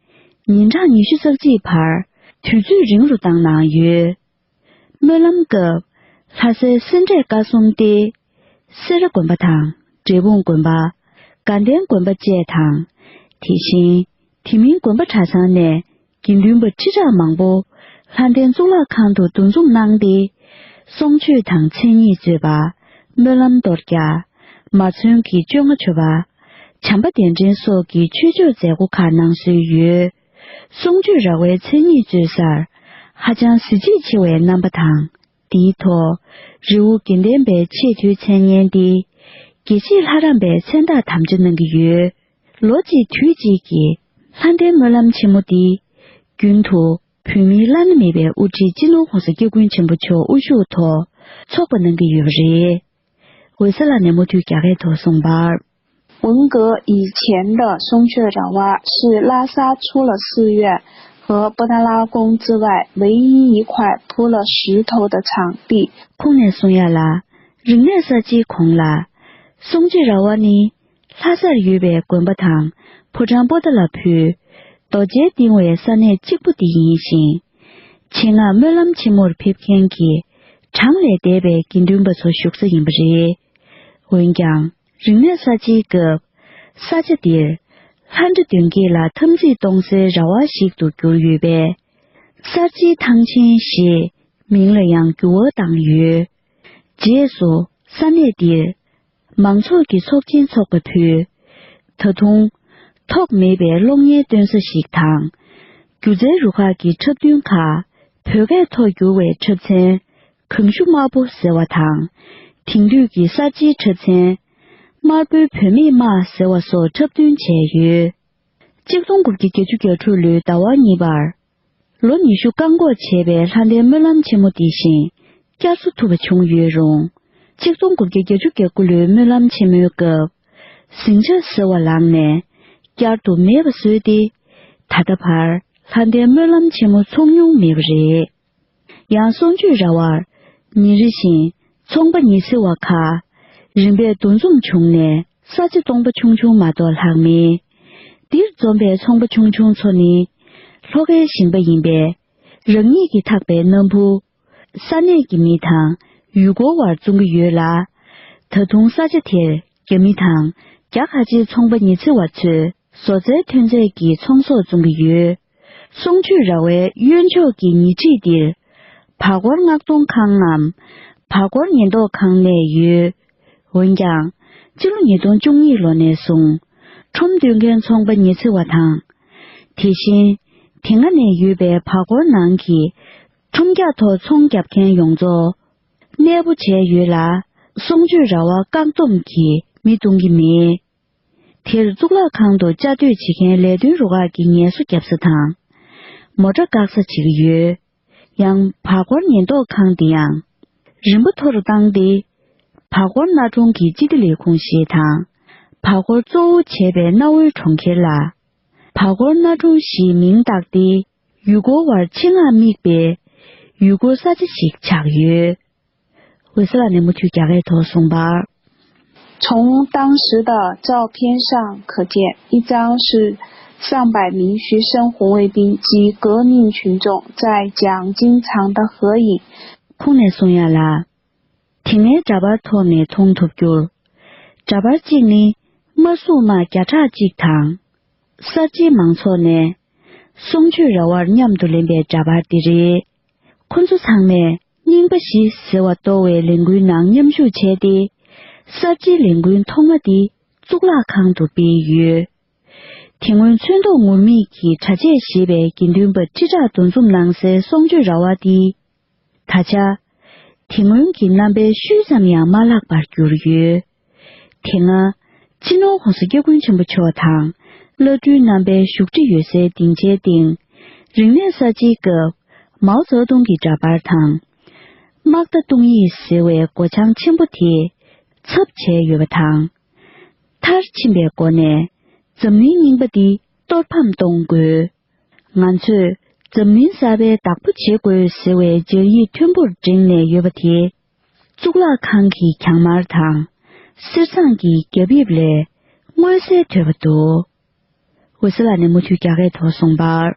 ཉིན་གྲངས་ཉི་ཤུ་རྩ་གཅིག་བར་དུས་ཚོད་རིང་རུ་བཏང་གནང་ཡོད། སྨོན་ལམ་སྐབས་ལྷ་སའི་སེ་འབྲས་དཀར་གསུམ་སྟེ། སེ་ར་དགོན་པ་དང་འབྲས་སྤུངས་དགོན་པ། དགའ་ལྡན་དགོན་པ་བཅས་དང་། དེ་བཞིན་དེ་མིན་དགོན་པ་གྲྭ་ཚང་ནས་དགེ་འདུན་པ་ཁྲི་ཕྲག་མང་པོ་ལྷ་ལྡན་གཙུག་ལག་ཁང་དུ་འདུ་འཛོམས་གནང་སྟེ། གསུང་ཆོས་དང་མཚན་ཉིད་རྩོད་པ། སྨོན་ལམ་གཏོར་རྒྱག་མ་ཚུན་གྱི་བཅོ་ལྔ་མཆོད་པ། བྱམས་པ་གདན་འདྲེན་སོགས་ཀྱི་ཆོས་ཕྱོགས་མཛད་སྒོ་ཁག་གནང་སྲོལ་ཡོད། གསུང་ཆོས་ར་བའི་མཚན་ཉིད་རྩོད་སར་ཧ་ཅང་གཟི་བརྗིད་ཆེ་བའི་རྣམ་པ་དང་། དེའི་ཐོག་རི་བོ་དགེ་ལྡན་པའི་ཆེས་མཐོའི་མཚན་སྙན་ཏེ། དགེ་བཤེས་ལྷ་རམས་པའི་མཚན་རྟགས་དམ་བཅའ་གནང་གི་ཡོད། ལོ་གཅིག་དུས་གཅིག་གི་ལྷ་ལྡན་སྨོན་ལམ་ཆེན་མོ་འདི། རྒྱུན་དུ་བོད་མིའི་བླ་ན་མེད་པའི་དབུ་ཁྲིད་སྤྱི་ནོར་༸གོང་ས་༸སྐྱབས་མགོན་ཆེན་པོ་མཆོག་དབུ་བཞུགས་ཐོག་འཚོགས་པ་གནང་གི་ཡོད་པ་རེད། འོད་ཟེར་ལགས་ནས་མུ་མཐུད་རྒྱ་སྐད་ཐོག་གསུངས་པར། 文革以前的松雀爪哇是拉萨除了寺院和布达拉宫之外唯一一块铺了石头的场地。 ཁོང་ནས་གསུང་ཡ་ལ། རིག་གནས་གསར་བརྗེའི་གོང་ལ། གསུང་ཆོས་ར་བ་ནི་ལྷ་སར་ཡོད་པའི་དགོན་པ་དང་ཕོ་བྲང་པོ་ཏཱ་ལ་ཕུལ། རྡོ་གཅལ་བཏིང་བའི་ས་གནས་གཅིག་པུ་དེ་ཡིན་ཞིང་། ཆེད་མངགས་སྨོན་ལམ་ཆེན་མོར་ཕེབས་མཁན་གྱི་གྲངས་ལས་འདས་པའི་དགེ་འདུན་པ་ཚོ་བཞུགས་ས་ཡིན་པ་རེད། འོན་ཀྱང་རིག་གནས་གསར་བརྗེའི་སྐབས་ས་ཆ་འདིར་ལྷ་འདྲེ་གདོན་བགེགས་ལ་དམ་ཚིག་གཏོང་སའི་ར་བ་ཞིག་ཏུ་གྱུར་ཡོད་པས། གསར་བརྗེའི་ཐང་ཆེན་ཞེས་མིང་ལ་ཡང་འགྱུར་བ་བཏང་ཡོད། རྗེས་སུ་ས་གནས་འདིར་མང་ཚོགས་ཀྱི་ཚོགས་ཆེན་འཚོགས་པ་ཕུད། ད་དུང་ཐོག་མེད་པའི་གློག་བརྙན་སྟོན་ས་ཞིག་དང་། སྒྱུ་རྩལ་རུ་ཁག་གི་འཁྲབ་སྟོན་ཁག་བོད་སྐད་ཐོག་བསྒྱུར་བའི་འཁྲབ་ཚན་གངས་ཤུགས་དམར་པོ་ཟེར་བ་དང་། དེང་དུས་ཀྱི་གསར་བརྗེའི་འཁྲབ་ཚན་ དམར་པོའི་བུད་མེད་དམག་ཟེར་བ་སོགས་འཁྲབ་སྟོན་བྱས་ཡོད། གཅིག་སྟོང་དགུ་བརྒྱ་བརྒྱད་ཅུ་གྱ་དྲུག་ལོའི་ཟླ་བ་གཉིས་པར། ལོ་ཉི་ཤུ་བཀག་འགོག་བྱས་པའི་ལྷ་ལྡན་སྨོན་ལམ་ཆེན་མོ་དེ་བཞིན་བསྐྱར་གསོ་ཐུབ་པ་བྱུང་ཡོད་རུང་། གཅིག་སྟོང་དགུ་བརྒྱ་བརྒྱད་ཅུ་གྱ་དགུ་ལོའི་སྨོན་ལམ་ཆེན་མོའི་སྐབས། ཟིང་ཆ་ཟེར་བ་ལངས་ནས་བསྐྱར་དུ་མེད་པ་བཟོས་ཏེ། ད་ལྟ་བར་ལྷ་ལྡན་སྨོན་ལམ་ཆེན་མོ་ཚོགས་མྱོང་མེད་པ་རེད། ཡང་གསུང་ཆོས་ར་བར་ཉིན་རེ་བཞིན་ཚོང་པ་ཉི་ཚེ་བ་ཁག་རིམ་པས་འདུ་འཛོམས་བྱུང་ནས་ས་ཆ་སྟོང་པ་ཆུང་ཆུང་མ་གཏོགས་ལྷག་མེད། འདིར་འཛོམས་པའི་ཚོང་པ་ཆུང་ཆུང་ཚོ་ནི་ལྷོ་ཁའི་ཞིང་པ་ཡིན་པས། རང་ཉིད་ཀྱིས་འཐག་པའི་སྣམ་བུ། ས་གནས་ཀྱི་མི་དང་ཡུལ་སྐོར་བར་བཙོང་གི་ཡོད་ལ། ད་དུང་ས་ཆ་དེར་རྒྱ་མི་དང་རྒྱ་གར་སྤྱིའི་ཚོང་པ་ཉི་ཚེ་བ་ཚོས་བཟོ་རྩལ་ཐོན་རྫས་ཀྱི་ཚོང་ཟོག་བཙོང་གི་ཡོད། གསུང་ཆོས་ར་བའི་གཡོན་ཕྱོགས་ཀྱི་ཉེ་འཁྲིས་འདིར་བར་སྐོར་མངགས་གཏོང་ཁང་ངམ་བར་སྐོར་ཉེན་རྟོག་ཁང་གནས་ཡོད། འོན་ཀྱང་། སྤྱི་ལོ་ཉིས་སྟོང་བཅུ་གཉིས་ལོ་ནས་བཟུང་ཁྲོམ་སྟོན་མཁན་ཚོང་པ་ཉི་ཚེ་བ་དང་། དེ་བཞིན་དེ་སྔ་ནས་ཡོད་པའི་བར་སྐོར་ནང་གི་ཁྲོམ་རྒྱག་ཐོག་ཚོང་རྒྱབ་མཁན་ཡོངས་རྫོགས་གནས་སྤོ་བྱས་ཡོད་ལ། གསུང་ཆོས་ར་བ་བཀག་སྡོམ་གྱིས་མི་གཏོང་གི་མེད། དེར་གཙུག་ལག་ཁང་དུ་བཅའ་སྡོད་བྱེད་མཁན་ལས་དོན་རུ་ཁག་གིས་ངལ་གསོ་བརྒྱབ་ས་དང་། མོ་ཊ་བཀག་ས་བྱེད་ཀྱི་ཡོད། ཡང་བར་སྐོར་ཉེན་རྟོག་ཁང་འདི་ཡང་རིམ་པ་མཐོ་རུ་བཏང་སྟེ། བར་སྐོར་གནའ་གྲོང་གི་སྤྱི་བདེ་ལས་ཁུངས་ཞེས་དང་། བར་སྐོར་གཙོ་བོ་བྱས་པའི་གནའ་བོའི་གྲོང་ཁྱེར་ལ། བར་སྐོར་གནའ་གྲོང་ཞེས་མིང་བཏགས་ཏེ། ཡུལ་སྐོར་བར་ཆེད་མངགས་དམིགས་པའི་ཡུལ་སྐོར་ས་ཆ་ཞིག་ཆགས་ཡོད། འོད་ཟེར་ལགས་ནས་མུ་མཐུད་རྒྱ་སྐད་ཐོག་གསུངས་པར། 从当时的照片上可见，一张是上百名学生红卫兵及革命群众在讲经堂的合影。 ཁོང་ནས་གསུངས་ཡ་ལ། དེ་སྔའི་འདྲ་པར་ཐོག་ནས་མཐོང་ཐུབ་རྒྱུར། འདྲ་པར་གཅིག་ནི་དམར་སྲུང་དམག་བརྒྱ་ཕྲག་གཅིག་དང་། གསར་བརྗེའི་མང་ཚོགས་ནས་གསུང་ཆོས་ར་བར་མཉམ་དུ་ལེན་པའི་འདྲ་པར་དེ་རེད། ཁོ་ཚོ་ཚང་མས་རྙིང་པ་བཞི་ཟེར་བ་གཏོར་བའི་ལས་འགུལ་ནང་མཉམ་ཞུགས་བྱས་ཏེ། གསར་བརྗེའི་ལས་འགུལ་ཐོག་མ་དེ་གཙུག་ལག་ཁང་དུ་སྤེལ་ཡོད། དེ་སྔོན་ཚོན་མདོག་ངུར་སྨྲིག་གི་གྲྭ་ཆས་བཞེས་པའི་དགེ་འདུན་པ་ཁྲི་ཕྲག་འདུ་འཛོམས་གནང་སའི་གསུང་ཆོས་ར་བ་འདི། ད་ཆ། དེ་སྔོན་གྱི་རྣམ་པའི་ཤུལ་ཙམ་ཡང་མ་ལྷག་པར་གྱུར་ཡོད། དེ་སྔ། སྤྱི་ནོར་༸གོང་ས་༸སྐྱབས་མགོན་ཆེན་པོ་མཆོག་དང་། བླ་སྤྲུལ་རྣམ་པའི་བཞུགས་ཁྲི་ཡོད་སའི་སྡིངས་ཆའི་སྟེང་། རིག་གནས་གསར་བརྗེའི་སྐབས། མའོ་ཙེ་ཏུང་གི་འདྲ་པར་དང་། དམག་རྟ་བརྡུང་ཡིག་ཟེར་བའི་སྒོ་བྱང་ཆེན་པོ་དེ། ཚབ་བྱས་ཡོད་པ་དང་། མཐར་ཕྱིན་པའི་སྒོ་ནས། འཛམ་གླིང་རྙིང་པ་འདི་གཏོར་ཕམ་གཏོང་དགོས། ང་ཚོས་འཛམ་གླིང་གསར་པའི་བདག་པོ་བྱེད་དགོས་ཟེར་བའི་སྦྱར་ཡིག་མཐོན་པོར་བསྒྲེངས་ནས་ཡོད་པ་དེ། གཙུག་ལག་ཁང་གི་གྱང་དམར་དང་། གསེར་ཟངས་ཀྱི་རྒྱ་ཕིབས་ལས་མངོན་གསལ་དོད་པ་འདུག་འོད་ཟེར་ལགས་ནས་མུ་མཐུད་རྒྱ་སྐད་ཐོག་གསུངས་པར།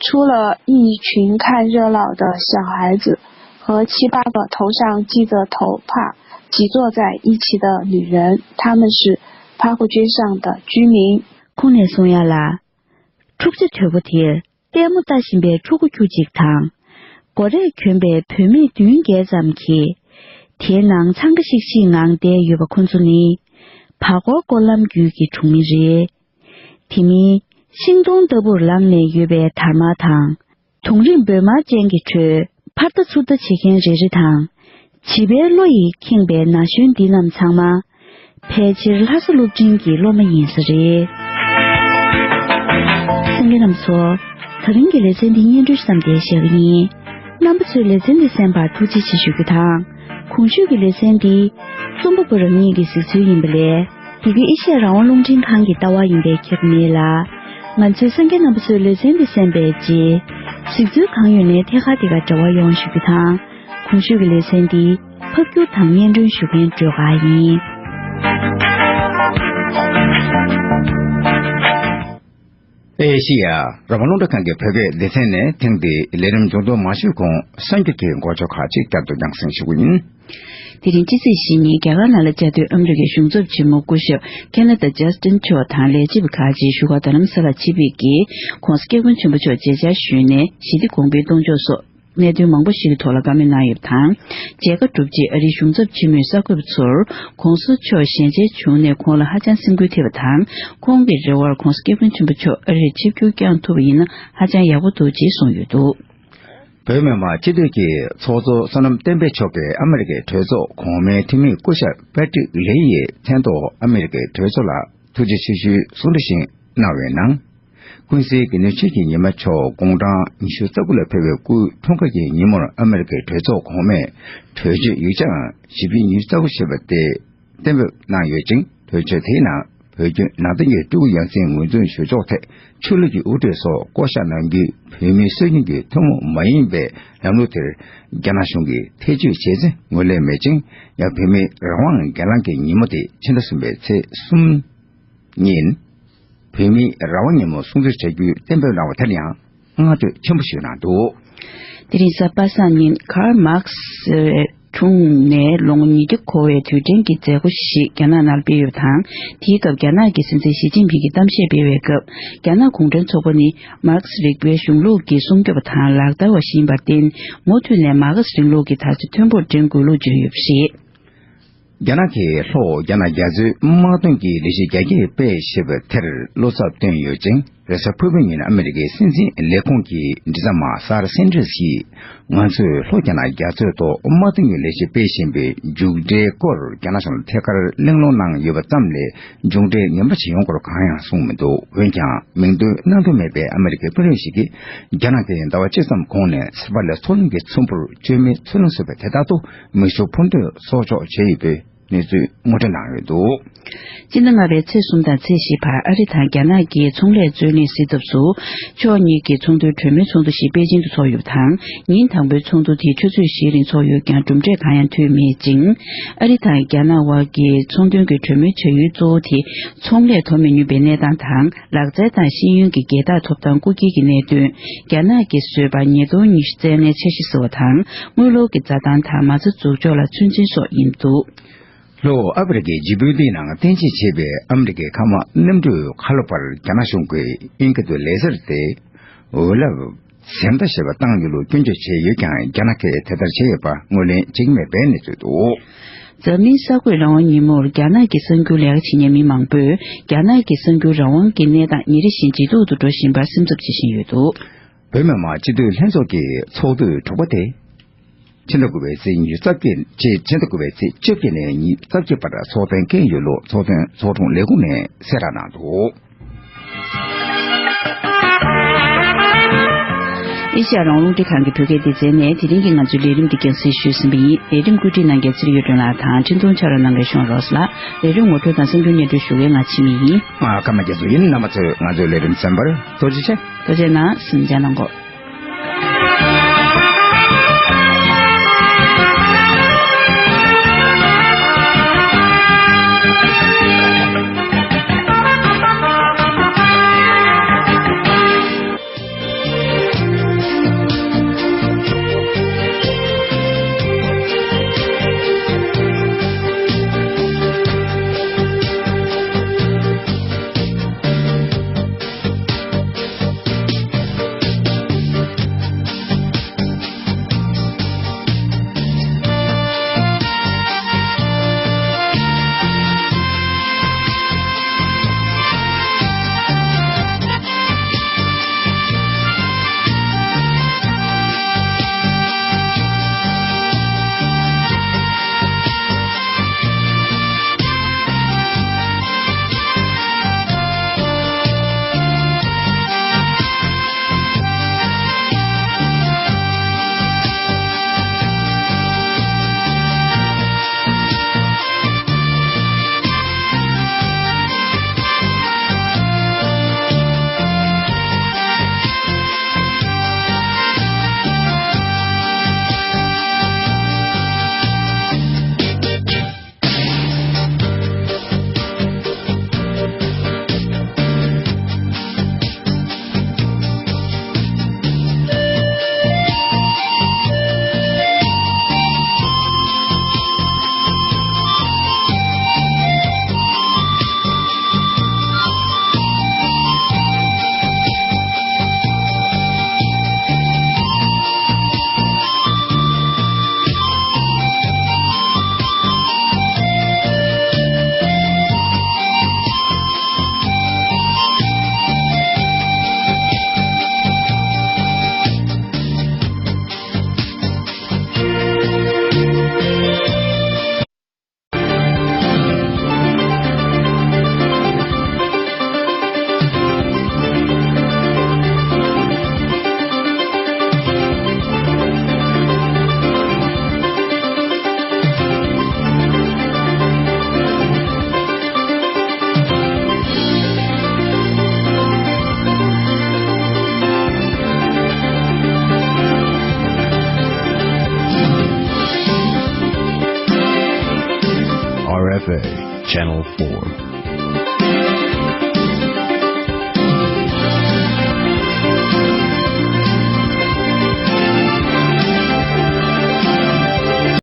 除了一群看热闹的小孩子和七八个头上系着头帕挤坐在一起的女人，她们是帕克街上的居民。 ཁོང་ནས་གསུང་ཡ་ལ། འཁྲུག་ཆ་དོད་པོ་དེར་ལྟད་མོ་ལྟ་བཞིན་པའི་ཕྲུ་གུ་ཁྱུ་གཅིག་དང་། མགོ་རས་གྱོན་པའི་བུད་མེད་བདུན་བརྒྱད་ཙམ་གྱིས། དེའི་ནང་འཚང་ཁ་ཤིག་ཤིག་ངང་བསྡད་ཡོད་པ་ཁོ་ཚོ་ནི། བར་སྐོར་སྐོར་ལམ་བརྒྱུད་ཀྱི་གྲོང་མི་རེད། དེ་མིན། ཤིང་སྡོང་ལྟ་བུར་ལངས་ནས་ཡོད་པའི་དར་དམར་དང་། དུང་རིང་འབོལ་དམར་ཅན་གྱི་ཁྲོད་ཕར་ལྟ་ཚུར་ལྟ་བྱེད་མཁན་རེ་རེ་དང་། བྱིས་པའི་བློ་ཡིས་ཁེངས་པའི་ན་གཞོན་འདི་རྣམས་ཚང་མ། ཕལ་ཆེར་ལྷ་ས་སློབ་འབྲིང་གི་སློབ་མ་ཡིན་ས་རེད། གསན་མཁན་རྣམས་ཚོ། ད་རིང་གི་ལེ་ཚན་འདི་སྙན་སྒྲོན་བསམ་དེ་བཞག་གི་ཡིན། རྣམ་པ་ཚོས་ལེ་ཚན་འདི་གསན་པར་ཐུགས་རྗེ་ཆེ་ཞུ་རྒྱུ་དང་། གོང་ཞུས་ཀྱི་ལེ་ཚན་འདི། རྩོམ་པ་པོ་རང་ཉིད་ཀྱི་གཟིགས་ཚུལ་ཡིན་པ་ལས། འདི་ག་ཨེ་ཤ་ཡ་རང་དབང་རླུང་འཕྲིན་ཁང་གི་ལྟ་བ་ཡིན་པས་ཁྱབ་མེད་ལ། ང་ཚོའི་གསན་མཁན་རྣམ་པ་ཚོས་ལེ་ཚན་འདི་གསན་པའི་རྗེས། གཟིགས་ཚུལ་གང་ཡོད་ནས་ཐད་ཀར་འདི་གར་འབྲེལ་བ་ཡོང་ཞུ་རྒྱུ་དང་། གོང་ཞུས་ཀྱི་ལེ་ཚན་འདི་ཕབ་སྒྱུར་དང་སྙན་སྒྲོན་ཞུ་མཁན་སྒྲོལ་དཀར་ཡིན། ཨེ་ཤེ་ཡ་རང་དབང་རླུང་འཕྲིན་ཁང་གི་བོད་སྐད་སྡེ་ཚན་ནས་ཐེངས་འདིའི་ལས་རིམ་མཇུག་སྡོམ་མ་ཞུས་གོང་གསར་འགྱུར་གྱི་འགོ་བརྗོད་ཁག་ཅིག་བསྐྱར་དུ་རྒྱང་སྲིང་ཞུ་གི་ཡིན། དེ་རིང་ཕྱི་ཚེས་བཞི་ཉིན་རྒྱ་གར་ནང་ལ་བཅའ་སྡོད་ཨ་མི་རི་ཀའི་གཞུང་ཚབ་ཆེན་མོ་སྐུ་ཞབས་ཁེ་ན་ཌ་ཇ་སི་ཊིན་མཆོག་དང་ལས་བྱེད་པ་ཁག་ཅིག་བཞུགས་སྒར་རྡ་རམ་ས་ལར་ཆེད་ཕེབས་ཀྱིས་༸གོང་ས་༸སྐྱབས་མགོན་ཆེན་པོ་མཆོག་མཇལ་བཅར་ཞུས་ནས་ཞི་བདེ་གོང་འཕེལ་གཏོང་ཕྱོགས་སོགས་གནད་དོན་མང་པོ་ཞིག་གི་ཐོག་ལ་བཀའ་མོལ་གནང་ཡོད་པ་དང་། མཇལ་ཁ་གྲུབ་རྗེས་ཨ་རིའི་གཞུང་ཚབ་ཆེན་མོས་གསར་འགོད་པ་ཚོར་༸གོང་ས་མཆོག་ཞལ་མཇལ་བྱུང་ནས་ཁོང་ལ་ཧ་ཅང་སེམས་འགུལ་ཐེབས་པ་དང་། ཁོང་གི་རེ་བར་༸གོང་ས་༸སྐྱབས་མགོན་ཆེན་པོ་མཆོག་ཨ་རིར་ཆིབས་བསྒྱུར་བསྐྱངས་ཐུབ་པ་ཡིན་ན་ཧ་ཅང་ཡག་པོ་འདུག་ཅེས་གསུངས་ཡོད་འདུག་བོད་མི་མང་སྤྱི་འཐུས་ཀྱི་ཚོགས་གཙོ་བསོད་ནམས་བསྟན་འཕེལ་མཆོག་གིས་ཨ་མི་རི་ཀའི་གྲོས་ཚོགས་གོང་མའི་འཐུས་མི་སྐུ་ཞབས་པེ་ཏྲིག་ལེ་ཡི་མཚན་ཐོག་ཨ་མི་རི་ཀའི་གྲོས་ཚོགས་ལ་ཐུགས་རྗེ་ཆེ་ཞུའི་གསུང་འཕྲིན་ཞིག་གནང་བའི་ནང་། ཀུན་གཟིགས་དགེ་འདུན་ཆོས་ཀྱི་ཉི་མ་མཆོག་དགུང་གྲངས་ཉི་ཤུ་རྩ་དགུ་ལ་ཕེབས་པའི་སྐུའི་འཁྲུངས་སྐར་གྱི་ཉིན་མོར་ཨ་མི་རི་ཀའི་གྲོས་ཚོགས་གོང་མས་གྲོས་ཆོད་ཡིག་ཆའང་ཞི་བདེའི་ཉི་ཤུ་རྩ་དགུ་ཞེས་པ་སྟེ། གཏན་འབེབས་གནང་ཡོད་ཅིང་། གྲོས་ཆོད་དེའི་ནང་བོད་བརྒྱུད་ནང་བསྟན་གྱི་སྤྲུལ་སྐུ་ཡ་མཚན་ངོས་འཛིན་ཞུ་ཕྱོགས་ཐད་ཆོས་ལུགས་ཀྱི་དབུ་ཁྲིད་སོགས་བསྐོ་བཞག་གནང་རྒྱུའི་བོད་མིའི་སྲོལ་རྒྱུན་གྱི་ཐུན་མོང་མ་ཡིན་པའི་ལམ་ལུགས་དེར་རྒྱ་ནག་གཞུང་གིས་ཐེ་བྱུས་བྱེད་རྩིས་ངོས་ལེན་མེད་ཅིང་། ཡང་བོད་མིའི་རང་དབང་སྒེར་ལངས་ཀྱི་ཉིན་མོ་དེ་ཕྱི་ཟླ་གསུམ་པའི་ཚེས་གསུམ་ཉིན། བོད་མིའི་རང་དབང་ཉིན་མོ་སྲུང་བརྩི་བྱ་རྒྱུའི་གཏན་འབེབས་གནང་བ་དེར་ཡང་བསྔགས་བསྟོད་ཆེན་པོ་ཞུས་གནང་འདུག་དེ་རིང་གཟའ་པ་སངས་ཉིན་ཀརལ་མཱག་སི་འཁྲུངས་ནས་ལོ་ངོ་ཉིས་བརྒྱ་འཁོར་བའི་དུས་དྲན་གྱི་མཛད་སྒོ་ཞིག་རྒྱ་ནག་ནང་སྤེལ་ཡོད་པ་དང་། དེའི་སྐབས་རྒྱ་ནག་གི་སྲིད་འཛིན་ཞི་ཅིན་ཕིང་གིས་གཏམ་བཤད་སྤེལ་བའི་སྐབས། རྒྱ་ནག་གུང་ཁྲན་ཚོགས་པ་ནི་མཱག་སི་རིག་པའི་གཞུང་ལུགས་ཀྱི་སྲུང་སྐྱོབ་པ་དང་ལག་བསྟར་བ་ཞིག་ཡིན་པར་བརྟེན། མུ་མཐུད་ནས་མཱག་སི་རིང་ལུགས་ཀྱི་དར་ཆ་མཐོན་པོར་སྒྲེང་དགོས་ལུགས་བརྗོད་ཡོད་པ་རེད། རྒྱ་ནག་གི་ལྷོ་རྒྱ་ནག་རྒྱ་མཚོའི་དམག་དོན་གྱི་ལས་གཞི་རྒྱ་སྐྱེད་སྤེལ་ཞེས་པ་དེར་བློ་འཚབ་བཏོན་ཡོད་ཅིང་། རེས་གཟའ་ཕུར་བུའི་ཉིན་ཨ་མི་རི་ཀའི་སྲིད་འཛིན་ལས་ཁུངས་ཀྱི་མགྲིན་ཚབ་མ་སར་སན་ཏྲེས་ཀྱིས། ང་ཚོས་ལྷོ་རྒྱ་ནག་རྒྱ་མཚོའི་ཐོག་དམག་དོན་གྱི་ལས་གཞི་སྤེལ་བཞིན་པའི་མཇུག་འབྲས་སྐོར་རྒྱ་ནག་གཞུང་ལ་ཐད་ཀར་གླེང་སློང་གནང་ཡོད་པ་ཙམ་ལས། མཇུག་འབྲས་ངན་པ་ཞིག་ཡོང་སྐོར་གང་ཡང་གསུངས་མི་འདུག་འོན་ཀྱང་། མིང་འདོན་གནང་འདོད་མེད་པའི་ཨ་མི་རི་ཀའི་དཔོན་རིགས་ཤིག་གིས། རྒྱ་ནག་གིས་ཟླ་བ་གཅིག་ཙམ་གོང་ནས་སི་པ་ལའི་མཚོ་རླུང་གི་ཚོམ་བུར་བཅོས་མའི་མཚོ་རླུང་ཟེར་བ་དེ་ལྟར་དུ་མེ་ཤུགས་འཕུར་མདེལ་གསོག་འཇོག་བྱས་ཡོད་པའི་གནས་ཚུལ་ངོ་སྤྲོད་གནང་ཡོད་འདུག་སྤྱི་ཟླ་ལྔ་པའི་ཚེས་གསུམ་དང་ཚེས་བཞི་བར་ཨ་རི་དང་རྒྱ་ནག་གི་ཚོང་ལས་རྩོད་གླེང་སེལ་ཐབས་སུ། ཕྱོགས་གཉིས་ཀྱི་ཚོགས་འདུའི་གྲོས་མོལ་ཚོགས་འདུ་ཞིག་པེ་ཅིང་དུ་ཚོགས་ཡོད་པ་དང་། ཉིན་དང་པོའི་ཚོགས་འདུ་དེ་ཆུ་ཚོད་བཞིའི་རིང་ཚོགས་ཡོད་ཀྱང་། གྲུབ་འབྲས་གང་ཡང་ཐོན་མེད་ཅིང་། ཨ་རི་དང་རྒྱ་ནག་དབར་གྱི་ཚོང་དོན་གྱི་གྲོས་མོལ་བྱ་ཡུལ་གཙོ་བོ་དེ། ཚོང་ལས་དོ་མི་མཉམ་པའི་གནས་སྟངས་དང་། ལག་རྩལ་དང་ཤེས་ཡོན་གྱི་རྒྱལ་རྟགས་ཐོབ་ཐང་རྐུ་འཁྱེར་གྱི་གནད་དོན། རྒྱ་ནག་གིས་བཟོས་པ་ཉིས་སྟོང་ཉི་ཤུ་རྩ་ལྔའི་འཆར་གཞི་བཟོ་བ་དང་། དངུལ་ལོར་གྱི་འཛའ་ཐང་དང་མ་རྩ་འཛུགས་འཇོག་ལ་ཚོད་འཛིན་སོགས་ཡིན་འདུག་ལྷོ་ཨ་ཧྥེ་རི་ཁའི་ཇི་བྷུ་ཏི་ནང་རྟེན་གཞི་བྱས་པའི་ཨ་མི་རི་ཀའི་མཁའ་དམག་གནམ་གྲུས་ཁ་ལོ་བར་རྒྱ་ནག་གཞུང་གིས་དབྱིན་སྐད་དུ་ལེ་སར་ཏེ། འོད་རླབས་ཟེར་མདའ་ཞེས་པ་བཏང་ཡོད་ལུགས་སྐྱོན་བརྗོད་བྱས་ཡོད་ཀྱང་། རྒྱ་ནག་གིས་དེ་ལྟར་བྱས་ཡོད་པ་ངོས་ལེན་བྱེད་ཀྱི་མེད་པའི་གནས་ཚུལ་འདུག་འཛམ་གླིང་གསར་འགོད་རང་དབང་ཉིན་མོར་རྒྱ་ནག་གི་གསར་འགྱུར་ལས་ཀ་བྱེད་མཁན་མི་མང་པོས། རྒྱ་ནག་གི་གསར་འགྱུར་རང་དབང་གི་གནས་སྟངས་ཉིན་རེ་བཞིན་ཇེ་སྡུག་ཏུ་འགྲོ་བཞིན་པར་སེམས་འཚབ་བྱེད་བཞིན་ཡོད་འདུག་བོད་མི་མང་སྤྱི་འཐུས་ལྷན་ཚོགས་ཀྱི་ཚོགས་འདུའི་དྲུག་པ་དེ། ཕྱི་ཟླ་དགུ་པའི་ཚེས་ཉི་ཤུ་རྩ་བརྒྱད་ཕྱི་ཟླ་དགུ་པའི་ཚེས་བཅོ་བརྒྱད་ནས་ཉི་ཤུ་རྩ་བརྒྱད་བར་ཚོགས་གཏན་འཁེལ་ཡོད་ལུགས་ཚོགས་དོན་ཚོགས་དྲུང་ལས་ཁུངས་ནས་གསལ་བསྒྲགས་གནང་འདུག་ཨེ་ཤ་ཡ་རང་དབང་རླུང་འཕྲིན་ཁང་གི་བོད་སྐད་སྡེ་ཚན་ནས་དེ་རིང་གི་ང་ཚོའི་ལས་རིམ་འདི་རྒྱང་སྲིང་ཞུས་ཟིན་པ་ཡིན། ལས་རིམ་བཀོད་སྒྲིག་གནང་མཁན་ཚེ་རིང་གཡུ་སྒྲོན་ལགས་དང་འཕྲིན་གཏོང་ཕྱག་རོགས་གནང་མཁན་ཤོང་རོས་ལགས། ལས་རིམ་ངོ་སྤྲོད་དང་གསར་འགྱུར་སྙན་སྒྲོན་ཞུ་མཁན་ང་འཆི་མེད་ཡིན། ང་ཀརྨ་རྒྱ་མཚོ་ཡིན། རྣམ་པ་ཚོས་ང་ཚོའི་ལས་རིམ་གསན་པར་ཐུགས་རྗེ་ཆེ། ཐུགས་རྗེ་གནང་། གསན་མཇལ་གནང་གོ། Fei, Channel four.